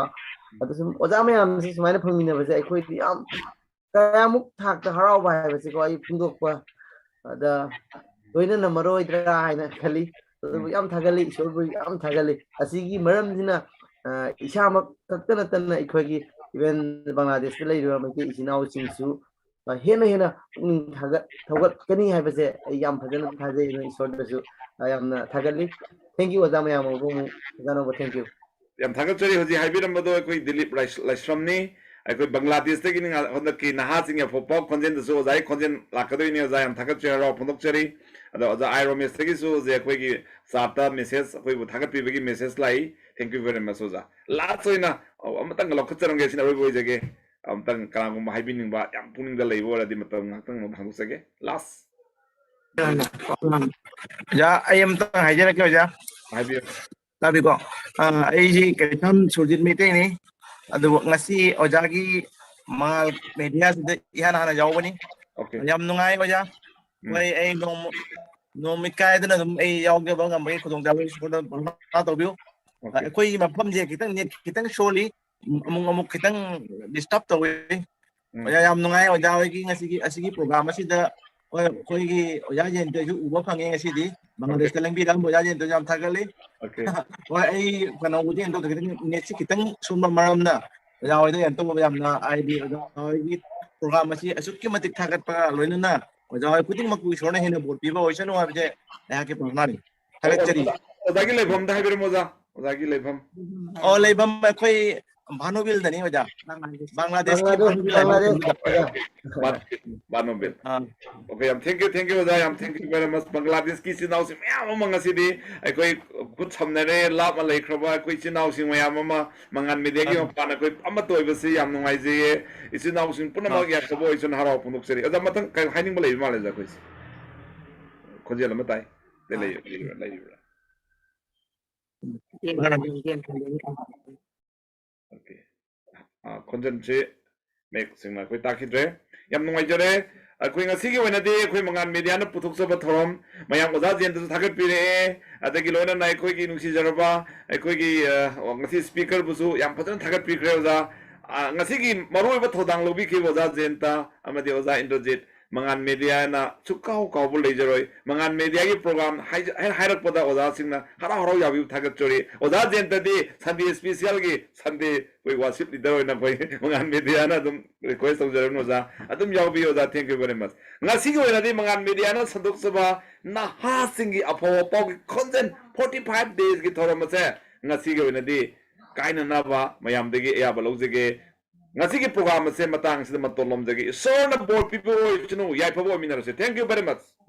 ꯑꯗ ꯁꯨꯝ ꯑꯣꯖꯥ ꯃꯌꯥꯝꯁꯦ ꯁꯨꯃꯥꯏꯅ ꯐꯪꯃꯤꯟꯅꯕꯁꯦ ꯑꯩꯈꯣꯏꯗꯤ ꯌꯥꯝ ꯀꯌꯥꯃꯨꯛ ꯊꯥꯛꯇ ꯍꯔꯥꯎꯕ ꯍꯥꯏꯕꯁꯤꯀꯣ ꯑꯩ ꯐꯣꯡꯗꯣꯛꯄ ꯑꯗ ꯂꯣꯏꯅꯅ ꯃꯔꯣꯏꯗ꯭ꯔꯥ ꯍꯥꯏꯅ ꯈꯜꯂꯤ꯫ ꯑꯗꯨꯕꯨ ꯌꯥꯝ ꯊꯥꯒꯠꯂꯤ, ꯏꯁꯣꯔꯕꯨ ꯌꯥꯝ ꯊꯥꯒꯠꯂꯤ꯫ ꯑꯁꯤꯒꯤ ꯃꯔꯝꯁꯤꯅ, ꯑ, ꯏꯁꯥꯃꯛ ꯈꯛꯇ ꯅꯠꯇꯅ ꯑꯩꯈꯣꯏꯒꯤ even ꯕꯪꯒ꯭ꯂꯥꯗꯦꯁꯇ ꯂꯩꯔꯤꯕ ꯃꯩꯇꯩ ꯏꯆꯤꯟ ꯏꯅꯥꯎꯁꯤꯡꯁꯨ, ꯑ, ꯍꯦꯟꯅ ꯍꯦꯟꯅ ꯄꯨꯛꯅꯤꯡ ꯊꯥꯒꯠ-, ꯊꯧꯒꯠꯀꯅꯤ ꯍꯥꯏꯕꯁꯦ ꯑꯩ ꯌꯥꯝ ꯐꯖꯅ ꯊꯥꯖꯩ꯫ ꯑꯗꯨꯅ ꯏꯁꯣꯔꯗꯁꯨ, ꯑ, ꯌꯥꯝꯅ ꯊꯥꯒꯠꯂꯤ꯫ Thank you, ꯑꯣꯖꯥ ꯃꯌꯥꯝ ꯑꯃꯕꯨ ꯑꯃꯨꯛ ꯑꯣꯖꯥ ꯅꯧꯕ, thank you꯫ ꯌꯥꯝ ꯊꯥꯒꯠꯆꯔꯤ꯫ ꯍꯧꯖꯤꯛ ꯍꯥꯏꯕꯤꯔꯝꯕꯗꯣ ꯑꯩꯈꯣꯏ ꯗꯤꯂꯤꯞ ꯂꯥꯏꯁ-, ꯂꯥꯏꯁ꯭ꯔꯝꯅꯤ꯫ ꯑꯩꯈꯣꯏ ꯕꯪꯒ꯭ꯂꯥꯗꯦꯁꯇꯒꯤꯅꯤ꯫ ꯉꯥ-, ꯍꯟꯗꯛꯀꯤ ꯅꯍꯥꯁꯤꯡꯒꯤ ꯑꯐꯕ ꯈꯣꯟꯖꯦꯜꯗꯁꯨ ꯑꯣꯖꯥꯒꯤ ꯈꯣꯟꯖꯦꯜ ꯂꯥꯛꯀꯗꯣꯏꯅꯤ꯫ ꯑꯣꯖꯥ, ꯌꯥꯝ ꯊꯥꯒꯠꯆꯔꯤ, ꯍꯔꯥꯎ ꯐꯣꯡꯗꯣꯛꯆꯔꯤ꯫ ꯑꯗꯣ ꯑꯣꯖꯥ ꯑꯥꯏ ꯔꯣꯃꯦꯁꯇꯒꯤꯁꯨ ꯍꯧꯖꯤꯛ ꯑꯩꯈꯣꯏꯒꯤ ꯆꯥꯠꯇ ꯃꯦꯁꯦꯖ, ꯑꯩꯈꯣꯏꯕꯨ ꯊꯥꯒꯠꯄꯤꯕꯒꯤ ꯃꯦꯁꯦꯖ ꯂꯥꯛꯏ꯫ Thank you very much, ꯑꯣꯖꯥ꯫ ꯂꯥꯁ ꯑꯣꯏꯅ, ꯑ, ꯑꯃꯇꯪꯒ ꯂꯧꯈꯠꯆꯔꯝꯒꯦ, ꯁꯤꯅ ꯑꯔꯣꯏꯕ ꯑꯣꯏꯖꯒꯦ꯫ ꯑꯃꯇꯪ ꯀꯅꯥꯒꯨꯝꯕ ꯍꯥꯏꯕꯤꯅꯤꯡꯕ, ꯌꯥꯝ ꯄꯨꯛꯅꯤꯡꯗ ꯂꯩꯕ ꯑꯣꯏꯔꯗꯤ ꯃꯇꯝ ꯉꯥꯏꯍꯥꯛꯇꯪ ꯑꯃꯨꯛ ꯍꯥꯡꯗꯣꯛꯆꯒꯦ꯫ ꯂꯥꯁ꯫ ꯑꯣꯖꯥ, ꯑꯩ ꯑꯃꯇꯪ ꯍꯥꯏꯖꯔꯛꯀꯦ, ꯑꯣꯖꯥ꯫ ꯍꯥꯏꯕꯤꯌꯨ꯫ ꯇꯥꯕꯤꯀꯣ? ꯑ, ꯑꯩꯁꯤ ꯀꯩꯊꯦꯜ ꯁꯨꯔꯖꯤꯠ ꯃꯩꯇꯩꯅꯤ꯫ ꯑꯗꯨꯕꯨ ꯉꯁꯤ ꯑꯣꯖꯥꯒꯤ ꯃꯉꯥꯜ ꯃꯦꯗꯤꯌꯥꯁꯤꯗ ꯏꯍꯥꯟ ꯍꯥꯟꯅ ꯌꯥꯎꯕꯅꯤ꯫ Okay꯫ ꯌꯥꯝ ꯅꯨꯡꯉꯥꯏ, ꯑꯣꯖꯥ꯫ ꯎꯝ꯫ ꯍꯣꯏ, ꯑꯩ ꯅꯣꯡꯃ, ꯅꯣꯡꯃ ꯀꯥꯏꯗꯅ ꯑꯗꯨꯝ ꯑꯩ ꯌꯥꯎꯖꯕ ꯉꯝꯕꯒꯤ ꯈꯨꯗꯣꯡꯆꯥꯕ ꯏꯁꯣꯔꯗ ꯄ꯭ꯔꯊꯅꯥ ꯇꯧꯕꯤꯌꯨ꯫ Okay꯫ ꯑꯩꯈꯣꯏꯒꯤ ꯃꯐꯝꯁꯦ ꯈꯤꯇꯪ ꯅꯦꯠ ꯈꯤꯇꯪ ꯁꯣꯜꯂꯤ, ꯑꯃꯨꯛ ꯑꯃꯨꯛ ꯈꯤꯇꯪ ꯗꯤꯁꯇꯔꯕ ꯇꯧꯋꯤ꯫ ꯎꯝ꯫ ꯑꯣꯖꯥ, ꯌꯥꯝ ꯅꯨꯡꯉꯥꯏ ꯑꯣꯖꯥ ꯍꯣꯏꯒꯤ ꯉꯁꯤꯒꯤ, ꯑꯁꯤꯒꯤ ꯄ꯭ꯔꯣꯒ꯭ꯔꯥꯝ ꯑꯁꯤꯗ꯫ ꯍꯣꯏ, ꯑꯩꯈꯣꯏꯒꯤ ꯑꯣꯖꯥ ꯖꯌꯟꯇꯁꯨ ꯎꯕ ꯐꯪꯉꯦ ꯉꯁꯤꯗꯤ꯫ ꯕꯪꯒ꯭ꯂꯥꯗꯦꯁꯇ ꯂꯦꯡꯕꯤꯔꯛꯑꯝꯕ ꯑꯣꯖꯥ ꯖꯌꯟꯇꯁꯨ ꯌꯥꯝ ꯊꯥꯒꯠꯂꯤ꯫ Okay꯫ ꯍꯣꯏ, ꯑꯩ ꯀꯩꯅꯣꯕꯨꯗꯤ ꯖꯌꯟꯇꯗ ꯈꯤꯇꯪ ꯅꯦꯠꯁꯤ ꯈꯤꯇꯪ ꯁꯣꯟꯕ ꯃꯔꯝꯅ ꯑꯣꯖꯥ ꯍꯣꯏꯗ ꯀꯩꯅꯣ ꯇꯧꯕ ꯌꯥꯝꯅ, ꯍꯥꯏꯗꯤ ꯑꯣꯖꯥ ꯍꯣꯏꯒꯤ ꯄ꯭ꯔꯣꯒ꯭ꯔꯥꯝ ꯑꯁꯤ ꯑꯁꯨꯛꯀꯤ ꯃꯇꯤꯛ ꯊꯥꯒꯠꯄ ꯂꯣꯏꯅꯅ ꯑꯣꯖꯥ ꯍꯣꯏ ꯈꯨꯗꯤꯡꯃꯛꯄꯨ ꯏꯁꯣꯔꯅ ꯍꯦꯟꯅ ꯕꯣꯔ ꯄꯤꯕ ꯑꯣꯏꯁꯅꯨ ꯍꯥꯏꯕꯁꯦ ꯑꯩꯍꯥꯛꯀꯤ ꯄ꯭ꯔꯥꯊꯅꯥꯅꯤ꯫ ꯊꯥꯒꯠꯆꯔꯤ꯫ ꯑꯣꯖꯥ, ꯑꯣꯖꯥꯒꯤ ꯂꯩꯐꯝꯗ ꯍꯥꯏꯕꯤꯔꯝꯃꯣ, ꯑꯣꯖꯥ꯫ ꯑꯣꯖꯥꯒꯤ ꯂꯩꯐꯝ꯫ ꯑꯣ, ꯂꯩꯐꯝ ꯑꯩꯈꯣꯏ ꯚꯥꯅꯨꯕꯤꯜꯗꯅꯤ, ꯑꯣꯖꯥ꯫ ꯕꯪꯒ꯭ꯂꯥꯗꯦꯁꯀꯤ ꯕꯪꯒ꯭ꯂꯥꯗꯦꯁ, ꯚꯥꯅꯨꯕꯤꯜ ꯍꯥꯏꯕ ꯕꯪꯒ꯭ꯂꯥꯗꯦꯁ, ꯃꯐꯝꯗ꯫ ꯑꯣꯖꯥ꯫ ꯚꯥꯅꯨꯕꯤꯜ꯫ ꯑꯥ꯫ Okay, ꯌꯥꯝ thank you, thank you, ꯑꯣꯖꯥ, ꯌꯥꯝ thank you very much꯫ ꯕꯪꯒ꯭ꯂꯥꯗꯦꯁꯀꯤ ꯏꯆꯤꯟ ꯏꯅꯥꯎꯁꯤꯡ ꯃꯌꯥꯝ ꯑꯃ ꯉꯁꯤꯗꯤ ꯑꯩꯈꯣꯏ ꯈꯨꯠ ꯁꯝꯅꯔꯦ, ꯂꯥꯞꯅ ꯂꯩꯈ꯭ꯔꯕ ꯑꯩꯈꯣꯏ ꯏꯆꯤꯟ ꯏꯅꯥꯎꯁꯤꯡ ꯃꯌꯥꯝ ꯑꯃ ꯃꯉꯥꯟ ꯃꯦꯗꯤꯌꯥꯒꯤ ꯑꯥ꯫ ꯃꯄꯥꯟ ꯑꯩꯈꯣꯏ ꯑꯃꯠꯇ ꯑꯣꯏꯕꯁꯤ ꯌꯥꯝ ꯅꯨꯡꯉꯥꯏꯖꯩꯌꯦ꯫ ꯏꯆꯤꯟ ꯏꯅꯥꯎꯁꯤꯡ ꯄꯨꯝꯅꯃꯛ ꯑꯥ꯫ ꯌꯥꯏꯐꯕ ꯑꯣꯏꯁꯅꯨ, ꯍꯔꯥꯎ ꯐꯣꯡꯗꯣꯛꯆꯔꯤ꯫ ꯑꯣꯖꯥ, ꯃꯊꯪ ꯀꯩ ꯍꯥꯏꯅꯤꯡꯕ ꯂꯩꯕ ꯃꯥꯜꯂꯦ, ꯑꯣꯖꯥ, ꯑꯩꯈꯣꯏꯁꯦ? ꯈꯣꯟꯖꯦꯜ ꯑꯃ ꯇꯥꯏ꯫ ꯑꯥ꯫ ꯂꯩ-, ꯂꯩꯕ꯭ꯔꯥ, ꯂꯩꯕ꯭ꯔꯥ? Okay꯫ ꯑꯥ, ꯈꯣꯟꯖꯦꯜꯁꯤ ꯃꯌꯦꯛ ꯁꯦꯡꯅ ꯑꯩꯈꯣꯏ ꯇꯥꯈꯤꯗ꯭ꯔꯦ꯫ ꯌꯥꯝ ꯅꯨꯡꯉꯥꯏꯖꯔꯦ꯫ ꯑꯩꯈꯣꯏ ꯉꯁꯤꯒꯤ ꯑꯣꯏꯅꯗꯤ ꯑꯩꯈꯣꯏ ꯃꯉꯥꯜ ꯃꯦꯗꯤꯌꯥꯅ ꯄꯨꯊꯣꯛꯆꯕ ꯊꯧꯔꯝ, ꯃꯌꯥꯝ ꯑꯣꯖꯥ ꯖꯌꯟꯇꯁꯨ ꯊꯥꯒꯠꯄꯤꯔꯛꯑꯦ, ꯑꯗꯒꯤ ꯂꯣꯏꯅꯅ ꯑꯩꯈꯣꯏꯒꯤ ꯅꯨꯡꯁꯤꯖꯔꯕ ꯑꯩꯈꯣꯏꯒꯤ, ꯑ, ꯉꯁꯤ ꯁ꯭ꯄꯤꯀꯔꯕꯨꯁꯨ ꯌꯥꯝ ꯐꯖꯅ ꯊꯥꯒꯠꯄꯤꯈ꯭ꯔꯦ ꯑꯣꯖꯥ꯫ ꯑ, ꯉꯁꯤꯒꯤ ꯃꯔꯨꯑꯣꯏꯕ ꯊꯧꯗꯥꯡ ꯂꯧꯕꯤꯈꯤꯕ ꯑꯣꯖꯥ ꯖꯌꯟꯇ ꯑꯃꯗꯤ ꯑꯣꯖꯥ ꯏꯟꯗ꯭ꯔꯖꯤꯠ, ꯃꯉꯥꯜ ꯃꯦꯗꯤꯌꯥꯅ ꯁꯨꯛꯀꯥꯎ ꯀꯥꯎꯕ ꯂꯩꯖꯔꯣꯏ꯫ ꯃꯉꯥꯜ ꯃꯦꯗꯤꯌꯥꯒꯤ ꯄ꯭ꯔꯣꯒ꯭ꯔꯥꯝ ꯍꯥꯏꯖ-, ꯍꯦꯛ ꯍꯥꯏꯔꯛꯄꯗ ꯑꯣꯖꯥꯁꯤꯡꯅ ꯍꯔꯥꯎ ꯍꯔꯥꯎ ꯌꯥꯕꯤꯕ ꯊꯥꯒꯠꯆꯔꯤ꯫ ꯑꯣꯖꯥ ꯖꯌꯟꯇꯗꯤ ꯁꯟꯗꯦ ꯁ꯭ꯄꯤꯁꯤꯌꯦꯜꯒꯤ ꯁꯟꯗꯦ ꯑꯩꯈꯣꯏ ꯋꯥꯔꯁꯤꯞ ꯂꯤꯗꯔ ꯑꯣꯏꯅ ꯑꯩꯈꯣꯏ ꯃꯉꯥꯜ ꯃꯦꯗꯤꯌꯥꯅ ꯑꯗꯨꯝ ꯔꯤꯀ꯭ꯋꯦꯁ ꯇꯧꯖꯔꯕꯅꯤ ꯑꯣꯖꯥ꯫ ꯑꯗꯨꯝ ꯌꯥꯎꯕꯤꯌꯨ ꯑꯣꯖꯥ꯫ Thank you very much꯫ ꯉꯁꯤꯒꯤ ꯑꯣꯏꯅꯗꯤ ꯃꯉꯥꯜ ꯃꯦꯗꯤꯌꯥꯅ ꯁꯟꯗꯣꯛꯆꯕ ꯅꯍꯥꯁꯤꯡꯒꯤ ꯑꯐꯥꯎ ꯑꯐꯥꯎꯒꯤ ꯈꯣꯟꯖꯦꯜ forty five days ꯀꯤ ꯊꯧꯔꯝ ꯑꯁꯦ ꯉꯁꯤꯒꯤ ꯑꯣꯏꯅꯗꯤ ꯀꯥꯏꯅꯅꯕ ꯃꯌꯥꯝꯗꯒꯤ ꯑꯌꯥꯕ ꯂꯧꯖꯒꯦ꯫ ꯉꯁꯤꯒꯤ ꯄ꯭ꯔꯣꯒ꯭ꯔꯥꯝ ꯑꯁꯦ ꯃꯇꯥꯡ ꯑꯁꯤꯗ ꯃꯇꯣꯟ ꯂꯣꯝꯖꯒꯦ꯫ ꯏꯁꯣꯔꯅ ꯕꯣꯔ ꯄꯤꯕ ꯑꯣꯏꯁꯅꯨ꯫ ꯌꯥꯏꯐꯕ ꯑꯣꯏꯃꯤꯟꯅꯔꯁꯦ꯫ Thank you very much꯫